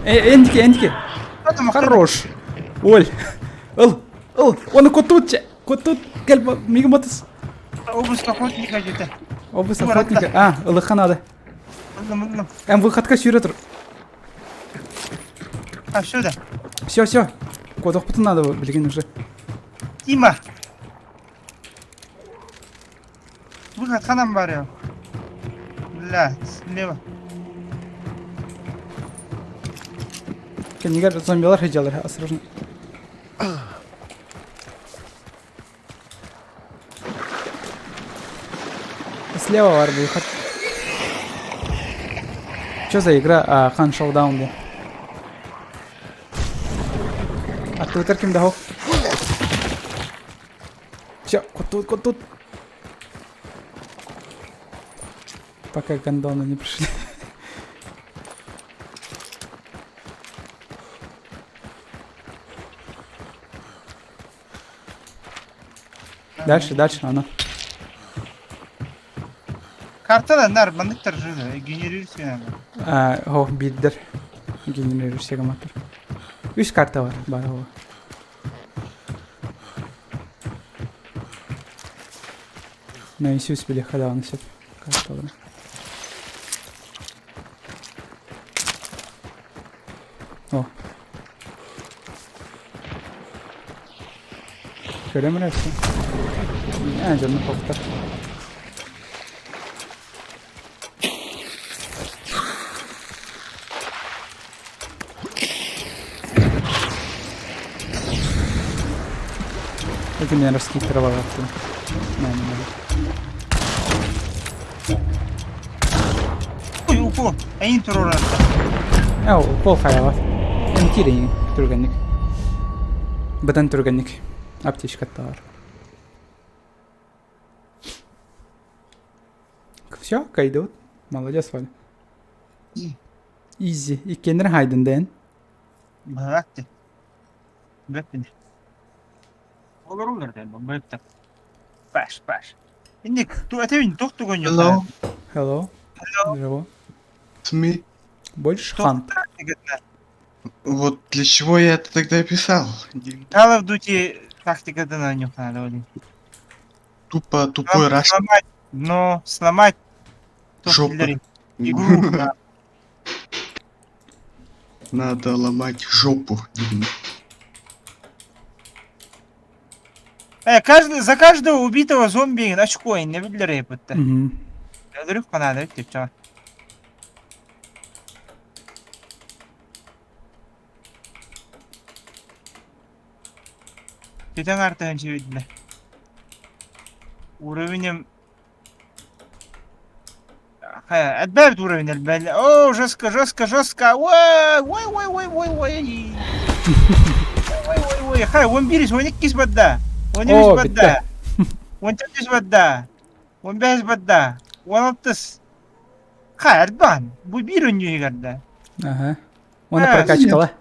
Э, эндики, эндики. Хорош. Оль. Ыл, ыл, оны кутут, кутут. Кел, мигом батыс. Обыск охотника где-то. Обыск охотника. А, ылыхха надо. Ыллым, ыллым. Эм выходка сүүрэ тур. А, все да. Все, все. Кодохпутун надо билигин уже. Тима. Выход ханан бар Бля, слева. Кэннигэр зомбилар сылдьаллар, осторожно. Слева бар выход. Что за игра? А, Хан Showdown диэн. Аттыбытар ким да Все, вот тут, вот тут. Пока гондоны не пришли. Дальше, дальше, она. Карталар нар манныктар жили, генерируйся А, о, биддер. Генерируйся гаматор. Үс карта бар, бар ол. На Иисус били хадааны сөп карталары. О. Көрөм эрэ Ээ, дьонно хохтор. Это меня раскидывало. Ой, укол. Эйин турурар. Ээ, укол хайаҕас. Эмтиир түргэнник. Быдан түргэнник. Аптечкаттаар. Все, кайдыбыт. Молодец, Валя. Изи. Иккиэннэрин хаайдын дээн. Быһаатты. Бэппин. Олорулар дэн, бэптэ. Паш, паш. Инник, ту этэбин тух тугун Hello, Hello. Hello. it's me. Больше хант. Вот для чего я это тогда писал? Call of Duty тактикатын оонньуохтаах ол. Тупо тупой раш. Сломать, но сломать туох Жопа. биллэрий. Игру. Надо ломать жопу. Э, каждый, за каждого убитого зомби очко иннэ биллэрэй бытта. Мгм. Өлөрүк ханаада бүттүк чаҕа. Түтэн артыһын чэбидилэ. Уровенем Хайа, отбавит уровень элбэл. О, жестко, жестко, жестко. Ой, ой, ой, ой, ой, ой. Ой, ой, ой. Хай, он бирис, он иккис бадда. Он үс О, бадда. Он төрдүс бадда. Он бэс бадда. Он алтыс. Хай, элбан. Бу биир өнньүһүгэр Ага. Оны А, прокачкала.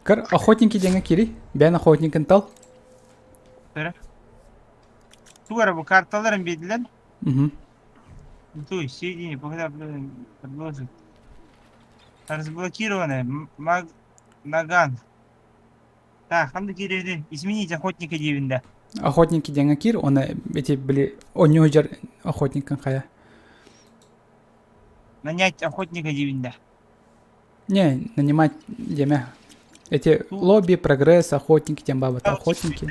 Көр, охотники диэҥэ кири. Бэйэн охотникын тал. Тугу эрэ бу карталарын биэрдилэр. Угу. Туй, соедини, пока продолжит. Разблокированная. Маг... Наган. Так, ханнык киирэбитий? Изменить охотника диибин да. Охотники диэҥэ киир, оны эти били онньуу дьар охотникын хайа. Нанять охотника диибин да. Не, нанимать диэмэ. Эти лобби, прогресс, охотники, тем баба охотники.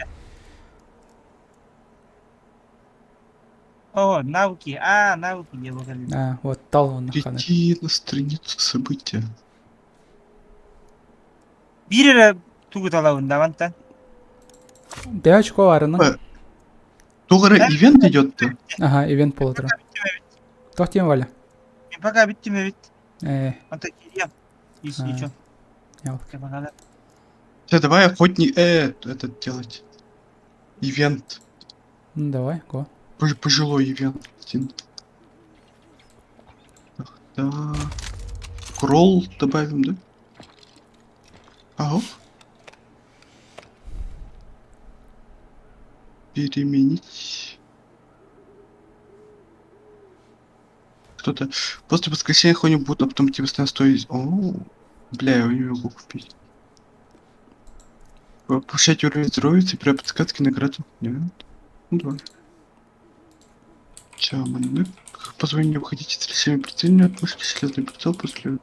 О, навыки. А, навыки диэ бу А, вот тал он ханы. Перейти на страницу события. Биир эрэ тугу талабын да мантан. Бэйэ очко арына. Тугара ивент идет-то? Ага, ивент полутора. Туох тиэн Валя? Мен пока бүттүм эбит. Э, Онтон киириэм. Если А. что. Ялка. Все, давай охотник... этот делать. Ивент. Ну давай, го. Пожилой ивент. Один. Так, да. Кролл добавим, да? Ага. Переменить. Что-то. После воскрешения хуйню будут, а потом тебе станет стоить. О, бля, я не могу купить. Повышать уровень здоровья, при подсказке награду. Нет. Ну давай. Чаманык. Позвони не выходить из решения прицельно от пушки железный прицел после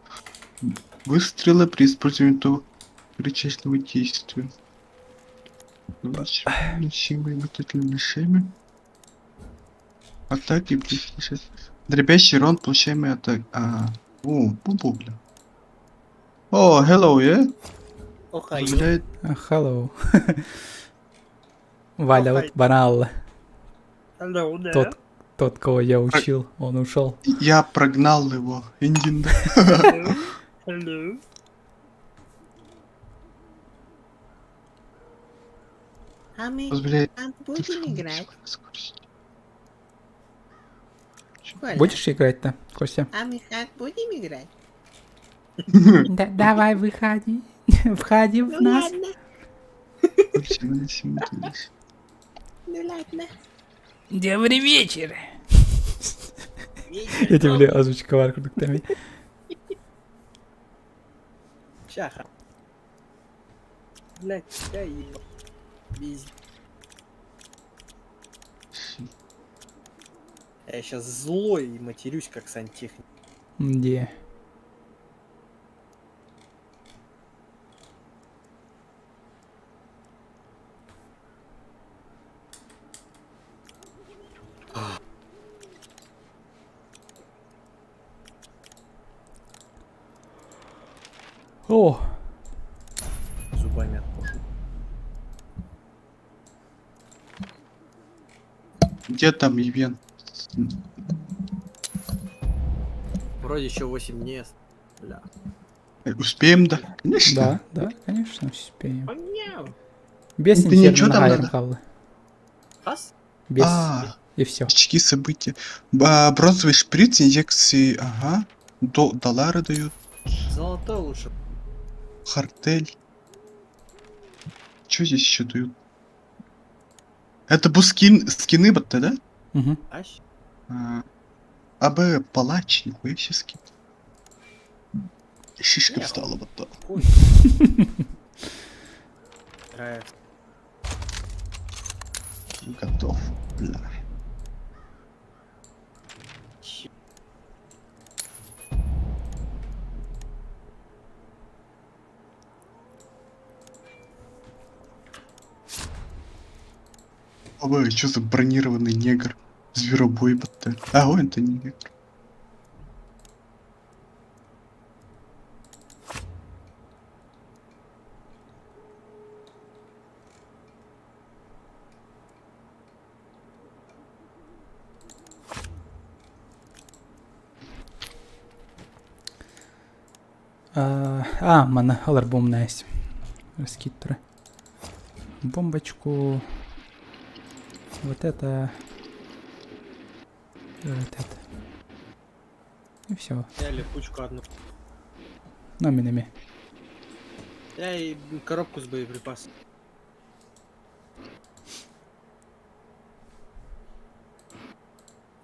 выстрела при использовании того причастного действия. Носимые метательными мишени. Атаки ближайшие. Дробящий рон, получаемый атак. А, о, бу бля. О, hello, yeah? Позволяет Hello. Валя вот банал. Hello there. Тот, тот, кого я учил, он ушел. Я прогнал его. Индин, да. Hello. Hello. А мы Позволяет а будем играть? Коля, Будешь играть-то, Костя? а мы как будем играть? Да, давай, выходи. Входи в Ну нас. ладно, ну ладно. Добрый вечер. Я тебе озвучка бар курдук Чаха. Блять, я ебал. Виз. Я сейчас злой и матерюсь, как сантехник. Где? О, Зубами откушу. Где там ивент? Вроде еще 8 дней. ост- Бля. Успеем, да? Конечно. да, да, конечно, успеем. Понял. Без Это ничего там инферно надо? Хайрхалла. Хас? Без. А, И все. очки события. Бронзовый шприц, инъекции, ага. Доллары дают. Золотой лучше. Хартель. Что здесь еще дают? Это был скин, скины батта, да? Угу. Ащ? А, АБ палач, нихуя себе скин. Шишка Эх. встала батта. Хуй. Нравится. Готов. Бля. Ч- АБ, что за бронированный негр? Зверобой батта. А, ой, это не негр. А, мана аларбомна есть. Раскиттуры. Бомбочку. Вот это. И вот это. И все. Я липучку одну. Номинами. Я и коробку с боеприпасом.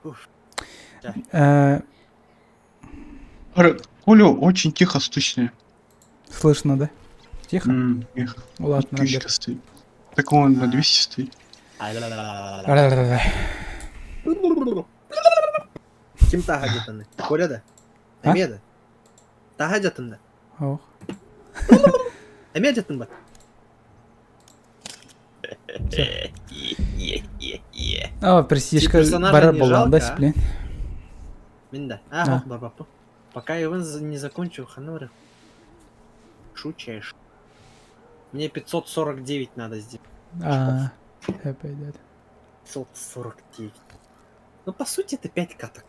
Уф. Колю очень тихо стучно. Слышно, да? Тихо? Эх, Ладно, тысячка Альберт. стоит. Так он на 200 стоит. Ким таха где-то? Коля да? А? Эмиэ да? Таха где-то да? Ох. Эмиэ где-то ба? А, престижка персонажа бара не болан, да, жалко, а? сплин? Мин да. А, А. ох, барбаппа. Пока его не закончил, ханоры. Шучаешь. Мне 549 надо сделать. А, опять, да. 549. Ну, по сути, это 5 каток.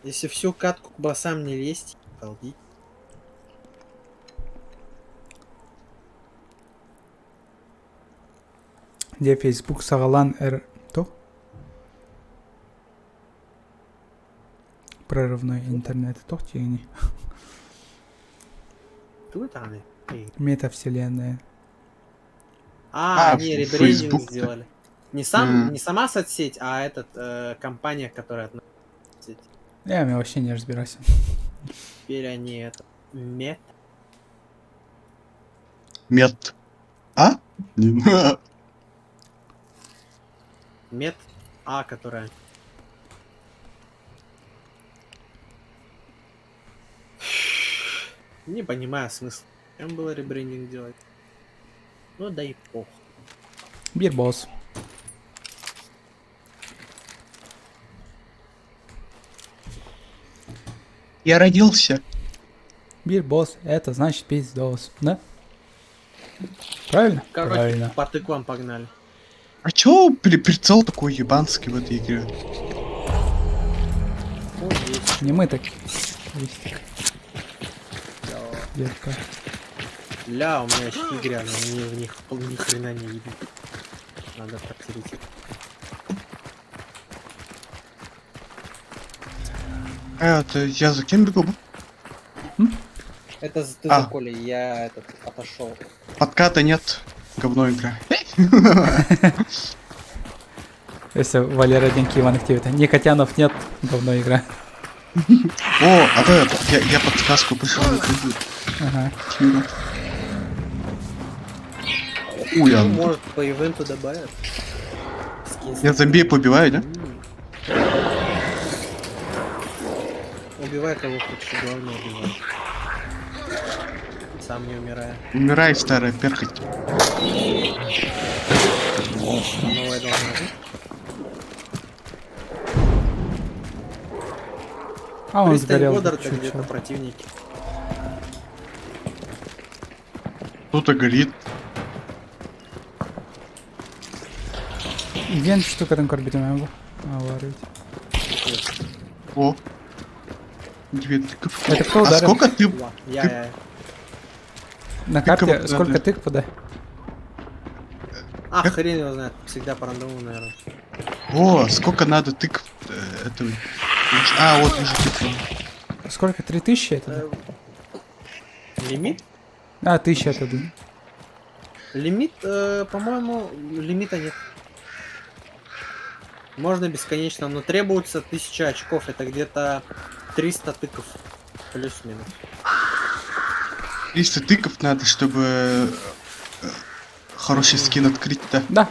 Если всю катку к басам не лезть, колдить. Где Facebook сагалан эр то? Прорывной интернет то тени. Тут они. Метавселенная. А, А, они в ребрендинг Facebook-то. сделали. Не сам, М. не сама соцсеть, а этот компания, которая относится к соцсети. Я вообще не разбираюсь. Теперь они это мет. Мет. А? Не. Мет А, которая. Не понимаю смысл. Чем было ребрендинг делать? Ну да и пох. Бирбос. Я родился. Биир босс, это значит пиздос, да? Правильно? Короче, Правильно. по тыквам погнали. А чё при прицел такой ебанский в этой игре? Ну, есть. Не мы такие. Есть такая. Детка. Ля, у меня очки грязные, мне в них ни хрена не видно. Надо протереть. А, это я за кем бегу? Это ты А. за Колей, я этот отошел. Подката нет. Говно игра. Если Валера Деньки Иван Активита. Никотянов нет, говно игра. О, а да, я подсказку пришел на кругу. Ага. Кира. Хуя. Ну, может, по ивенту добавят. Скин Я зомби побиваю, да? Убивай кого хочешь, главное убивай. Сам не умирая. Умирай, старая перхоть. Новая должна быть. А он Пристань сгорел. Годдарда чучело. где-то противники. Кто-то горит. Вен штука там корбитим его. А, О. Две тыковки. Это кто А ударил? сколько ты... Ла, Я, ты- я. На карте Тыквок сколько надо. тыкв, да? А, хрен его знает. Всегда по рандому, наверное. О, сколько надо тыкв этого. А, вот вижу тыкву. Сколько? 3000 это? да? Лимит? А, 1000 это, да. Лимит, по-моему, лимита нет. Можно бесконечно, но требуется 1000 очков. Это где-то 300 тыков. Плюс-минус. 300 тыков надо, чтобы хороший скин открыть-то. Да,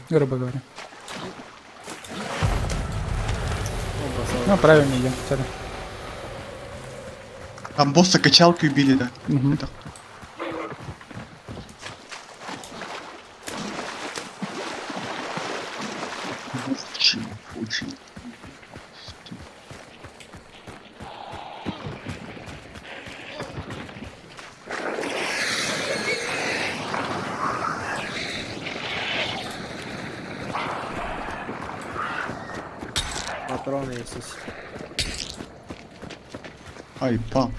грубо говоря. Ну, правильно идем. Всё, да. Там босса качалки убили, да? Мгм. Это Очень, очень. Патроны есть. если. Ай, пап.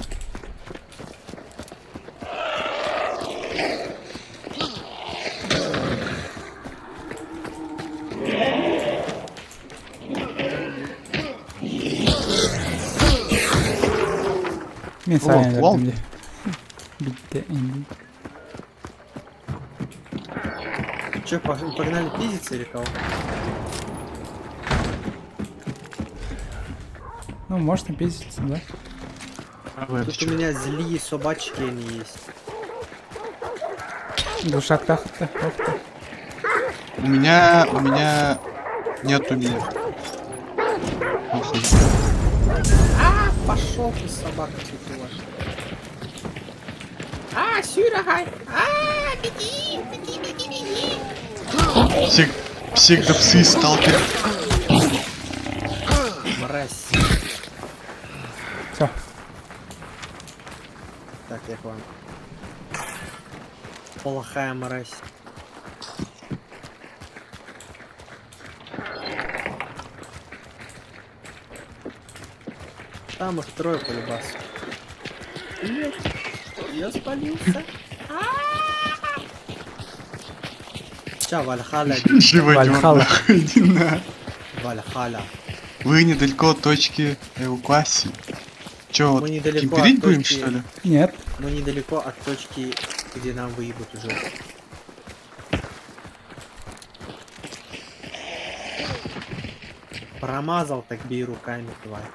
Мен саған О, бердім де. Битте инди. Че, погнали пиздиться или кого? Ну, можно пиздиться, да? А Тут у меня злые собачки они есть. Глушак тахта, охта. У меня, у меня... Нет у меня. Похуй. А, пошел ты, собака сутулая. А, сюрахай! А, беги, беги, беги, беги! Всех, всех псы сталкер. Мразь. Все. Так, я к вам. Плохая мразь. Там их трое полюбас. Нет, я спалился. Ча, Вальхаля. Живодер, Вальхалла. нахуй, иди на. Вальхаля. Вы недалеко от точки эвакуации. Чё, Мы вот недалеко кемперить от будем, точки- что ли? Нет. Мы недалеко от точки, где нам выебут уже. Промазал, так бей руками, тварь.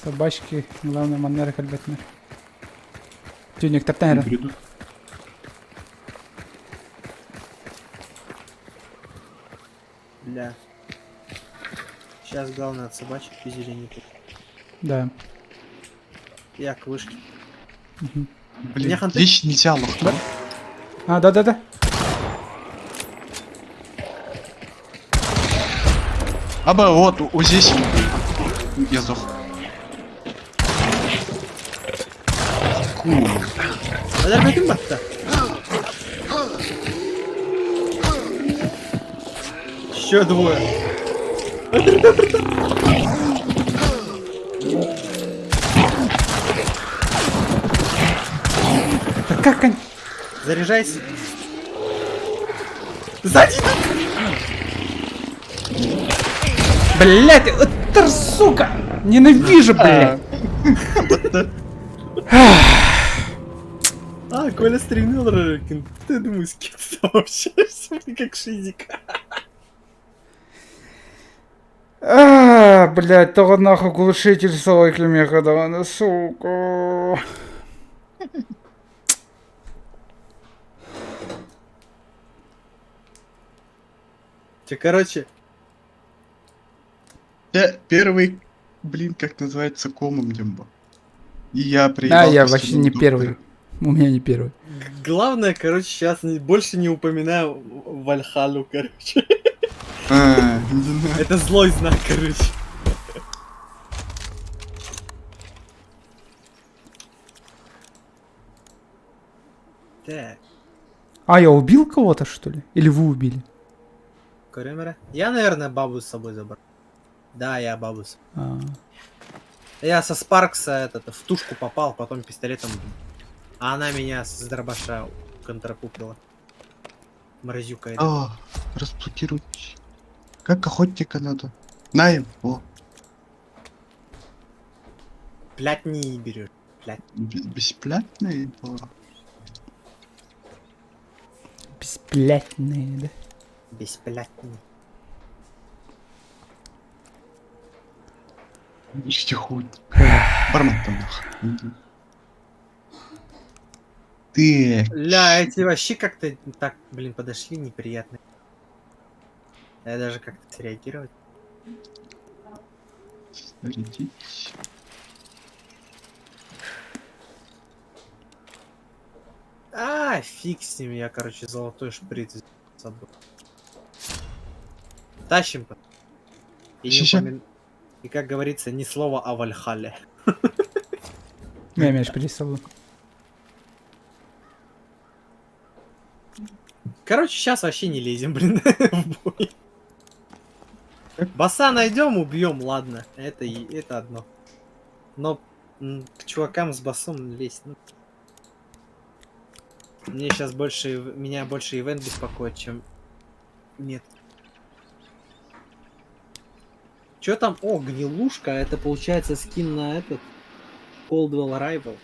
Собачки, главное, манера кальбетнер. Тюник таптайра. Придут. Бля. Сейчас главное от собачек пиздили не тут. Да. Я к вышке. Мгм. Блин, Меня ханты? лечь нельзя, лох. Да. А, да-да-да. Аба, вот, вот здесь. Я сдох. Ку. Өлөрбөтүм батта. Еще двое. Да как они... Заряжайся. Сзади идут! Блять, это сука! Ненавижу, блядь! А, Коля стрельнул Рорикин. Ты думаю, с кем ты там общаешься, блин, как шизик. А, блядь, того нахуй глушитель свой клемеха, да, сука. Че, короче, Я первый, блин, как называется, комом Дембо. И я проебал Да, я по вообще не стену первый. доктора. У меня не первый. главное, короче, сейчас больше не упоминаю Вальхалу, короче. А, не знаю. Это злой знак, короче. Так, А, я убил кого-то, что ли? Или вы убили? Коремера. Я, наверное, бабу с собой забрал. Да, я бабу с А, Я со Спаркса этот, в тушку попал, потом пистолетом. А она меня с дробаша контрапупила. Мразюка эта. А, разблокировать. Как охотника надо? Найм. О, Блядь, не берешь. Блядь. бесплатный было. бесплатные, да? Бесплатный. Ищите хуй. Бармен там нахуй. Ты. Ля, эти вообще как-то так, блин, подошли неприятно. Я даже как-то среагировать. Зарядить. А, фиг с ним, я, короче, золотой шприц с собой. Тащим. И, не Ща-ща. И, как говорится, ни слова о Вальхале. Я мяч пересылаю. Короче, сейчас вообще не лезем, блин, в бой. Баса найдем, убьем, ладно. Это, и- это одно. Но к чувакам с басом лезть, ну. Мне сейчас больше, меня больше ивент беспокоит, чем... Нет. Чё там? О, гнилушка, это получается скин на этот... Coldwell Rival.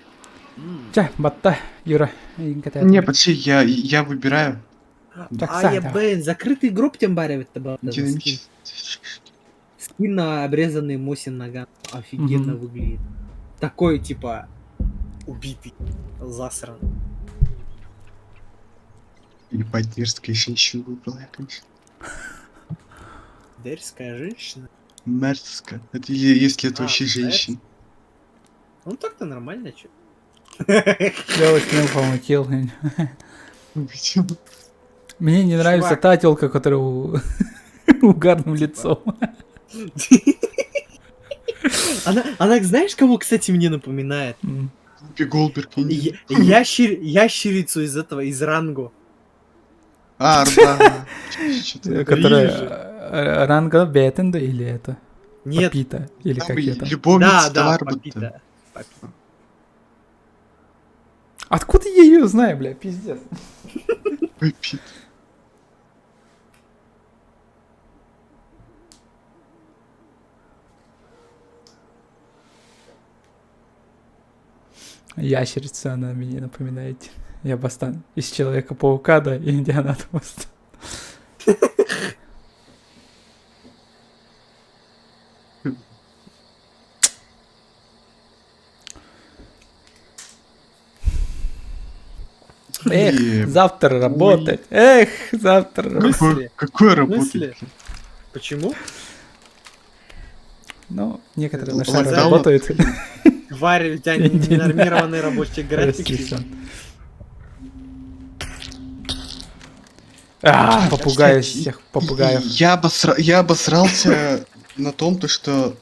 Ча, батта, Юра. Не, подожди, я выбираю. Так, А, Сань, я, давай. блин, закрытый гроб тем баревит-то был. Динамический. Скин на обрезанный Мосин наган. Офигенно Мгм. выглядит. Такой, типа, убитый. Засран. Ебать, дерзкая женщина выбрал я, конечно. Дерзкая женщина. Мерзко. Это если это А, вообще женщина. Ну так-то нормально, чё. Я вот помутил. Мне не нравится Чувак. та телка, которая угарным лицом. Она, знаешь, кого, кстати, мне напоминает? Вупи Голдберг. Ящерицу из этого, из Ранго. А, да. Которая Ранго Беттенда или это? Нет. Папита, или Там как это? любовница Да, да, Папита. Папита. Откуда я ее знаю, бля, пиздец. Папита. Ящерица, она мне напоминает. Я Бастан из Человека-паука, да, и Индиана Бастан. Эх, завтра работать. Эх, завтра работать. Какой работать? Почему? Ну, некоторые наши работают. Тварь, у тебя ненормированный рабочий график. А, попугай всех попугаев. Я обосрался на том, то что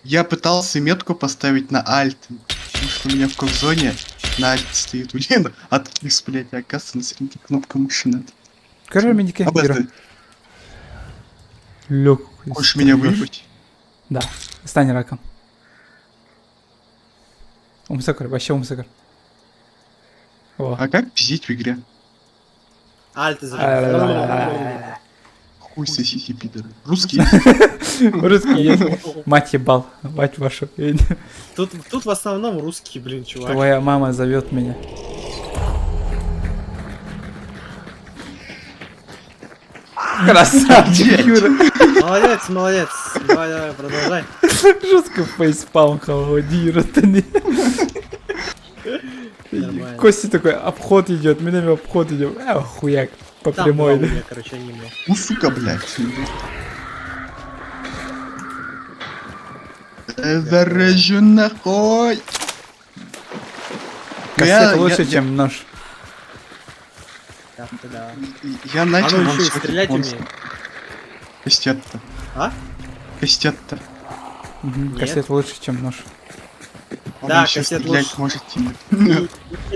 Я пытался метку поставить на Alt, потому что у меня в кокзоне на Alt стоит. Блин, откис, блядь, а оказывается на середине кнопка мыши надо. Скажи мне, А Кира. Лёг. Хочешь меня выебать? Да. Стань раком. Умсакар, вообще умсакар. О. А как пиздить в игре? Альт Хуй сосите, пидоры. Русский. Русский есть. Мать ебал. Мать вашу. Тут, тут в основном русские, блин, чувак. Твоя мама зовет меня. Красавчик, Юра. Молодец, молодец. Давай, давай, продолжай. Жестко фейспалм холодира Нормально. Костя такой, обход идет, мы нами обход идем. А, хуяк, по Там прямой. два у меня, короче, аниме. Ну, сука, блядь. Зарежу нахуй. Кастет Я- лучше, я- чем нож. Да, да. Я начал Оно еще и ваншотить стрелять монстра. умеет. Кастет-то. А? Кастет-то. Мгм, Нет. Кастет лучше, чем нож. Он Да, еще кастет стрелять лучше. может, Тима. Не,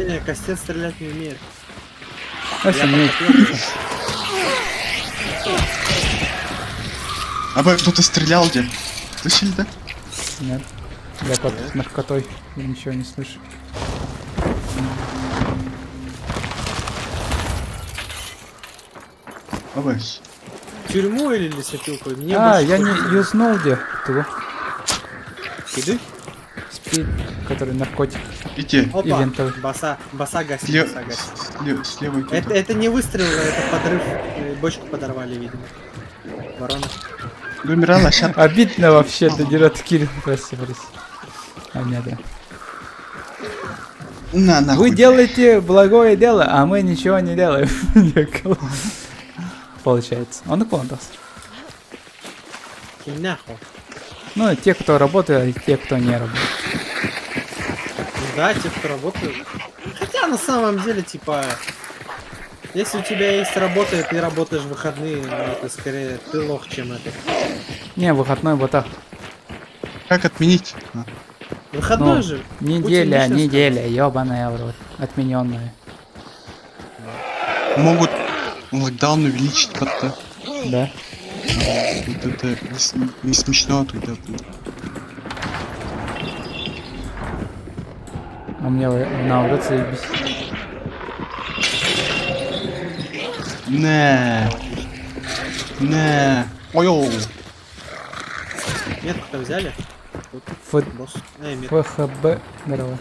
не, кастет стрелять не умеет. А Я умеет. пока А вы кто-то стрелял где? Слышали, да? Нет. Я под наркотой. Я ничего не слышу. Абэс. Тюрьму или лесопилку? Мне а, больше я не хочется. юзнул где. Того. Иду? Спид, который наркотик. Иди. Опа, Ивентовый. баса, баса гасит, Сле- баса гасит. сле- Слева Это, где-то. это не выстрел, это подрыв. Бочку подорвали, видимо. Ворона. Умирала, лошадка. Обидно вообще, ты дерет Кирилл, прости, прости. А, нет, да. На, нахуй. Вы делаете благое дело, а мы ничего не делаем. Получается. Он и даст. И нахуй. Ну, те, кто работает, и те, кто не работает. Ну да, те, кто работают. Хотя на самом деле, типа, если у тебя есть работа, и ты работаешь в выходные, ну, это скорее ты лох, чем это. Не, выходной вот так. Как отменить? А. Выходной Ну, же. Неделя, Путин лично неделя, ёбаная в рот. Отмененная. Могут локдаун увеличить как-то. Да. Вот это не, не смешно тогда будет. А мне наоборот заебись. Не. Не. Ой-оу. Метку-то взяли? Тут Ф... босс. Эй, метку. ФХБ. Здорово.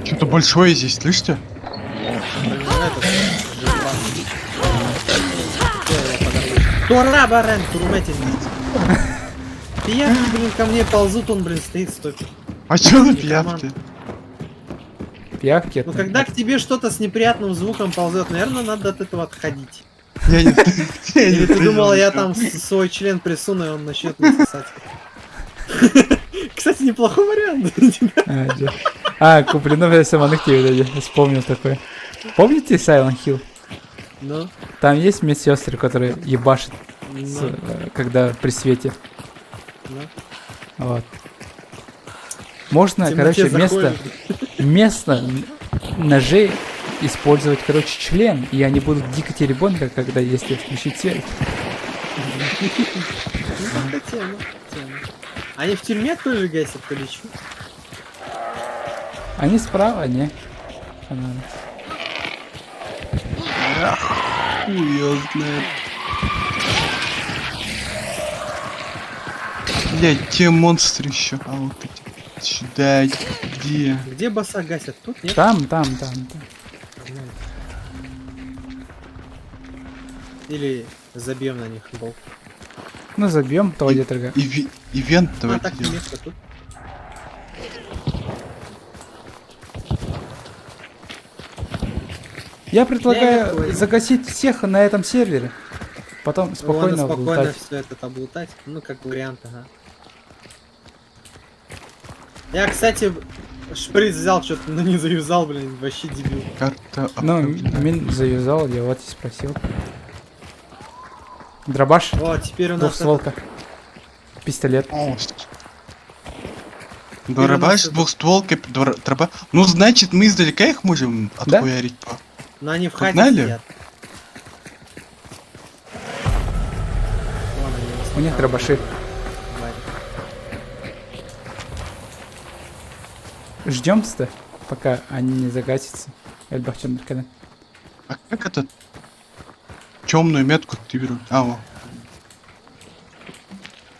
Что-то большое здесь, слышите? Этот, жирбан. Всё, я подорву. Тура, барен, турмети. Пиявки, блин, ко мне ползут, он, блин, стоит, стопит. А чё за Некромант. пиявки? Пиявки Ну, это... когда к тебе что-то с неприятным звуком ползет, наверное, надо от этого отходить. Я не я не Или ты думал, я ничего. там свой член присуну, и он начнет меня сосать? Кстати, неплохой вариант. А, куплено в самых я вспомнил такой. Помните Silent Hill? Ну, Там есть медсестры, которые ебашат, ну, когда при свете. ну. Вот. Можно, короче, вместо, вместо ножей использовать, короче, член, и они будут дико теребонька, когда если включить свет. Ну, тема, тема. Они в тюрьме тоже гасят, то ли чё? Они справа, не? Хуй её знает. Блядь, те монстры еще. А вот эти. Сюда, где? Где баса гасят? Тут нет? Там, там, там, там. Или забьем на них болт. Ну, забьем, то где торга. Ивент А, давайте так делаем. метка тут. Я предлагаю Я загасить всех на этом сервере. Потом спокойно Ладно, спокойно облутать. все это облутать. Ну, как вариант, ага. Я, кстати, шприц взял, что-то, но не заюзал, блин, вообще дебил. Карта Ну, мин заюзал, я вот и спросил. Дробаш. О, теперь у нас... Двухстволка. Пистолет. О, Дробаш, двухстволка, дроба. Ну, значит, мы издалека их можем Да? отхуярить. Но они в хате Погнали? сидят. Вон они, У них дробаши. Твари. Ждем-то, пока они не загасятся. Эльбахчан Меркелен. А как это? Темную метку активировать? А, о.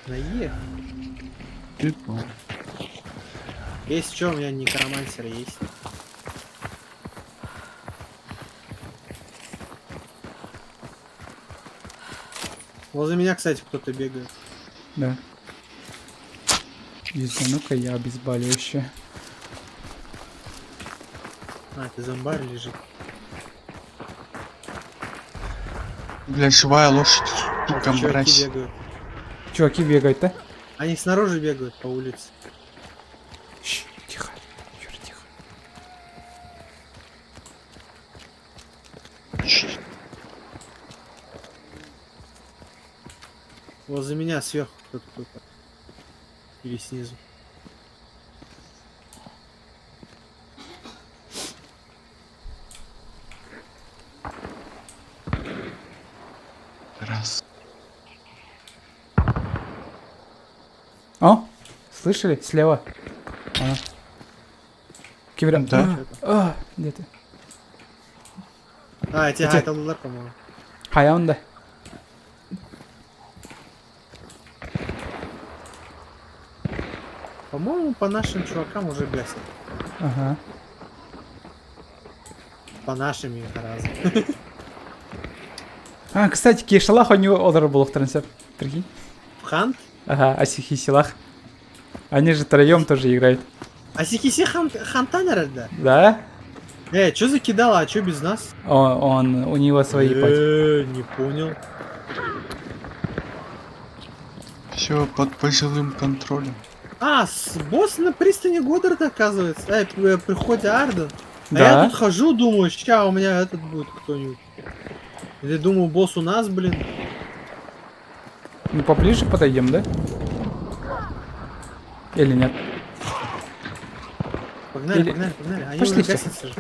На Е. Прикол. Есть что, у меня некромансер есть. Возле меня, кстати, кто-то бегает. Да. Ну-ка я обезболивающее. А, это зомбарь лежит. Бля, живая лошадь, сука, Чуваки мразь. бегают. Чуваки бегают, да? Они снаружи бегают по улице. Шш, тихо. Юра, тихо. Возле меня сверху кто-то тут. Или снизу. Раз. О, слышали? Слева. Ана. Кивря. Да. А, а, где ты? А, эти Эти- это по-моему. Хаянда. По-моему, по нашим чувакам уже гасят. Ага. По нашим их разом. А, кстати, Кешалах у него одр был трансфер. Прикинь. Хант? Ага, Асихисилах. Они же троем тоже играют. А Сикиси хан... Хантанер, да? Да? Э, чё закидала, а чё без нас? Он, он у него свои пати. Э, не понял. Все под пожилым контролем. А, с, босс на пристани Годдарда, оказывается. Э, приходе Арден. А Да. я тут хожу, думаю, ща у меня этот будет кто-нибудь. Или думаю, босс у нас, блин. Ну поближе подойдем, да? Или нет? Погнали, Или- погнали, погнали. Они Пошли уже все. гасятся же.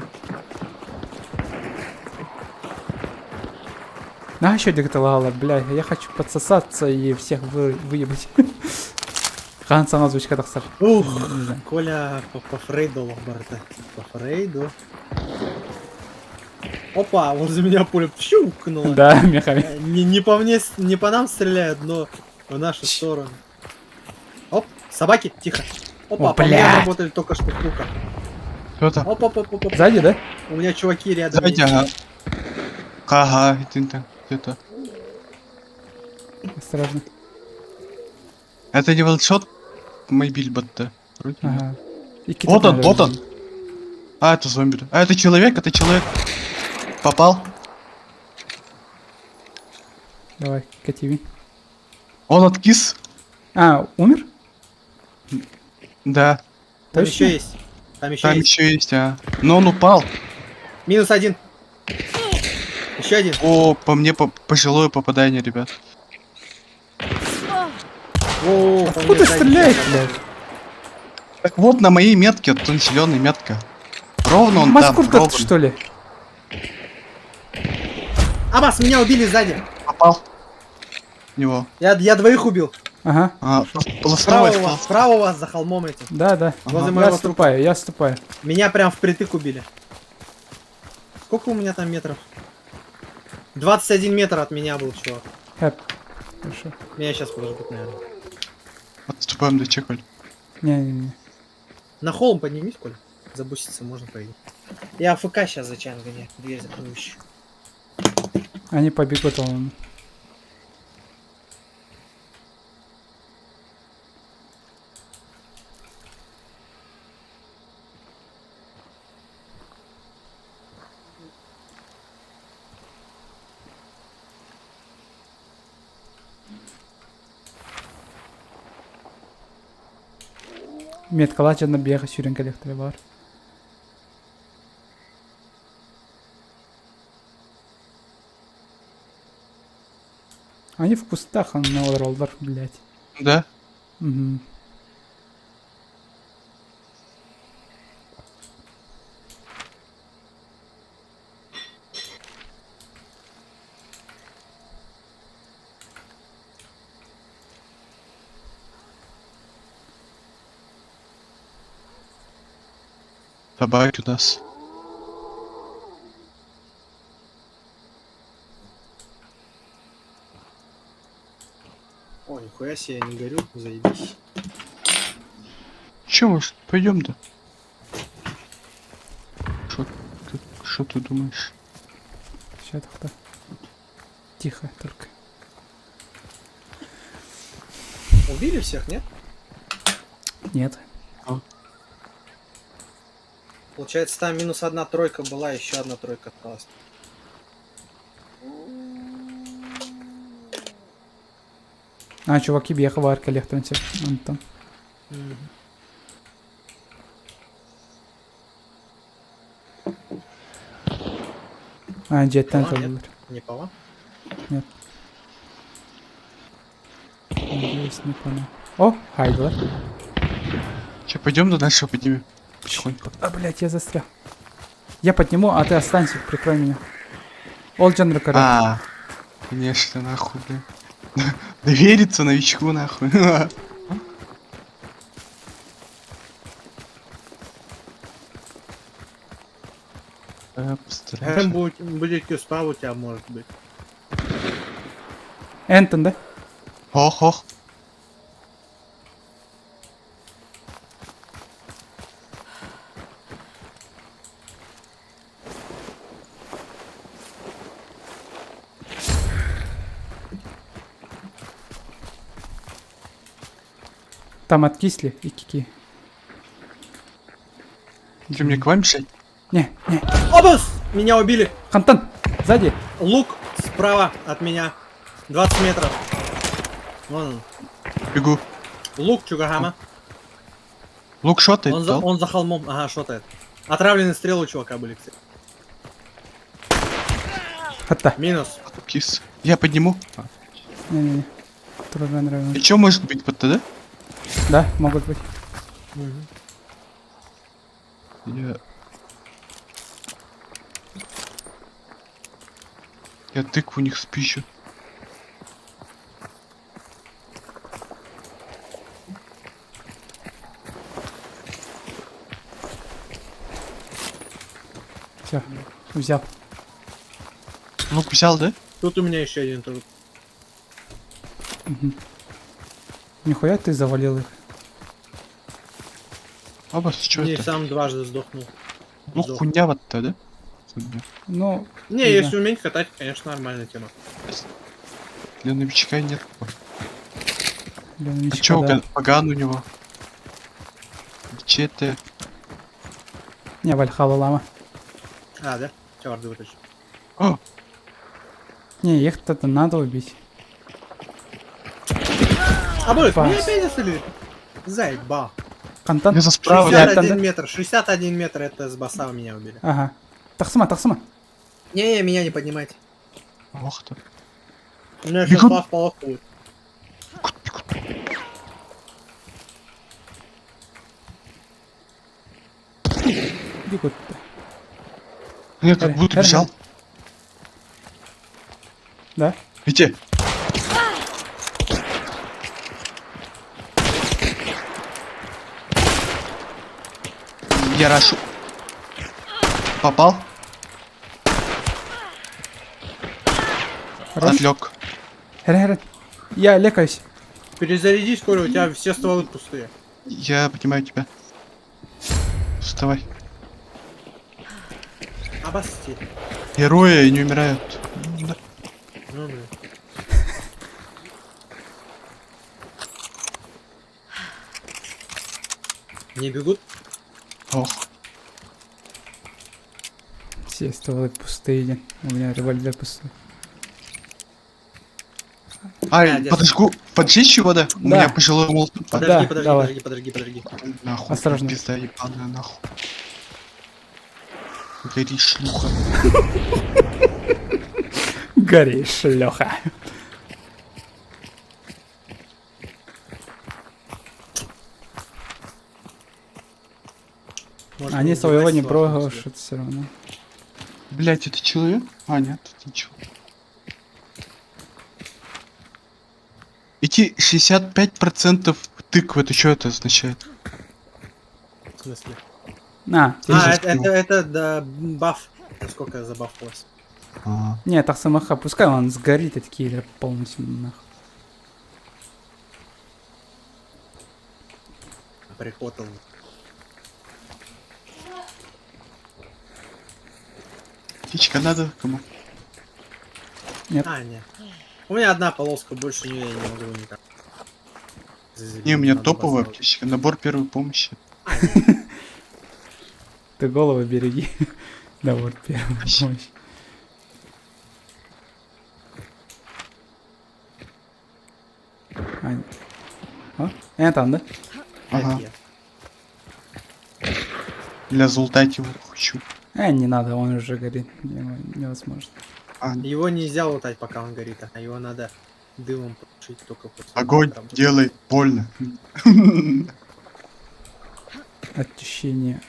На, еще где-то бля, я хочу подсосаться и всех вы, выебать. Хан сама озвучка тахсар. Ух, Не знаю. Коля по, по Фрейду ломбарда. По Фрейду. Опа, возле меня пуля пщукнула. Да, мехами. Не, не по мне, не по нам стреляют, но в нашу сторону. Оп, собаки, тихо. Опа, О, по мне блядь. работали только что сука. Кто там? Оп, оп, оп, оп, оп. Сзади, да? У меня чуваки рядом. Сзади, есть. ага. Ага, это там где-то. Осторожно. Это не волшот мобиль батта. Вроде нет. Ага. И Вот он, надо вот он. взять. А, это зомби. А, это человек, это человек. Попал. Давай, кативи. Он откис. А, умер? Да. Там Точно? еще есть. Там еще Там есть. еще есть, а. Но он упал. Минус один. Еще один. О, по мне по пожилое попадание, ребят. О, по мне Откуда сзади стреляет, сейчас. блядь? Так вот на моей метке, вот он зеленый метка. Ровно он там, Маскурка ровно. что ли? Абас, меня убили сзади. Попал. В него. Я двоих убил. Ага. А, Справа пластовой у вас, справа у вас за холмом этим. Да, да. Возле Я моего трупа. отступаю, я отступаю. Меня прям впритык убили. Сколько у меня там метров? 21 метр от меня был, чувак. Хэп. Хорошо. Меня сейчас подожгут, наверное. Отступаем до чеколь. Не-не-не. На холм поднимись, Коль. Забуситься можно, по идее. Я АФК сейчас зачем гоняю. Дверь закрою еще. Они побегут, он. Меткала жана бияга сүйрен коллекторы бар. Они в кустах, он олороллар, блядь. Да? Угу. Собаки у нас. О, нихуя себе, я не горю, заебись. Че, может, пойдем да? Шо ты, шо ты думаешь? Сейчас тогда. Тихо только. Убили всех, нет? Нет. А. Получается, там минус одна тройка была, еще одна тройка осталась. А, чуваки, бьеха бар коллекторнте. Антон. А, дьиэттэн Пала, нет? тыллар. Не пала? Нет. Надеюсь, не понял. О, хайдылар. Че, пойдем до дальше поднимем? Потихоньку. А, блядь, я застрял. Я подниму, а ты останься, прикрой меня. Ол дьон короче. А, конечно, нахуй, бля. Довериться новичку, нахуй. Э, Там постарайся. будет, будет кюспа у тебя, может быть. Энтон, да? Ох, ох. Там откисли и кики. Че, мне к вам мешать? Не, не. Обус! Меня убили! Хантан! Сзади! Лук справа от меня. 20 метров. Вон он. Бегу. Лук Чугахама. Лук шотает, Он за, да? он за холмом. Ага, шотает. Отравленные стрелы у чувака были, кстати. Хатта. Минус. Кис. Я подниму. Не-не-не. Трудно И чё может быть под тогда? Да, могут быть. Я... Я тыкву у них спищу. Все, взял. Лук взял, да? Тут у меня еще один труп. Угу. Нихуя ты завалил их. Оба, что Не, это? сам дважды сдохнул. Ну Сдох. хуйня вот-то, да? Хуйня. Ну, Не, не если знаю. уметь катать, конечно, нормальная тема. Для новичка нет. Для А новичка, чё, да. поган у него? Че ты? Не, Вальхала лама. А, да? Чёрт, вытащил. О! Не, их-то надо убить. А будет, меня Пас. опять застрелили. Заебал. Хантан. Я за справа. 61 метр, 61 метр, это с баса меня убили. Ага. Тахсыма, тахсыма. Не-не, меня не поднимайте. Ох ты. У меня сейчас Бегут. два в полоску будет. Бегут. Я как будто бежал. Да? Иди. Я рашу. Попал? Хорош. Отлег. Хер-хер. Я лекаюсь. Перезарядись, Коля, у тебя все стволы пустые. Я понимаю тебя. Вставай. Обости. Герои не умирают. Да. Ну, блин. Не бегут? Ох. Все стволы пустые. У меня револьвер пустой. Ай, А, подожгу. Поджечь его, да? У Да. меня пожилой молот. Подожги, Да, подожги, давай. подожги, подожги, подожги. Нахуй. Осторожно. Пизда ебаная, нахуй. Гори, шлюха. Гори, шлёха. Они не своего не убивать сложно брошат все равно. Блять, это человек? А, нет, это ничего. Эти 65% тыкв, это что это означает? В смысле? На, А, же это, это, это, да, баф. Сколько забафалось? А, Не, так самаха, пускай он сгорит, этот киллер полностью нахуй. Прихватал. птичка надо кому? Нет. А, нет. У меня одна полоска, больше нее я не могу никак. Не, у меня Надо топовая базовать. аптечка, набор первой помощи. Ты голову береги. Да вот первая помощь. А, а? Там, да? Ага, Я. для залутать его хочу. Не надо, он уже горит. Его невозможно. А, Его нельзя лутать, пока он горит, а его надо дымом потушить только после. огонь того, как делай больно. Очищение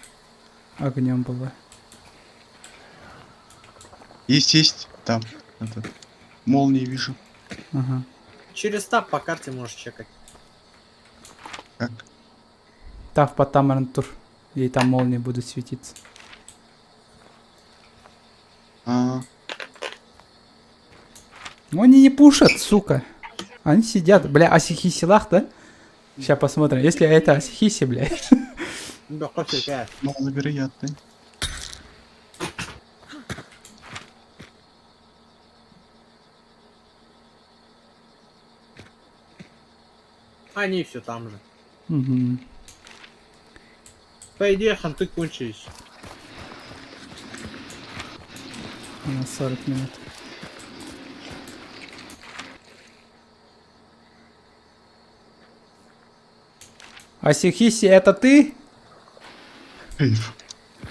огнем было. Есть, есть, там, этот, молнии вижу. Ага. Через таб по карте можешь чекать. Как? Тав по тур. И там молнии будут светиться. А, Ну, они не пушат, сука. Они сидят. Бля, Асихиси лах, да? Сейчас посмотрим. Если это Асихиси, бля. Да, кофе, кайф. маловероятно. Они все там же. Мгм. По идее, ханты кончились. У нас 40 минут. Асихиси, это ты? Кайф.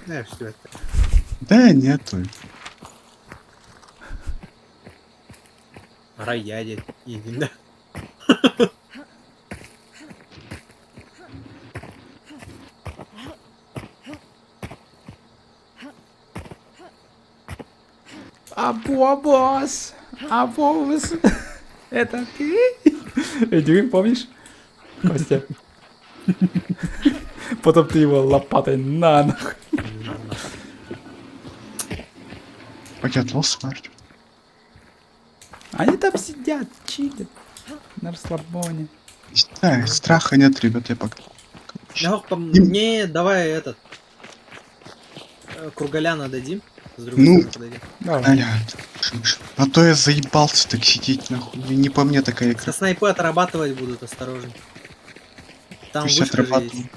Да, все это. Да нету. Рояль един, да. Абобос! Абобос! Это ты? Эдюин, помнишь? Костя. Потом ты его лопатой на нахуй. Пакет лос смерть. Они там сидят, чилят. На расслабоне. Да, страха нет, ребят, я пока. Да, Не, давай этот. Кругаляна дадим. С другой Ну. стороны подойдем. Давай. Аля, а то я заебался так сидеть, нахуй. Не по мне такая игра. Со снайпы отрабатывать будут, осторожно. Там Пусть вышка же есть. отрабатывают.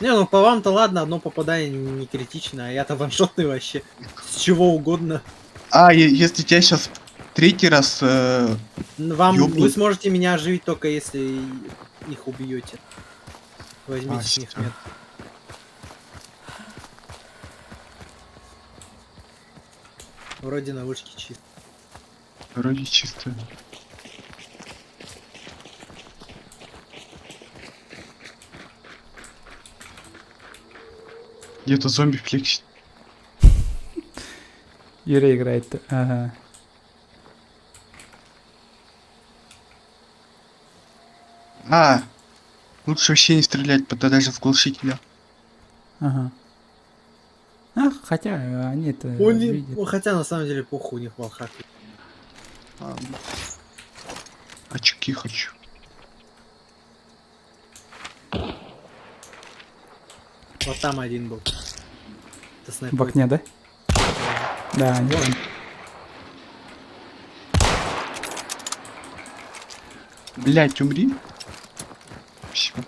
Не, ну по вам-то ладно, одно попадание не критично, а я-то ваншотный вообще. С чего угодно. А, если тебя сейчас третий раз... Вам, Ёбнут. вы сможете меня оживить только если их убьете. Возьмите А, с них всё. мет. Вроде на вышке чисто. Вроде чисто. Где-то зомби флексит. Юрий играет. Ага. А, лучше вообще не стрелять, тогда даже в глушителя. Ага. А, хотя они-то Он не- видят. ну, хотя на самом деле похуй у них волхак. А, очки хочу. Вот там один был. Это снайпер. В окне, да? Да, они там. Блять, умри. Спасибо.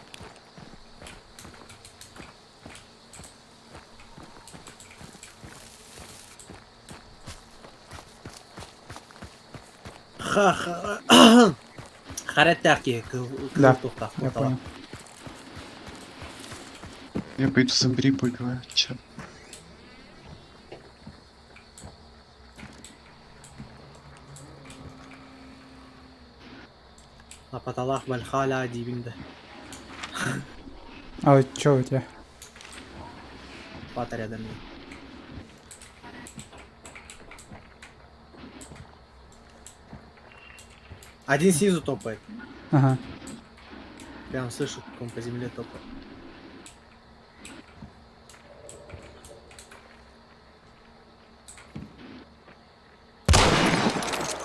Ха-ха. Характарки. Да, я понял. Я пойду зомби поиграю. Чё? На потолах Вальхаля дибинде. А вот чё у тебя? Лопата рядом. Один снизу топает. Ага. Прям слышу, как он по земле топает.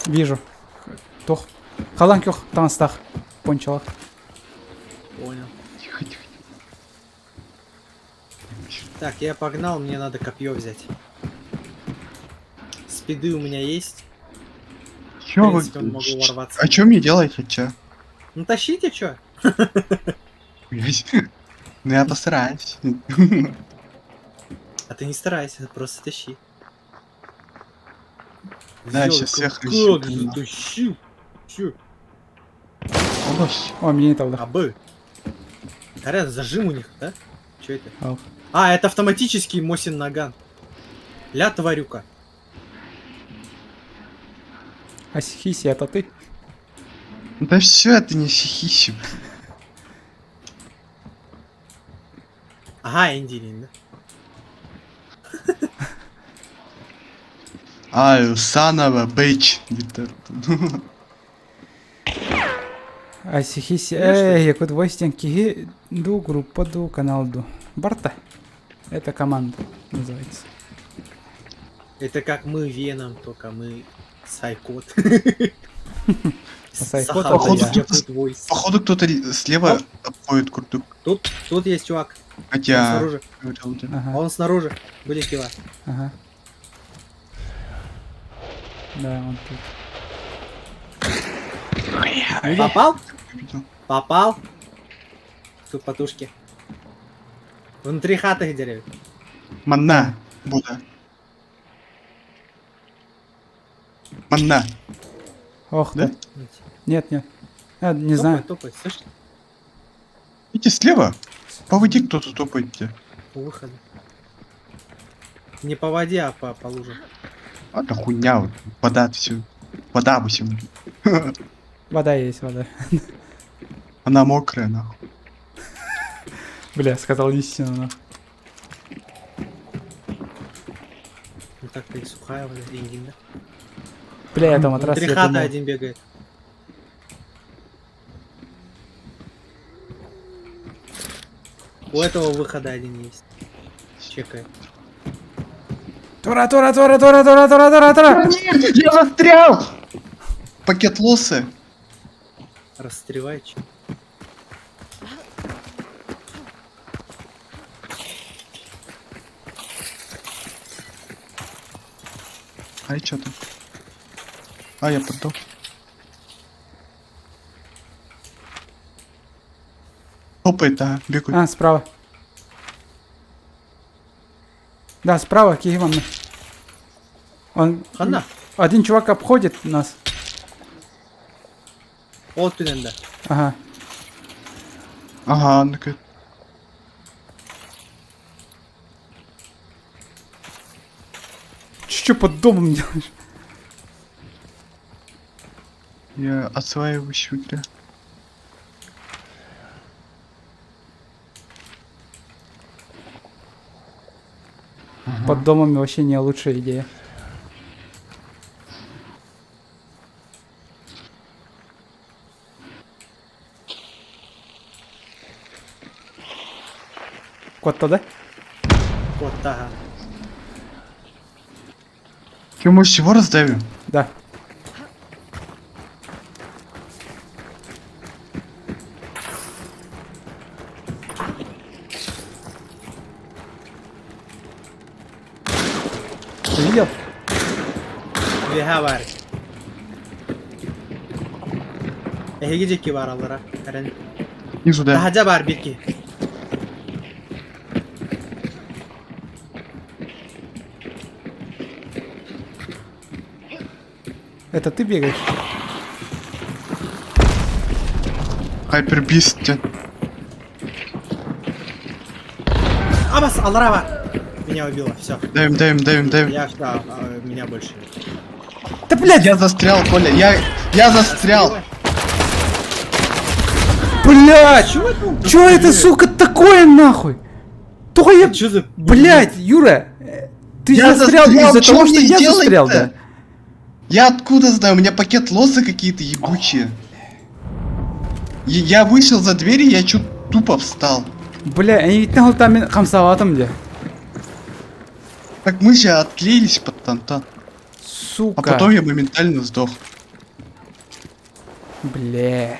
Вижу. Тох. Халан көх таҥастаах. Пончалах. Понял. Тихо, тихо. Так, я погнал, мне надо копье взять. Спиды у меня есть. Чё В вы... принципе, могу ворваться. А чё мне делать хотя? Ну тащите, чё? Блядь. Ну я постараюсь. А ты не старайся, просто тащи. Да, Взял, щас как всех как рассеку, затащил. Чё? Обос. О, мне не талда. А, Б. Говорят, зажим у них, да? Чё это? Ау. А, это автоматический Мосин Наган. Ля тварюка. А Сихиси, это ты? Да все, это не сихиси. Ага, Эндилин, да? А, Санова, Бэч. Где-то. А Сихиси, Конечно. эй, якут войстен киһи ду группа ду канал ду. Барта. Это команда называется. Это как мы Веном, только мы Сайкот. Сайкот это Походу, я. кто-то, походу кто-то слева обходит куртук. Тут, тут есть чувак. Он Хотя... снаружи. говорил, да. Ага. Он снаружи. Были кила. Ага. Да, он тут. Попал? Видел. Попал. Тут потушки. Внутри хаты деревьев. Манна. Буда. Манна. Ох, Да? да. Нет, нет. А, не Топай, знаю. Топай, слышишь? Иди слева. По воде кто-то топает. где. У выхода. Не по воде, а по, по лужам. А да хуйня, вот. Вода все. Вода всем. Вода есть, вода. Она мокрая, нахуй. Бля, сказал истину, нахуй. Ну так-то и сухая вода, деньги, да? Бля, я там матрас, Внутри я хаты думал. один бегает. У этого выхода один есть. Чекай. Тура, тура, тура, тура, тура, тура, тура, тура! Я застрял! Пакет лосы. Растревай, че. Ай, чё там? А, я поддал. Топает, да, бегает. А, справа. Да, справа, Кигиван. Он... Хана. Один чувак обходит нас. Вот туда, да. Ага. Ага, ну-ка. Че под домом делаешь? Я осваиваюсь в игре. Под домом вообще не лучшая идея. Кот да? Кот, ага. Че, может, его раздавим? Да. Ты видел? Веха бар. Эһиги диэки бараллара. Эрэн. Снизу, да. Таһадьа бар бирки. Это ты бегаешь? Хайпербист. те. Абас, аллара бар. Меня убило, все. Давим, давим, давим, давим. Я все, меня больше нет. Да блядь! Я застрял, Коля, я, я застрял. Блядь! Чего это он Чё это, сука, такое нахуй? Тухай, Чё за... блядь, Юра, ты Я застрял застрял, из-за чё того, что мне я застрял, делать-то? да. Я откуда знаю? У меня пакет лоса какие-то ебучие. Я вышел за дверь, и я чуть тупо встал. Бля, они ведь там там хамсоватым где. Так мы же отклеились под тантан. Сука. А потом я моментально сдох. Бля.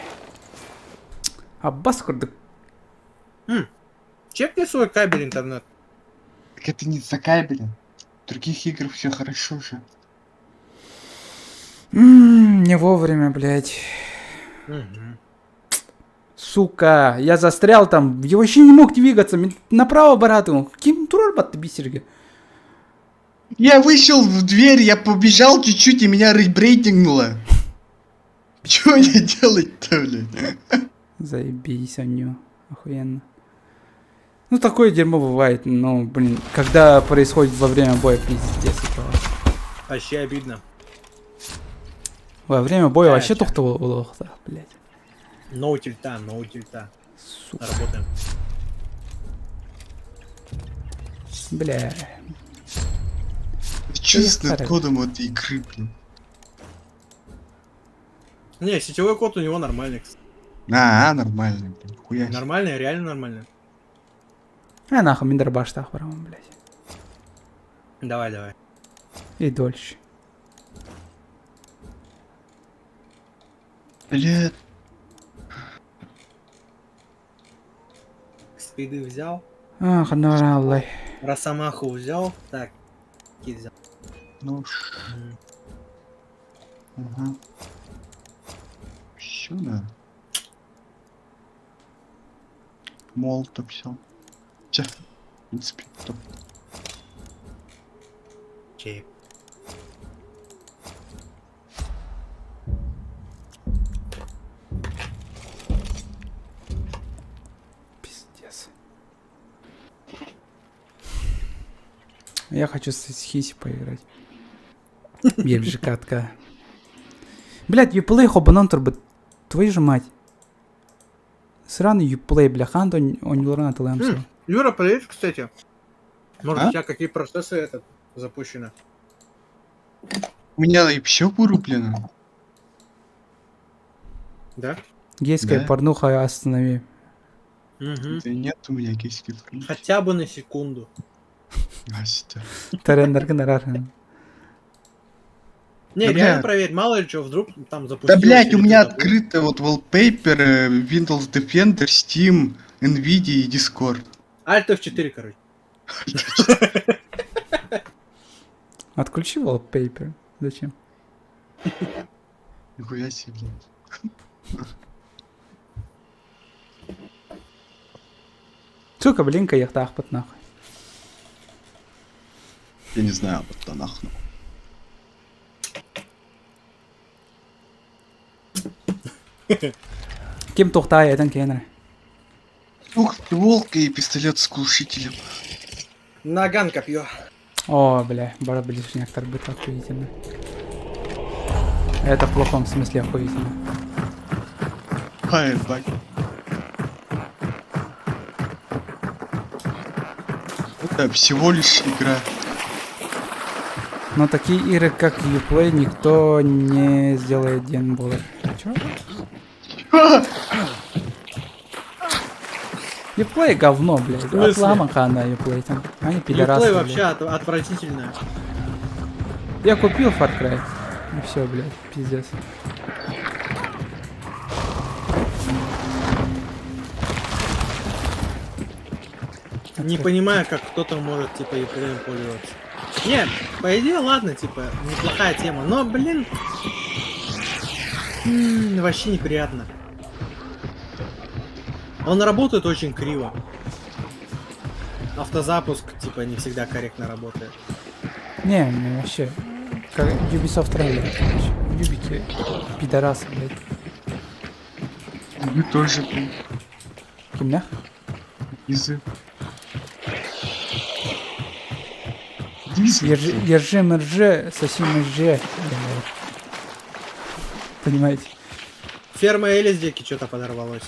Аббас курдук. Чекни свой кабель интернет. Так это не за кабелем. В других играх все хорошо же. Не вовремя, блядь. Мгм. Сука, я застрял там, я вообще не мог двигаться, направо баратым. Ким турар батты бисерге. Я вышел в дверь, я побежал чуть-чуть, и меня рейбрейтингнуло. Чё мне делать-то, блядь? Заебись, Аню. Охуенно. Ну, такое дерьмо бывает, но, блин, когда происходит во время боя, пиздец, это. Вообще обидно. Во время боя вообще Короче. тухта улохта, блядь. No тильта, no тильта. Сука. Работаем. Бля. Чё с Я кодом этой игры, блин? Не, сетевой код у него нормальный. кстати. А, нормально, блин, хуя. себе. Нормальный, реально нормальный. А нахуй, миндер баштах барам, блядь. Давай, давай. И дольше. Блядь. Спиды взял. Ах, Аллах. Росомаху взял. Так. Какие взял? Ну Ага. Всё, да. Молотов взял. Чё? В принципе, топ. Чек. Пиздец. Я хочу с Хиси поиграть. Биржа катка. Блять, Uplay хобанан турбот. Твою же мать. Сраный Uplay, бля, ханто он атылаемся. Юра, проверь, кстати. Может, А? у тебя какие процессы этот запущены? У меня и все вырублено. Да? Гейская Да. порнуха останови. Угу. Да нет у меня гейских порнухи. Хотя бы на секунду. Настя. Тарендаргнарархен. Не, Да, реально бля. проверь, мало ли что, вдруг там Да, запустилось. блять, у или меня ты забыл. открыто вот wallpaper, Windows Defender, Steam, Nvidia и Discord. Alt F4, короче. Отключи wallpaper. Зачем? Нихуя себе, блядь. Сука, блинка яхтахпат нахуй. Я не знаю, вот да нахуй. Ким тухтай этен кенер. Ух, волк и пистолет с глушителем. Наган копье. О, бля, бара ближняк торбыт охуительно. Это в плохом смысле охуительно. Ай, бать. Это всего лишь игра. Но такие игры, как Uplay, никто не сделает Ден Боллер. Чё? Uplay говно, блядь. смысле? Отлама на Uplay там. Они пидорасы, Uplay блядь. вообще отвратительное. Я купил Far Cry. И все, блядь, пиздец. Не понимаю, как кто-то может, типа, Uplay пользоваться. Не, по идее, ладно, типа, неплохая тема, но, блин, вообще неприятно. Он работает очень криво. Автозапуск, типа, не всегда корректно работает. Не, не, вообще. Как Ubisoft трейлер, короче. Юбики, пидорасы, блядь. Вы тоже, блин, Кимнях? язык. Ержи, ержи, мержи, соси мержи. Понимаете? Ферма Элиздеки что-то подорвалось.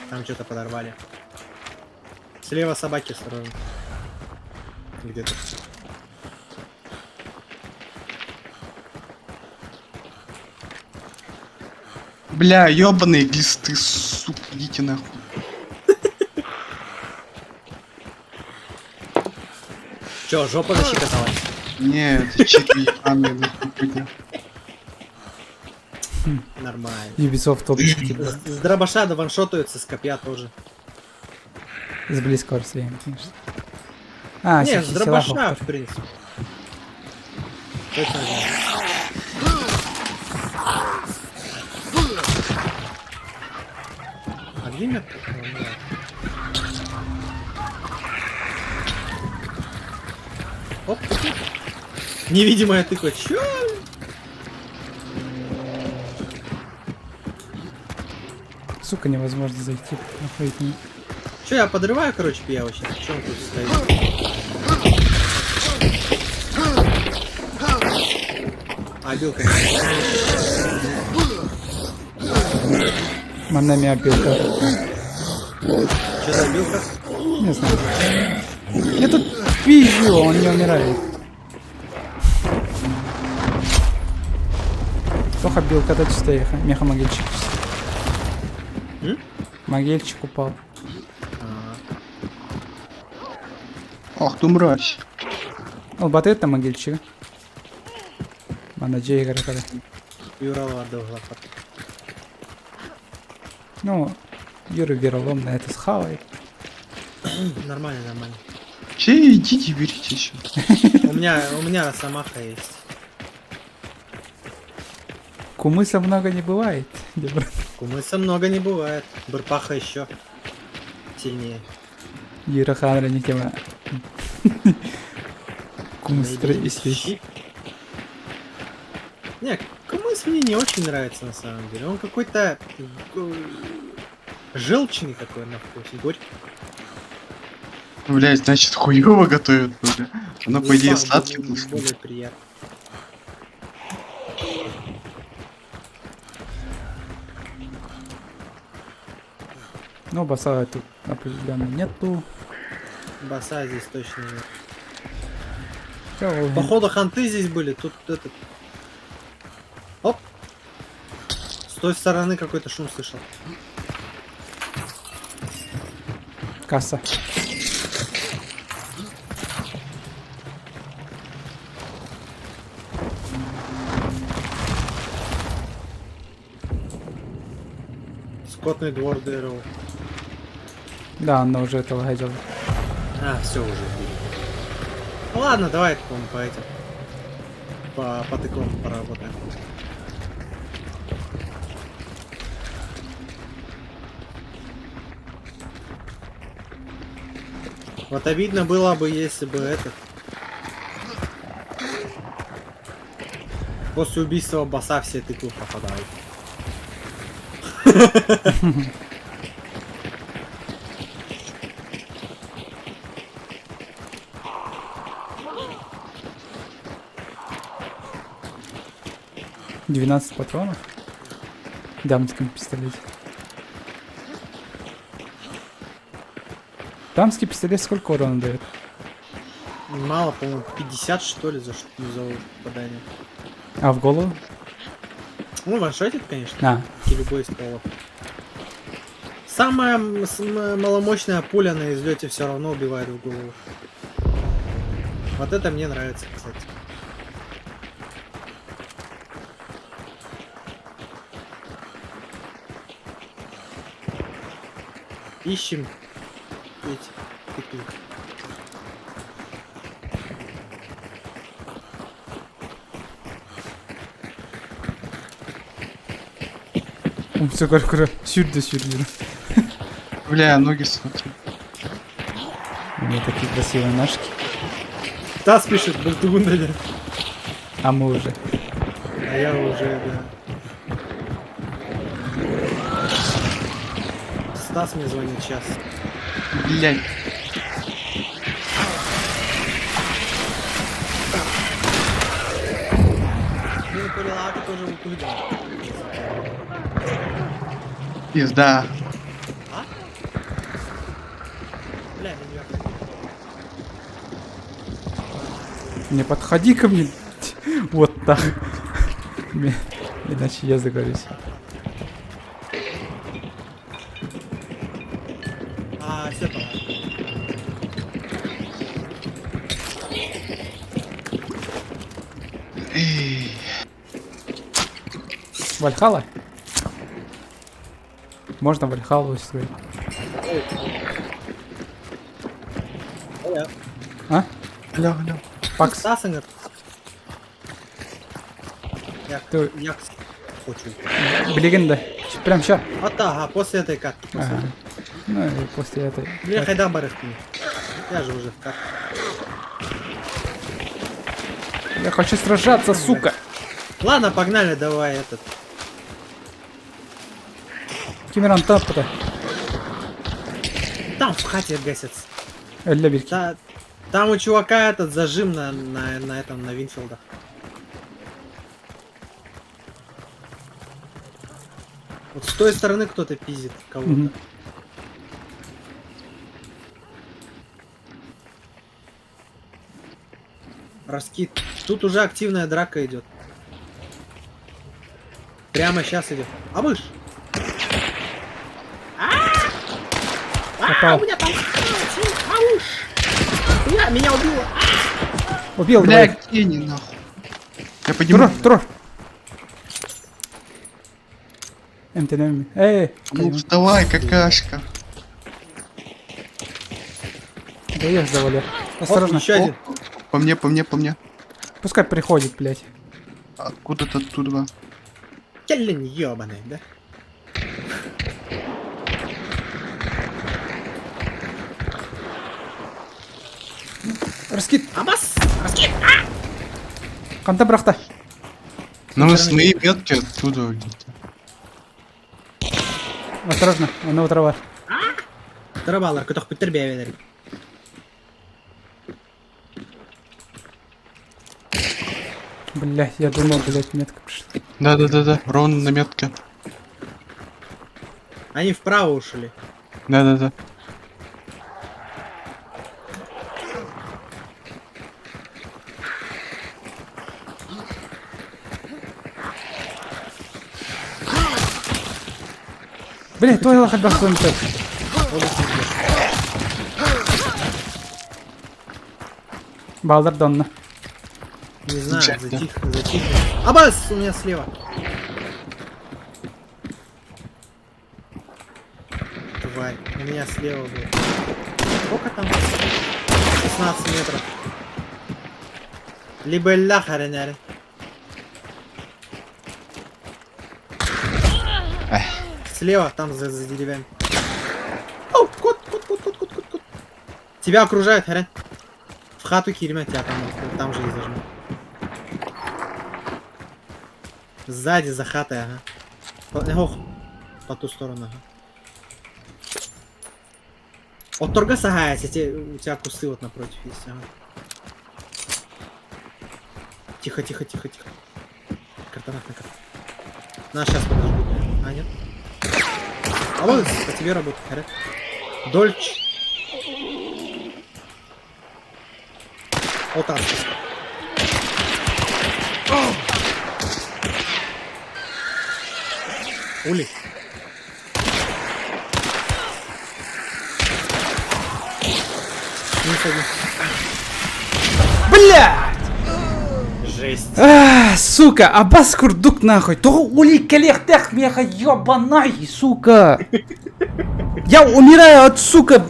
Там что-то подорвали. Слева собаки осторожно. Где-то. Бля, ёбаные глисты, сука, идите нахуй. Чё, жопа защекоталась? Нет, это чики ебаные, нахуй, поднял. Нормально. Ubisoft топчик, типа. С дробаша да ваншотаются, с копья тоже. С близкого расстояния, конечно. А, Не, с дробаша, силахов. в принципе. Точно знаю. А где метка? О, ну ладно. Оп. Невидимая тыква. Чё? Сука, невозможно зайти. Нахуй это не- Чё, я подрываю, короче, пияву сейчас. Чё он тут стоит? А, билка. Манами опилка. Чё за билка? Не знаю. Я тут пизжу, он не умирает. Тоха билка, да чисто ехай. Меха могильчик. М? Могильчик упал. Ах ты мразь. Ол батыт могильчик. Мана джей каракара. Юрала лапа. Ну, Юра вероломно это схавает. Нормально, нормально. Че, идите, берите еще. У меня росомаха есть. Кумыса много не бывает. Дебра. Кумыса много не бывает. Бырпаха еще сильнее. Юра ханра не тема. Кумыс Наебись. Не, кумыс мне не очень нравится на самом деле. Он какой-то желчный такой на вкус, горький. Блять, значит, хуёво готовят, бля. Оно, по идее, Не знаю, сладкий более- должен быть. Более приятно. Ну, баса тут определенно нету. Баса здесь точно нет. Всё, Походу ханты здесь были, тут этот... Оп! С той стороны какой-то шум слышал. Касса. Скотный двор ДРО. Да, она уже этого хотела. А, все уже убили. Ну ладно, давай по, по этим. По тыквам поработаем. Вот обидно было бы, если бы этот... После убийства босса все тыквы пропадают. 12 патронов. В дамском пистолете. Дамский пистолет сколько урона дает? Мало, по-моему, 50 что ли за, за попадание. А в голову? Ну, ваншотит, конечно. А. Как и любой из стволов. Самая маломощная пуля на излете все равно убивает в голову. Вот это мне нравится, кстати. Ищем эти тыквы. Все, короче, сюрда сюрдер. Бля, ноги смотри. У меня такие красивые ножки. Тас пишет, Бультугун. А мы уже. А я уже, да. Стас мне звонит сейчас. Блять. Ну, Курилака тоже Бультугун. Пизда. А? Бля, Не подходи ко мне вот так. Иначе я загорюсь. А, все понятно. Вальхала? Можно Вальхалу устроить. А? Бля, бля. Пакс. Стасыңыр. Я, Ты- я хочу. Билигин да. Прям ща. Вот ага, после этой катки. После Ага. Ну и после этой. Бля, хайда барыхтын. Я же уже в катке. Я хочу сражаться, сука. Ладно, погнали, давай этот. Кимеран таппата. Там в хате гасятся. Элле бирки. Та- там у чувака этот зажим на, на, на этом, на Винфилдах. Вот с той стороны кто-то пиздит кого-то. Мгм. Раскид. Тут уже активная драка идет. Прямо сейчас идет. А мышь! А, Попал. у меня там! А уж! Меня, меня убило! Убил Бля, двоих. гений, нахуй. Я подниму. Тур, тур. МТНМ. Эй, Ну вставай, какашка. да я завалил. Осторожно. Оп, еще один. По мне, по мне, по мне. Пускай приходит, блядь. Откуда-то оттуда. Келлин ебаный, да? Раскид. Абас! Раскид! Канта брахта. Ну, с моей метки оттуда где-то. Осторожно, он трава. Трабалар, көтөх бүттер бәйбелер. Блядь, я думал, блядь, метка пришла. Да-да-да-да, ровно на метке. Они вправо ушли. Да-да-да. Блядь, той лохадах Балдар Донна. Не знаю, Замечательно. затих, затих. Абас! У меня слева. Тварь, у меня слева был. Сколько там? 16 метров. Либо ляхаренер. Слева, там за, за деревьями. О, кот, кот, кот, кот, кот, кот, кот. Тебя окружают, Харен. В хату кирьмя тебя там, там же и зажмут. Сзади, за хатой, ага. По, ох, по ту сторону, ага. От торга сагая, у тебя кусты вот напротив есть, ага. Тихо, тихо, тихо, тихо. Картонах на картонах. На, сейчас подожгут. А, нет. А вот по тебе работает, харя. Дольч. Вот так. Ули. Минус один. Блядь! Жесть. А, сука, Аббас курдук нахуй. То ули келехтех меха ёбанай, сука. Я умираю от, сука,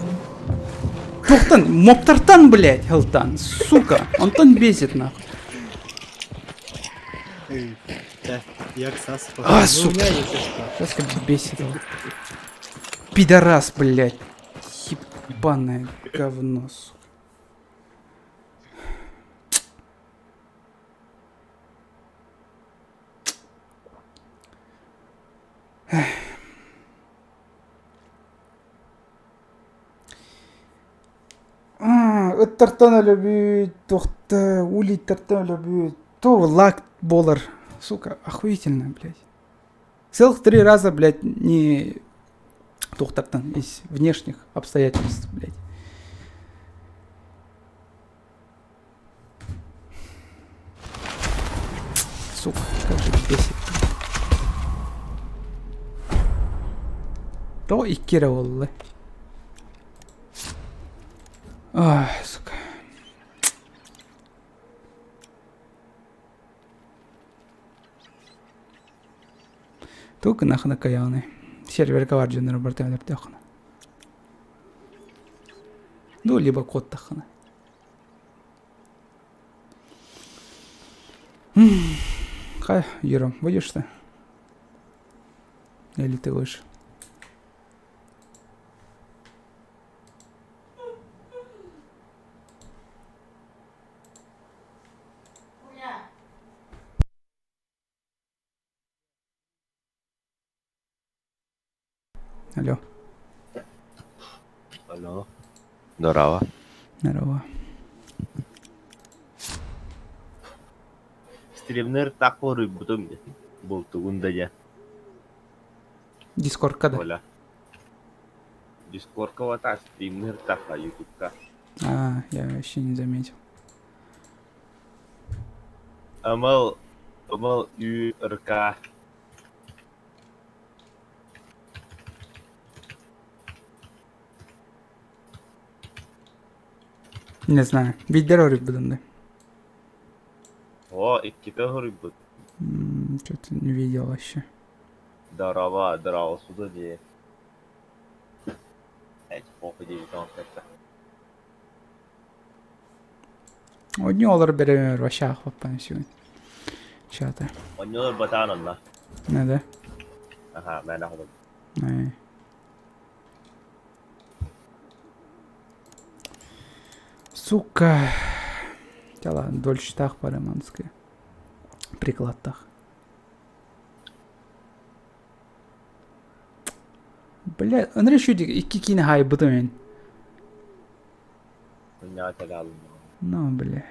Тухтан, моптартан, блядь, Хелтан, сука. Антон бесит, нахуй. Да, я ксас. А, Ну, сука. у меня есть что. Сейчас как бесит его. Пидорас, блядь. Ебаное говно, сука. Ыттартан өлөбүт, тухта, улиттартан өлөбүт, то лак болар. Сука, охуительно, блядь. Целых три раза, блядь, не тухтартан из внешних обстоятельств, блядь. Сука, как же бесит. Тоҕо икки эрэ буолла? Ах, сука. Тугу гынахына кыайаҕыный? Сервергэ бар дьоннору барытын өлөрдөххүнэ. Ну, либо куоттаххына. Хай, Юра, будешь ты? Или ты выше? Алло. Алло. Здорово. Здорово. Стримнер так оруйбутум бултугун да дьэ. Дискордка да? Оля. Дискордка вот так, стримнер так, а ютубка. А, я вообще не заметил. Амал, Амал ЮРК. Не знаю. Видер оруйбутун да. О, иккитэ оруйбут. Что-то не видел вообще. Здорово, здорово, сюда дии. Эти похуй диэбит оҥостубута. Одни олор беремер вообще ахваппан сегодня. Чата. Онньолор батаан онно. Надо. Аха, мээнэ холун. Сука. Дела дольше так по-романски. Прикладтах. Бля, Андрей Шудик, икки киинэ хаайбытым эн. Мунньаҕа кэлэ алыннаҕым. Ну, бля.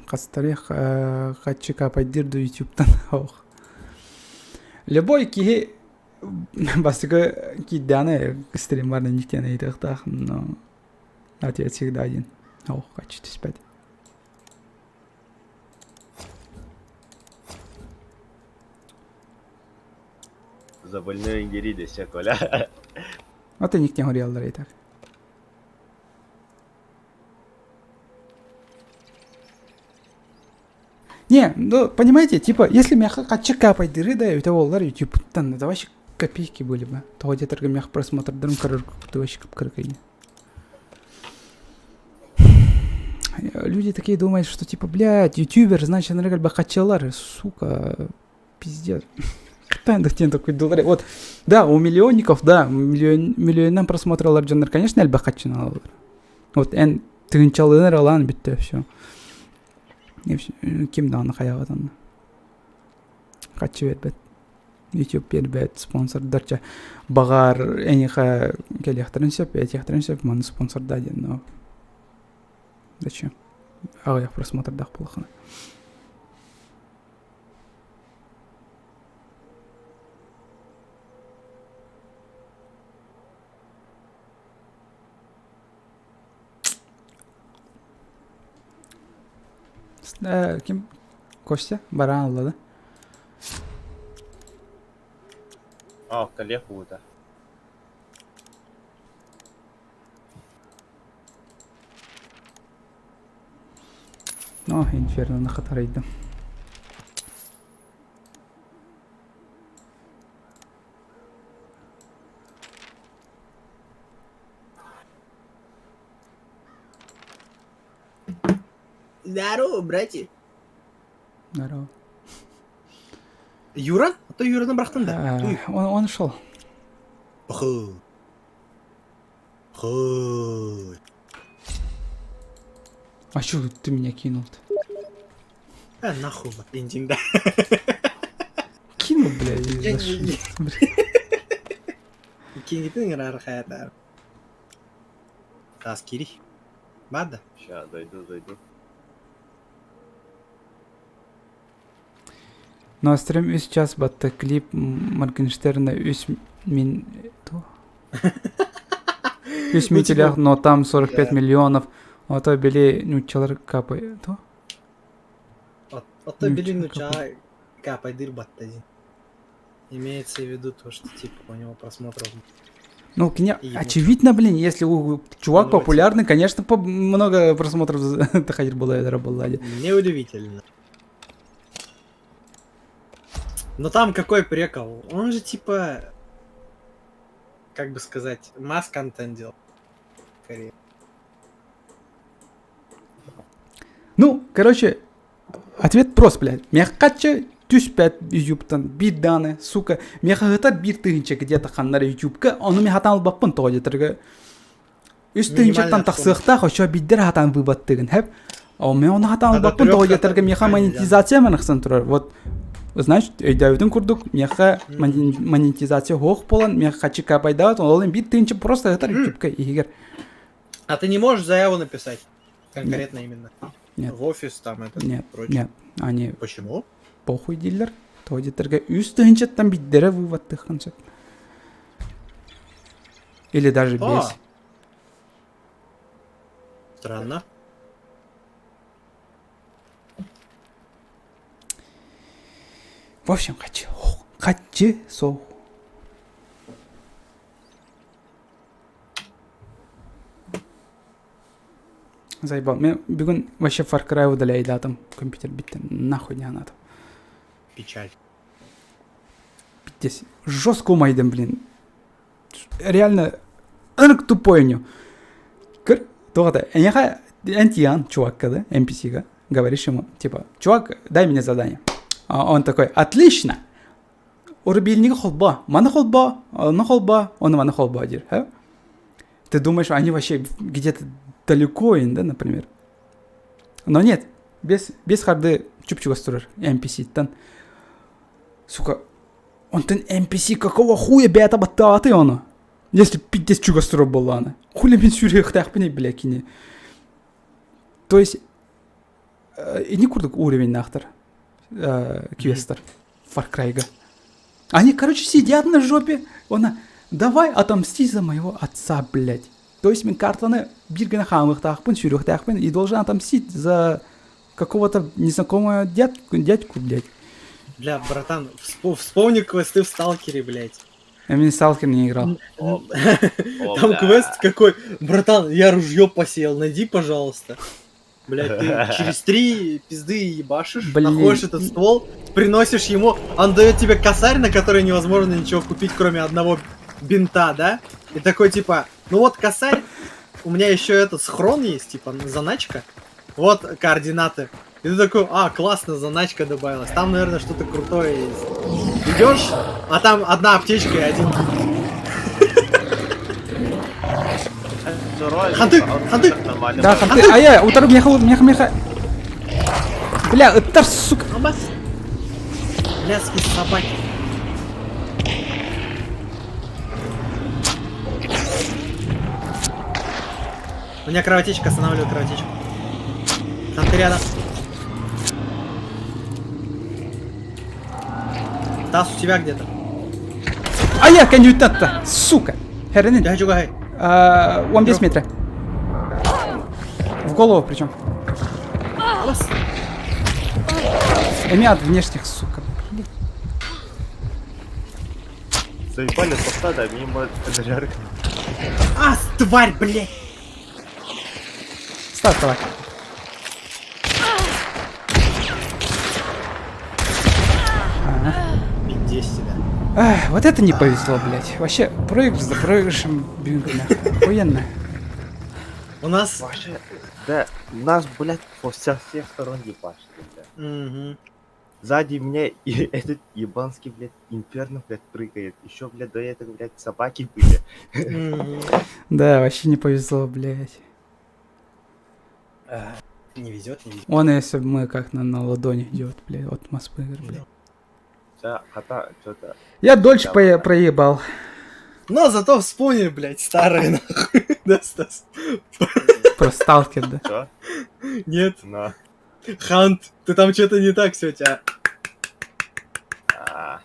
Хастарих хаччыка пайдир ду ютубтан ох. Любой киһи бастакы киирдэҕинэ стриммар никтен ыйытыахтаах, но ответ всегда один. Ох, хочу түспэт. За больной ингери десе Коля. Вот и никтен хориаллар и так. Не, ну, понимаете, типа, если мягко качка пайдыры да, это олар ютубтан, это вообще копейки были бы. То где-то мягко просмотр дрым короче, вообще капкаркай. Люди такие думают, что типа, блядь, ютубер, значит, наверное, бахачалар, сука, пиздец. Тен такой доллар. Вот, да, у миллионников, да, миллион, миллионнан просмотрлар дьоннор, конечно, элбэх хаччыналар. Вот, эн тыһыынчалыынар ылаан бүттэ, все. Ким даҕаны хайаҕат онно. Хаччы биэрбэт. YouTube биэрбэт, спонсордар чэ баҕар эйиэхэ кэлиэхтэрин сөп, этиэхтэрин сөп, маны спонсордаа диэн, но зачем? Аҕыйах просмотрдаах буоллаххына. Ким? Костя? Бараан ылла да? А, коллег уута. О, инферноны хатарыйдым. Здорово, братья. Здорово. Юра? Ты Юраны бырахтын да? Он, он ушел. Похуй. Похуй. А чё ты меня кинул-то? Э, нахуй, индин, да. Кинул, бля, и зашел. Кингитин ыҥырар хайата. Таас кири. Баар да? Ща, дойду, дойду. Ну а стрим үс час батта клип Моргенштерна үс мин... Үс Ну, типа, мителях, но там 45 миллионов. А то били нучалар капай. То? Ото били Нуча нуча капайдыр батта дин. Имеется в виду то, что типа у него просмотров Ну, кня... И ему- очевидно, блин, если у чувак Ну, типа. популярный, конечно, по... много просмотров тахадир была была. Неудивительно. Но там какой прикол? Он же типа, как бы сказать, масс-контент делал. Скорее. Ну, короче, ответ прост, блядь. Мягкача түспэт ютубтан биир дааны, сука, мехаһытар биир тыһыынча где-то ханнар ютубка, ону мен хатан албаппын тоҕо диэтэргэ. Үс тыһыынчаттан тахсыахтаах, очо биддер хатан выбаттыгын, хэп. О, мен ону хатан албаппын тоҕо диэтэргэ меха монетизация манахсан турар. Вот, значит, өйдөөбүтүн курдук, меха монетизация хоох болан, меха хачы капайдаат, ол биир тыһыынча просто ытар ютубка иһигэр. А ты не можешь заяву написать? Конкретно именно. Нет. В офис там это Нет, прочее. нет, они Почему? похуй дииллэр. Тоҕо диэтэргэ үс тыһыынчаттан биддэрэ вываттыххын сөп. Или даже О! без. Странно. В общем, хочу. Хочу со. Заебал. Мен бүгүн вообще Far Cry удаляйдатым. Компьютер битте. Нахуй не надо. Печаль. Здесь жестко умайдым, блин. Реально, ынырык тупой у Көр, тоҕо эйиэхэ эн чувакка, да, NPC-га, говоришь ему, типа, чувак, дай мне задание. А он такой, отлично! Рубильник холбоо, маны холбоо, ону холбоо, ону маны холбоо диир. Ты думаешь, они вообще где-то далеко, да, например. Но нет, без, без харды чуп-чугас турар NPC-тан. Сука, онтон NPC какого хуя бэйэтэ баттаатый ону? Если пиздец чугас турар буоллаҕына. Хули мин сүүрүөхтээхпиний, бля, кини. То есть, ини курдук уровеннаахтар квестер Far Cry-га. Они, короче, сидят на жопе. Она, давай отомсти за моего отца, блядь. То есть мин картаны биир гына хаамыахтаахпын, сүүрүөхтээхпин и должен отомстить за какого-то незнакомого дядьку, дядьку, блядь. Бля, братан, вспомни квесты в Сталкере, блядь. Я в Сталкер не играл. Там квест какой? Братан, я ружье посеял, найди, пожалуйста. Блядь, ты через три пизды ебашишь, Блин. находишь этот ствол, приносишь ему, он дает тебе косарь, на который невозможно ничего купить, кроме одного бинта, да? И такой типа, ну вот косарь, у меня еще этот схрон есть, типа заначка, вот координаты. И ты такой, а, классно, заначка добавилась, там, наверное, что-то крутое есть. Идешь, а там одна аптечка и один Ханты! Ханты! Да, ханты. А я, утары меха, меха, меха. Бля, это сука. Блядские собаки. У меня кровотечка, останавливаю кровотечку. Ханты рядом. Тас у тебя где-то. А я конъюнктанта, сука. Херенин. Я хочу гай. Он без метра. В голову причем. Эми от внешних, сука. Блин. Заебали тоқтады, мимо жарко. А, тварь, блядь! Стас, давай. Ага. Пиздец тебя. Эх, вот это не повезло, блядь. Вообще, проигрыш за проигрышем, блин, охуенно. У нас... Вообще, да, нас, блядь, со всех сторон ебашили, бля. Угу. Сзади меня и этот ебанский, блядь, инферно, блядь, прыгает. Еще, блядь, до этого, блядь, собаки были. Да, вообще не повезло, блядь. Не везет, не везет. Он, если бы мы как на, на ладони идет, блядь, от Москвы, блядь. Да, хата, что-то. Я дольше проебал. Но зато вспомнили, блядь, старые нахуй. Да, Стас? Про сталкер, да. Что? Нет. На. Хант, ты там что-то не так все у тебя. А,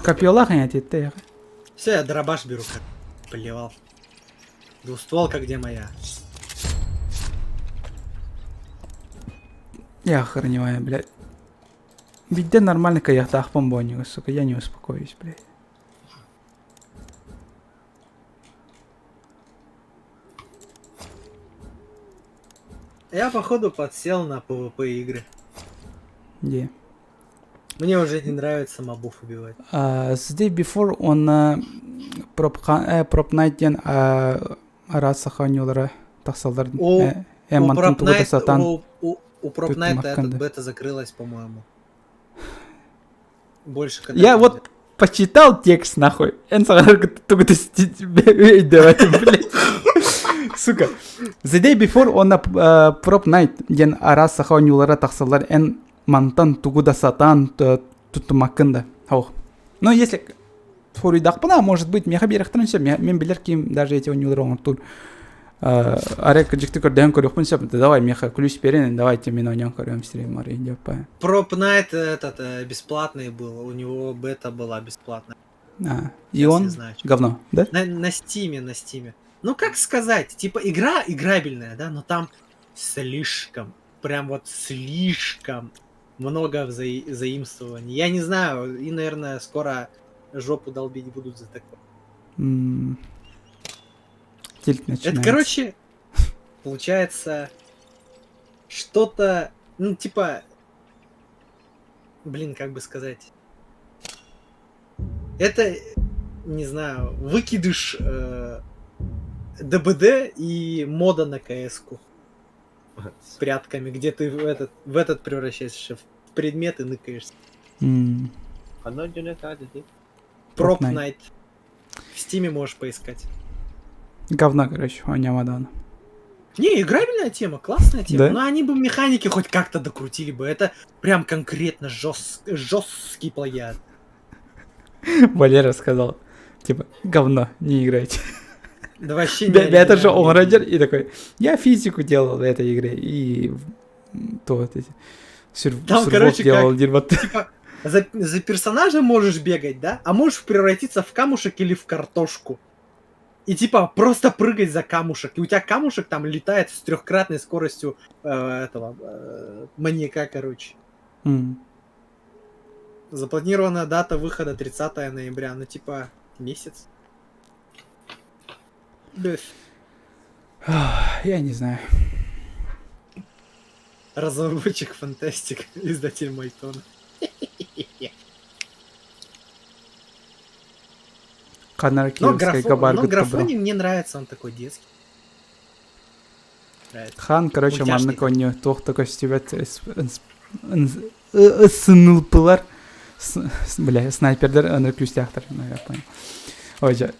копьелах не ты. Все, я дробаш беру, как плевал. Двустволка где моя? Я охреневаю, блядь. Ведь нормально каяхтаах бомбоню, сука, я не успокоюсь, блядь. Я, походу, подсел на PvP игры. Где? Мне уже не нравится мобов убивать. The day before он Prop Night диэн араас саха оонньуулара тахсаллар. У, Эн у мантан Prop тугу да Night, сатаан у Prop Night туттумаккын этот да. бета закрылась, по-моему. Больше когда Я вот почитал текст нахуй. Эн саҕаларга тугу да өйдөөбөтүм, блядь. Сука. The day before уонна Prop Night диэн араас саха оонньуулара тахсаллар. Эн мантан тугу да сатаан туттумаккын да. Ох. Ну, если Хоруйдахпына, может быть, миэхэ биэрэхтэрин сөп. Мин билэр ким даже эти оонньуулары оҥортуур. Арай дьикти көрдөһөн көрүөхпүн сөп. Давай, миэхэ ключ берин, давайте мин оонньоон көрүөм стрим арыйын диэппэ. Prop Night этот бесплатный был, у него бета была бесплатная. А, и Сейчас он не знаю, чё. говно, да? На Стиме, на Стиме. Ну, как сказать, типа игра играбельная, да, но там слишком, прям вот слишком много заимствований. Я не знаю, и, наверное, скоро жопу долбить будут за такое. М. Тильт Это, начинается. короче, получается что-то, ну, типа, блин, как бы сказать. Это, не знаю, выкидыш ДБД и мода на КС-ку с прятками, где ты в этот превращаешься в предмет и ныкаешься. Оно не так, да? Prop Prop Night. Night. В Стиме можешь поискать. Говно, короче, оонньоомодон. Не, играбельная тема, классная тема. Да? Но они бы механики хоть как-то докрутили бы. Это прям конкретно жесткий плагиат. Валера сказал, типа, говно, не играйте. Да вообще не Это же оригинально. он и такой, я физику делал в этой игре, и то вот эти Там, сурвов короче, делал, как, дерьмо. типа, за персонажа можешь бегать, да? А можешь превратиться в камушек или в картошку. И типа просто прыгать за камушек. И у тебя камушек там летает с трехкратной скоростью этого маньяка, короче. Запланированная дата выхода 30 ноября. Ну, типа, месяц. Бэф. Я не знаю. Разработчик Fntastic, издатель Майтона. Канар Но, Киевская но габар графоний мне нравится, он такой детский. Нравится. Хан, короче, Мультяшный. маннык оонньуу туох да көстүбэт СНЛПлар бля, снайпердер ынырык күүстээхтэр, ну я понял. Ой, жа.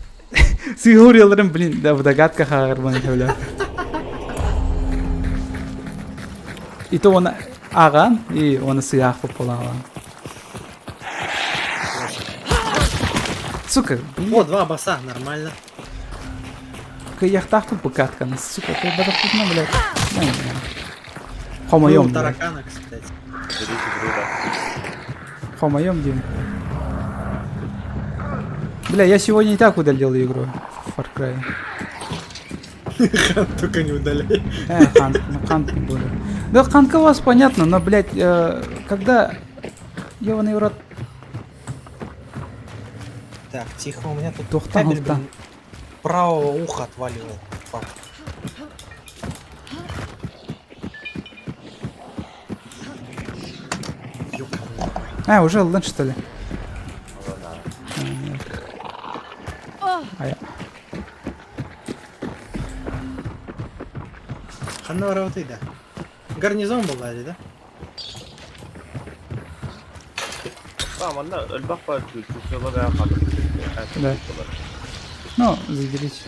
Сыгуриларым, блин, да в догадках ааҕарбын бля. И то он ааҕан, и он сыах буолан. Сука, блин. О, два баса, нормально. Кыйахтаахпын букатканы, сука, ты бадахпытна, блядь. Ну, не знаю. Хомойом, Ну, блядь. таракана, кстати. Хомойом, Дим. Бля, я сегодня и так удалил игру в Far Cry. Хан, только не удаляй. Хан, ну, Хант не буду. Да, Ханка у вас понятно, но, блядь, когда... Ёбаный в рот. Так, тихо, у меня тут Тухтан, кабель, тухтан. блин, правого уха отваливает. Фак. А, уже ыллын, что ли? А я... Ханна работай, да. Гарнизон буолла дии да? А, манна элбэх баар чучело баа Да. Ну, заберите.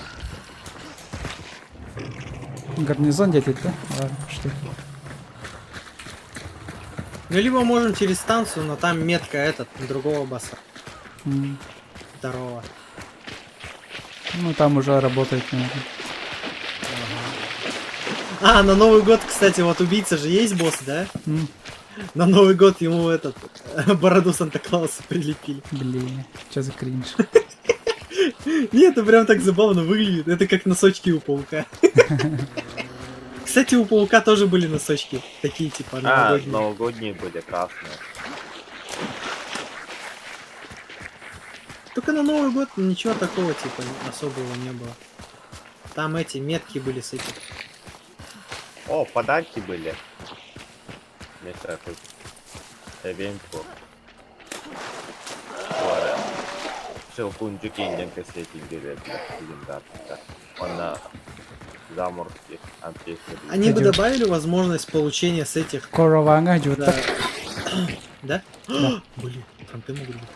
Гарнизон где-то, да? Ладно, пошли. Ну, либо можем через станцию, но там метка этот, другого босса. Второго. Ну, там уже работает, наверное. А, на Новый год, кстати, вот убийца же есть босс, да? На Новый год ему этот бороду Санта-Клауса прилепили. Блин, что за кринж? Нет, это прям так забавно выглядит. Это как носочки у паука. Кстати, у паука тоже были носочки. Такие типа А, новогодние. новогодние были красные. Только на Новый год ничего такого типа особого не было. Там эти метки были с этим. О, подарки были. Вместо этот event Щелкунчик индиан кассетин Он заморский Они бы добавили возможность получения с этих. Коровanga идет Да. так. Да? Да. Блин, фронты могут быть.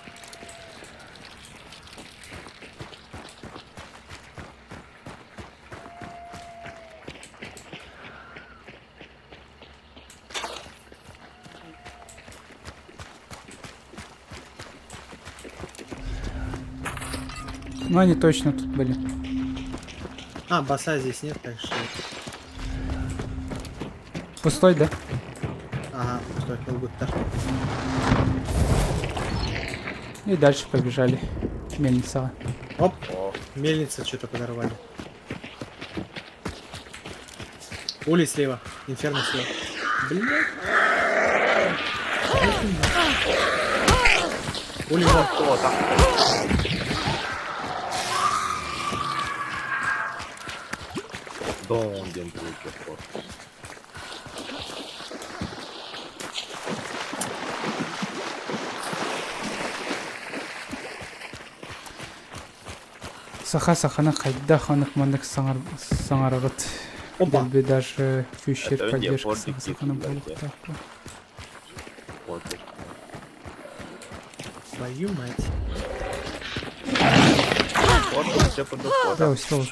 Ну, они точно тут были. А, баса здесь нет, так что. Пустой, да? Ага, стой, так. И дальше побежали. Мельница. Оп, мельница что-то подорвали. Улей слева, инферно слева. Блять. Улей вон. Дон диэн трюки. Саха сахана хайда ханык манык саңар саңарагыт. Опа. Дэлби даже фьючер Это где? поддержка Фордик саха сахана кип, буолуохтаах. Вот. Твою мать. Вот все под Да, всё.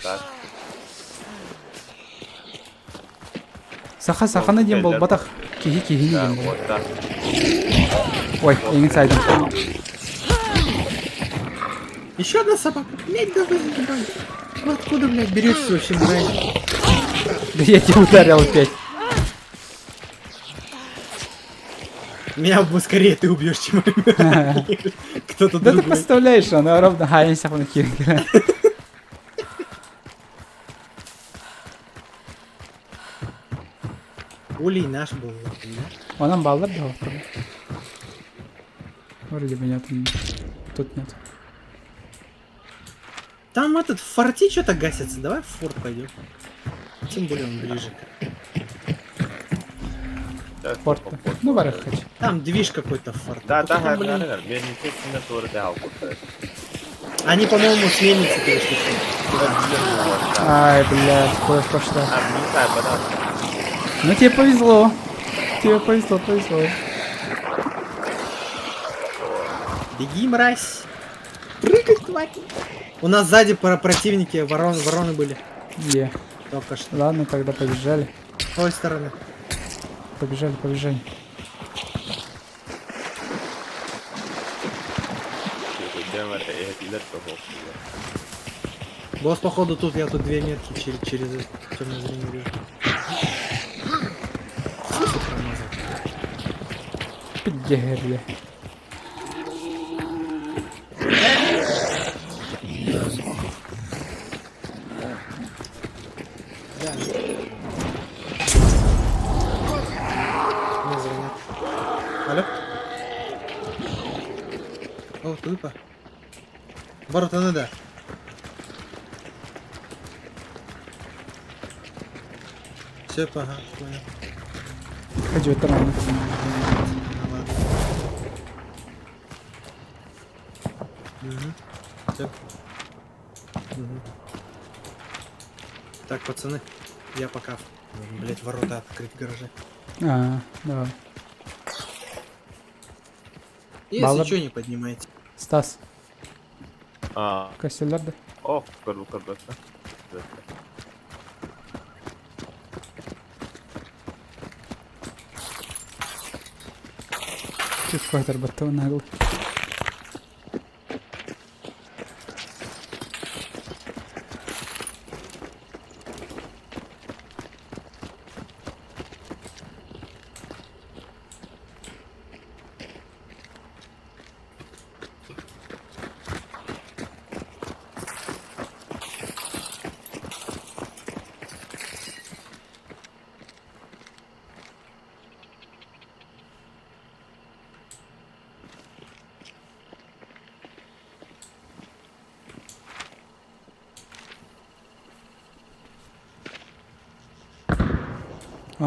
Саха сахана диэн буолбатах. Киһи киһини Да, диэн буолар. вот так. Ой, эҥин сайдым. Еще одна собака. Блять, да вы заебали. Вы откуда, блядь, беретесь вообще, мразь? Да я тебя ударил опять. Меня бы скорее ты убьешь, чем кто-то Да ты другой. представляешь, она ровно хайын сахана киирэн. Улей наш был, да? Онон бааллар да Вроде бы нет. Тут нет. Там этот в форте что-то гасится. Давай в форт пойдем. Тем более он ближе. Форт. Ну, барах хочу. Там движ какой-то в форте. Да, Только да, там, блин, да, да. Они, по-моему, с мельницы перешли. Ай, блядь, кровь пошла. А, не знаю, подал. Ну тебе повезло. Тебе повезло, повезло. Беги, мразь. Прыгай, тварь. У нас сзади противники, вороны были. Где? Только что. Ладно, тогда побежали. С той стороны. Побежали, побежали. Босс, походу, тут я тут две метки через темное зрение вижу. В смысле промазал? Пиддегерли. Да. Мне звонят. Алло? О, тупо. Ворота надо. Все, ага, понял. Хочу это рано. Ну ладно. Угу. Все. Угу. Так, пацаны, я пока, блять, ворота открыть в гараже. А, давай. Если Баллар- что, не поднимайте. Стас, А, костюмдар да? о, көрбүт көрбөттө. Чуть квартир наглый. А?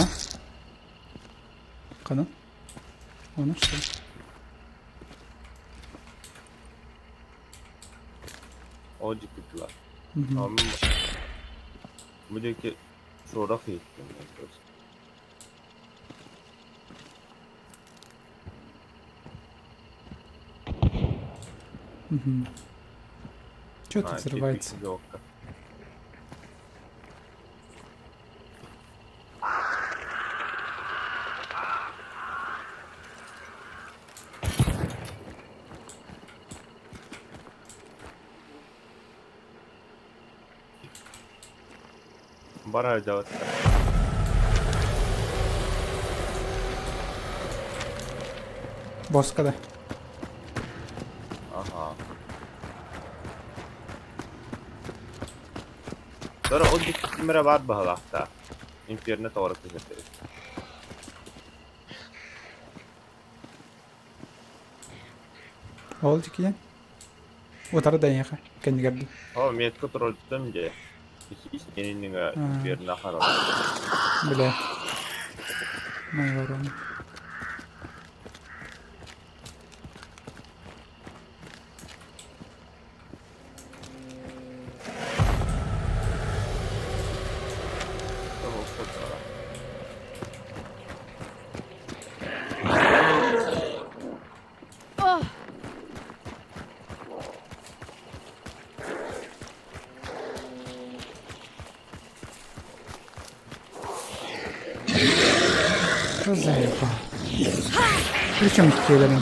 Ханан? Ону что ли? Ол дьиктилэр. Мгм. Бу диэки шорох иһиттим. Мгм. Чё тут А, взрывается? кирпич лёгко. Бара делать. Боска да. Ага. Sonra o diktimere var bahalakta. Inferno doğru kızırtırız. Ол дикиен. Утары да эйиэхэ, кэннигэр дуу. О, метка турдум же. Истининga А. Inferno харал. Бля. Моя ворона. Что заебал? Причем келерин?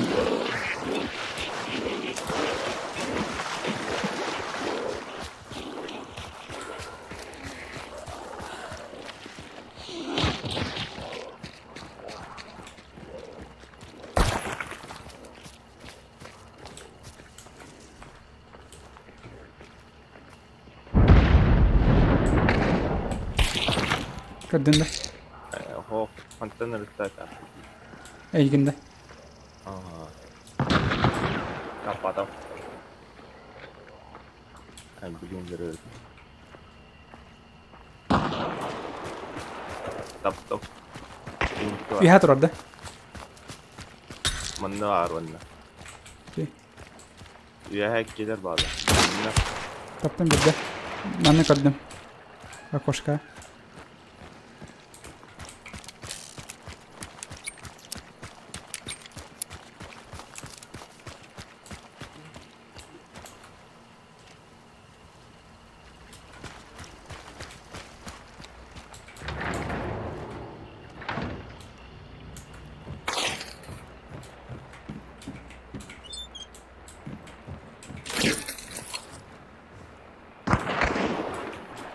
Көрдүн да? Хо, фонтан рыстата. Эйигин да? Ага. Капатам. Ай, блин, дыры. Топ, топ. Үһэ турар да? Манна баар уонна. Окей. Үөһэ кэлэр баала. Манна. Таптым бирдэ. Манна көрдүм. Окошко.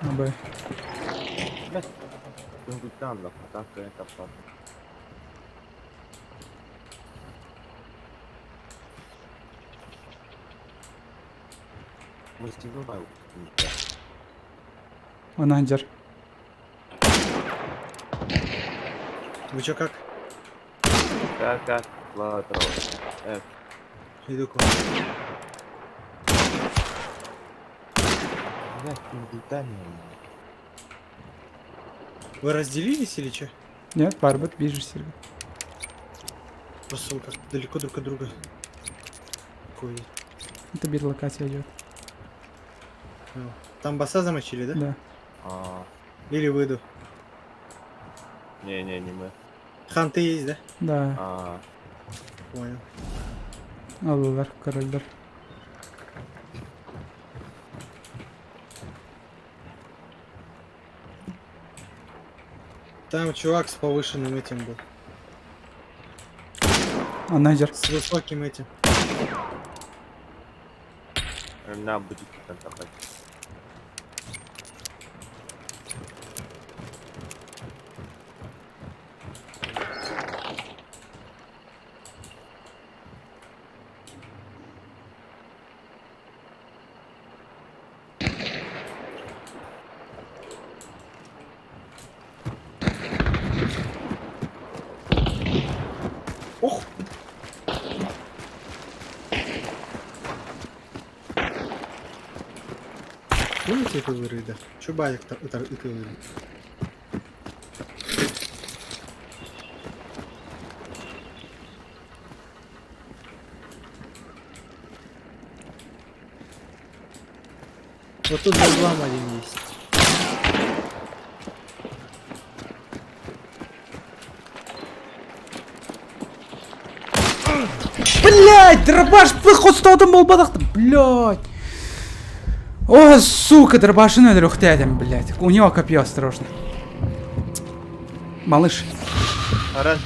Абай. Тунгуттан да, так каппат. Онон дьэр. Вы чё, как? Так, так, ладно. Иду к вам. Блядь, тунгуттан. Вы разделились или чё? Нет, барбыт вижу сиргэ. Просто вы как далеко друг от друга. Ходите. Это бир локация идет. Там баса замочили, да? Да. А, Или выйду. не-не, не мы. Ханты есть, да? Да. А, Понял. Аллалар, короллар. Там чувак с повышенным этим был. Анайдер. С высоким этим. На будет там такой. Ох! Помните эту вырыда? Чубалик это это Вот тут за углом один есть. Блять, дробаш хостотом был бадахты, блять. О, сука, дробашину трехтядем, блять. У него копье, осторожно. Малыш. Аран.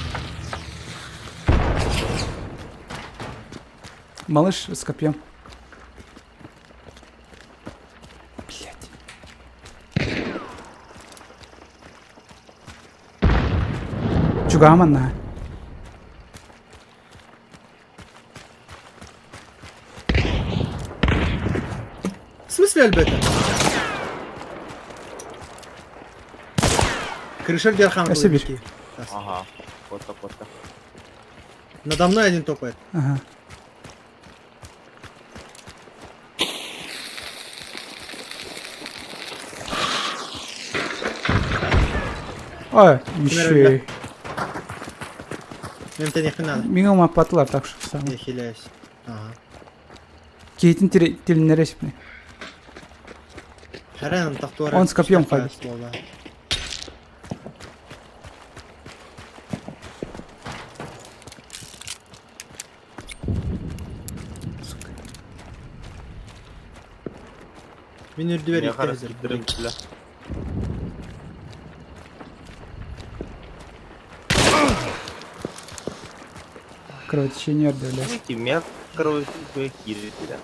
Малыш с копьем. Блять. Чугамана. В смысле, Альберта? Крыша Герхан. А Сибирь. Ага. Фото, фото. Надо мной один топает. Ага. А, еще и. Мне тебя нихуя надо. Миңа патлар, так что сам. Я хиляюсь. Ага. Кейтин тилиннере сипни. Харен, тахтуара. Он с копьем ходит. Мин үрдүбэр Меня икки хазыр. бля. Кровотечение бля. Меня кровотечение хилит, да.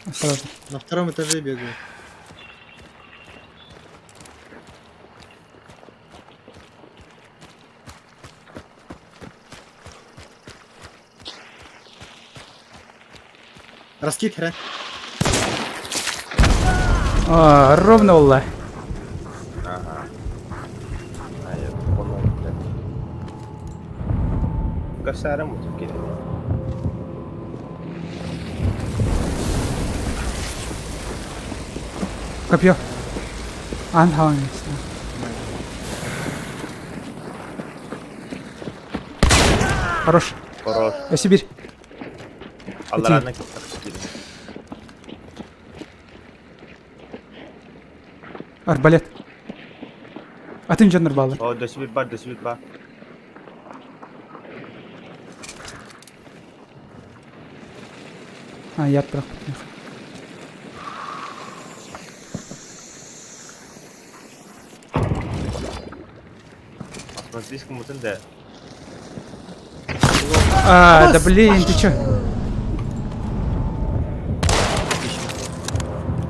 Осторожно. На втором этаже бегаю. Раскид, хрен. А, ровно улла. Ага. А я понял, блядь. Косарым вот кири. Копье. Анхаун. Хорош. Хорош. А Сибирь. Алларана Арбалет. Атын жанр баллар. О, до Сибирь бар, до Сибирь бар. А, я отправил. Смотри, кому-то да. А, да блин, ты чё?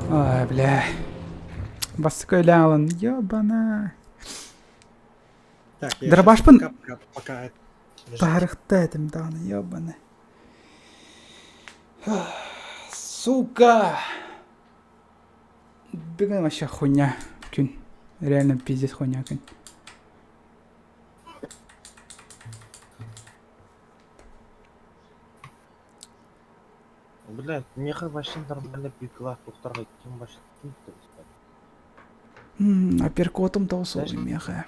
Ой, бля. Баской лялан, ёбана. Так, я Дробашпын. щас кап- кап- пока это лежит. Тарыхта этим дааны, ёбана. Сука! Бегай вообще хуйня. Күн. Реально пиздец хуйня, күн. Бля, меха вообще нормально пикла, тухтарга ким баш ким Апперкотом таусол меха.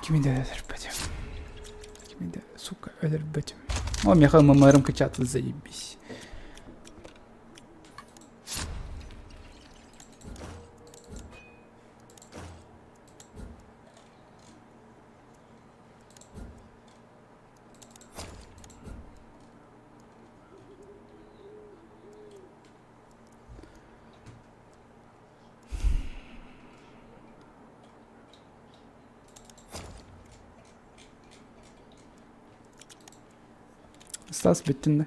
Кимиде өлөрбөтүм. Кимиде, сука, өлөрбөтүм. О, меха мамарым качаться, заебись. Стас бүттүн да?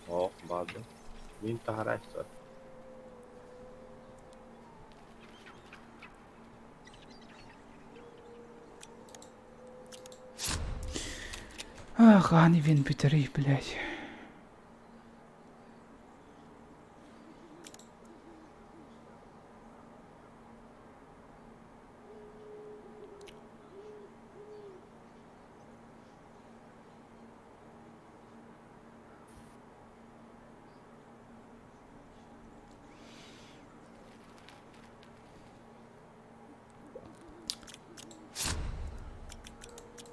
О, барды. Мин таһарааччы. Ах, Ани вин бүтэрий, блядь.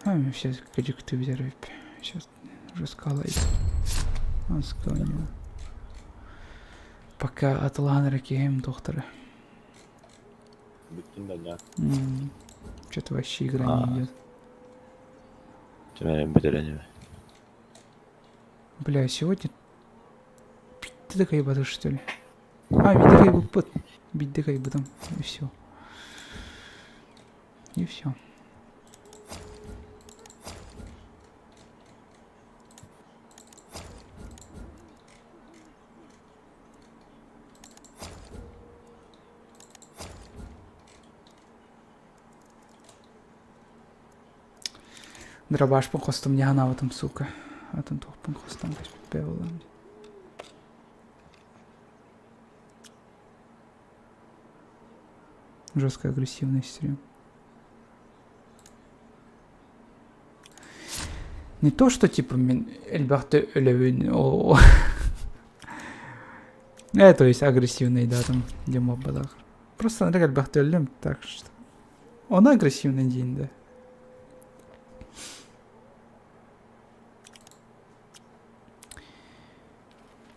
А, сейчас кадикты взорвет. Сейчас уже скала Скала. Пока атлан кем доктора. Бүттүн да дьэ. Что-то вообще игра не идет. Түмэрин бүтэрэн Бля, сегодня ты такая ебатый, что ли? А, биддекай буппут. Биддекай бутам. И все. И все. Дробашпын хостум не ханаабытым сука. Атын туохпун хостон кэспиппэ буоллам дии. Жестко агрессивный стрим. Не то, что типа мин элбэхтэ өлөбүн о то есть агрессивный, да, там, где моббадах. Просто анрык элбэхтэ өллүм, так что. Он агрессивный день, да.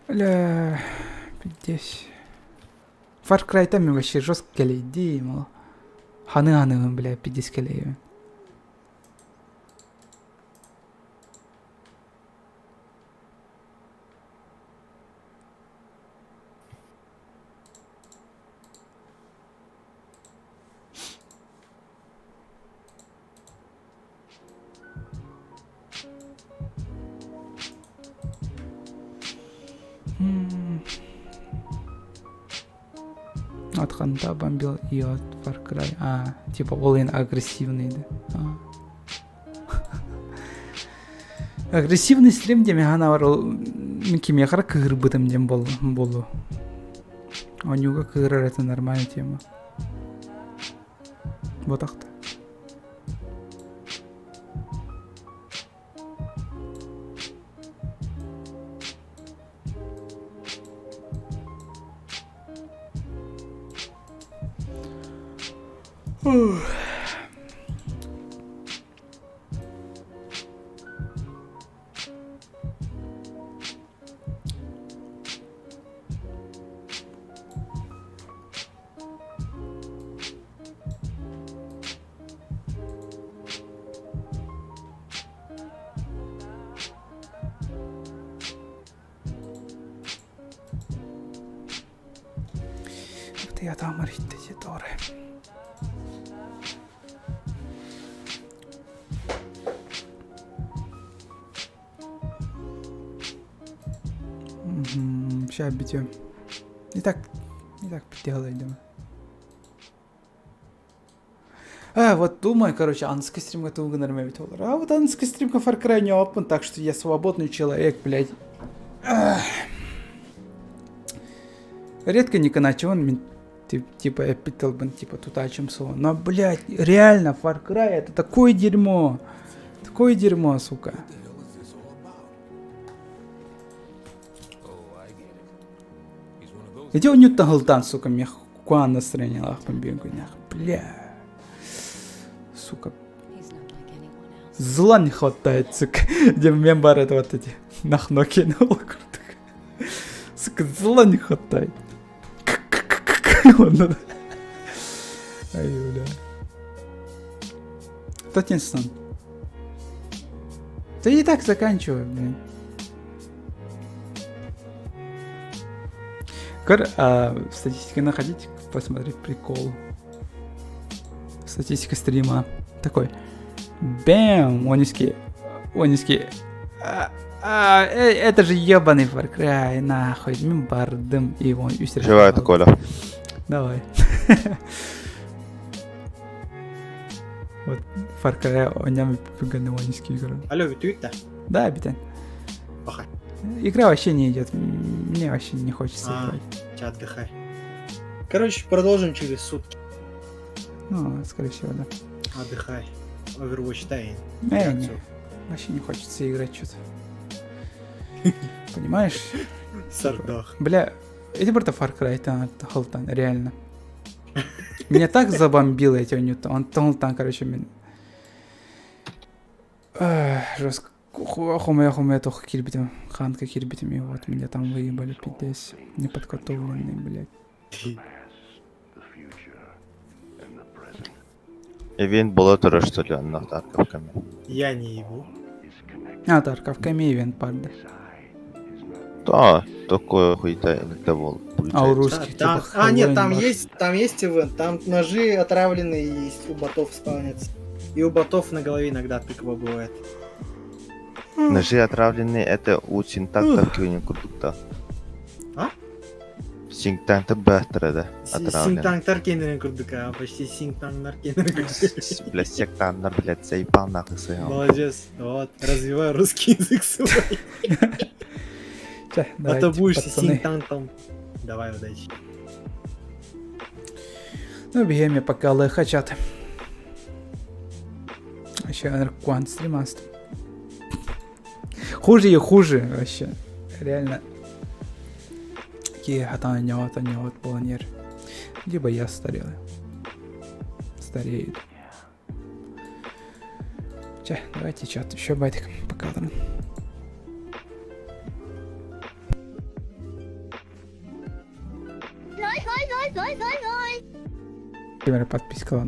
Бля, пиздец. Far Cry мен вообще жестко кэлэйдим ол. Ханы-ханыбын, бля, пиздец кэлэйбин. От Ханта бомбил и от Far Cry. А, типа all in агрессивный, да. А. Агрессивный стрим диэн ханаабар ол мин кимиэхэ эрэ кыыһырбытым диэн буолуо. Оонньууга кыыһырар это нормальная тема. Ботахта. Ятамар иттети торе. Сейчас битем. И так, и так делаем. А, вот думаю, короче, анский стримга тугу гынар эбит олар. А вот анский стримга Far Cry не open, так что я свободный человек, блядь. Ах. Редко не каначеван, мин типа я питал бы, типа тутачым суо. Но, блядь, реально, Far Cry это такое дерьмо. Такое дерьмо, сука. Иди он ньюттан сука, мех куан настроение лахпан бенгунях. Бля. Сука. Зла не хватает, сука. Где мембар это вот эти нахноки на Сука, зла не хватает. Ай, бля. Тоттенсон. Да и так заканчиваю, блин. Кор, а, статистика находить, посмотреть прикол. Статистика стрима. Такой. Бэм! Оньский. Оньский. А, э, это же ебаный Far Cry, нахуй. Мин бардым и вон үс Живая Коля. Давай. Вот Far Cry оням бүгін он игры. Алло, бүтүгүт да? Да, бүтэн. Паха. Игра вообще не идет. Мне вообще не хочется А, играть. чё, отдыхай. Короче, продолжим через сутки. Ну, скорее всего, да. Отдыхай. Overwatch Time. Не, не. Вообще не хочется играть что-то. Понимаешь? Сардах. Бля, эти просто Far Cry там, Халтан, реально. Меня так забомбило эти ньюта. Он там, короче, мен... Жестко. Хумя хумя тох кирбитим, ханка кирбитим, и вот меня там выебали, пиздец. Неподготовленный, блядь. Ивент была тоже, что ли, на Тарковками. Я не ебу. А, Тарковками ивент парды. Да, такое хуйта иногда был. А у русских Там- типа а, нет, там Хэллоуин, есть, там есть ивент, там ножи отравленные есть, у ботов спавнятся. И у ботов на голове иногда тыква бывает. Ножи отравленные, это у синтактов курдукта. А? Синтанта бэттера, да, отравленные. Синтанг таркенерин курдука, а почти синтанг наркенерин. Бля, сектант, блядь, заебал нахуй своего. Молодец, вот, развивай русский язык свой. Ча, А то давайте, будешь пацаны. синтантом. Давай, удачи. Ну, бегем пока лэхачат. Вообще, квант стримаст. Хуже и хуже вообще. Реально. Какие хатан планер. Либо я старел. Старею. Ча, давайте чат еще байтик пока там. Например, подписка.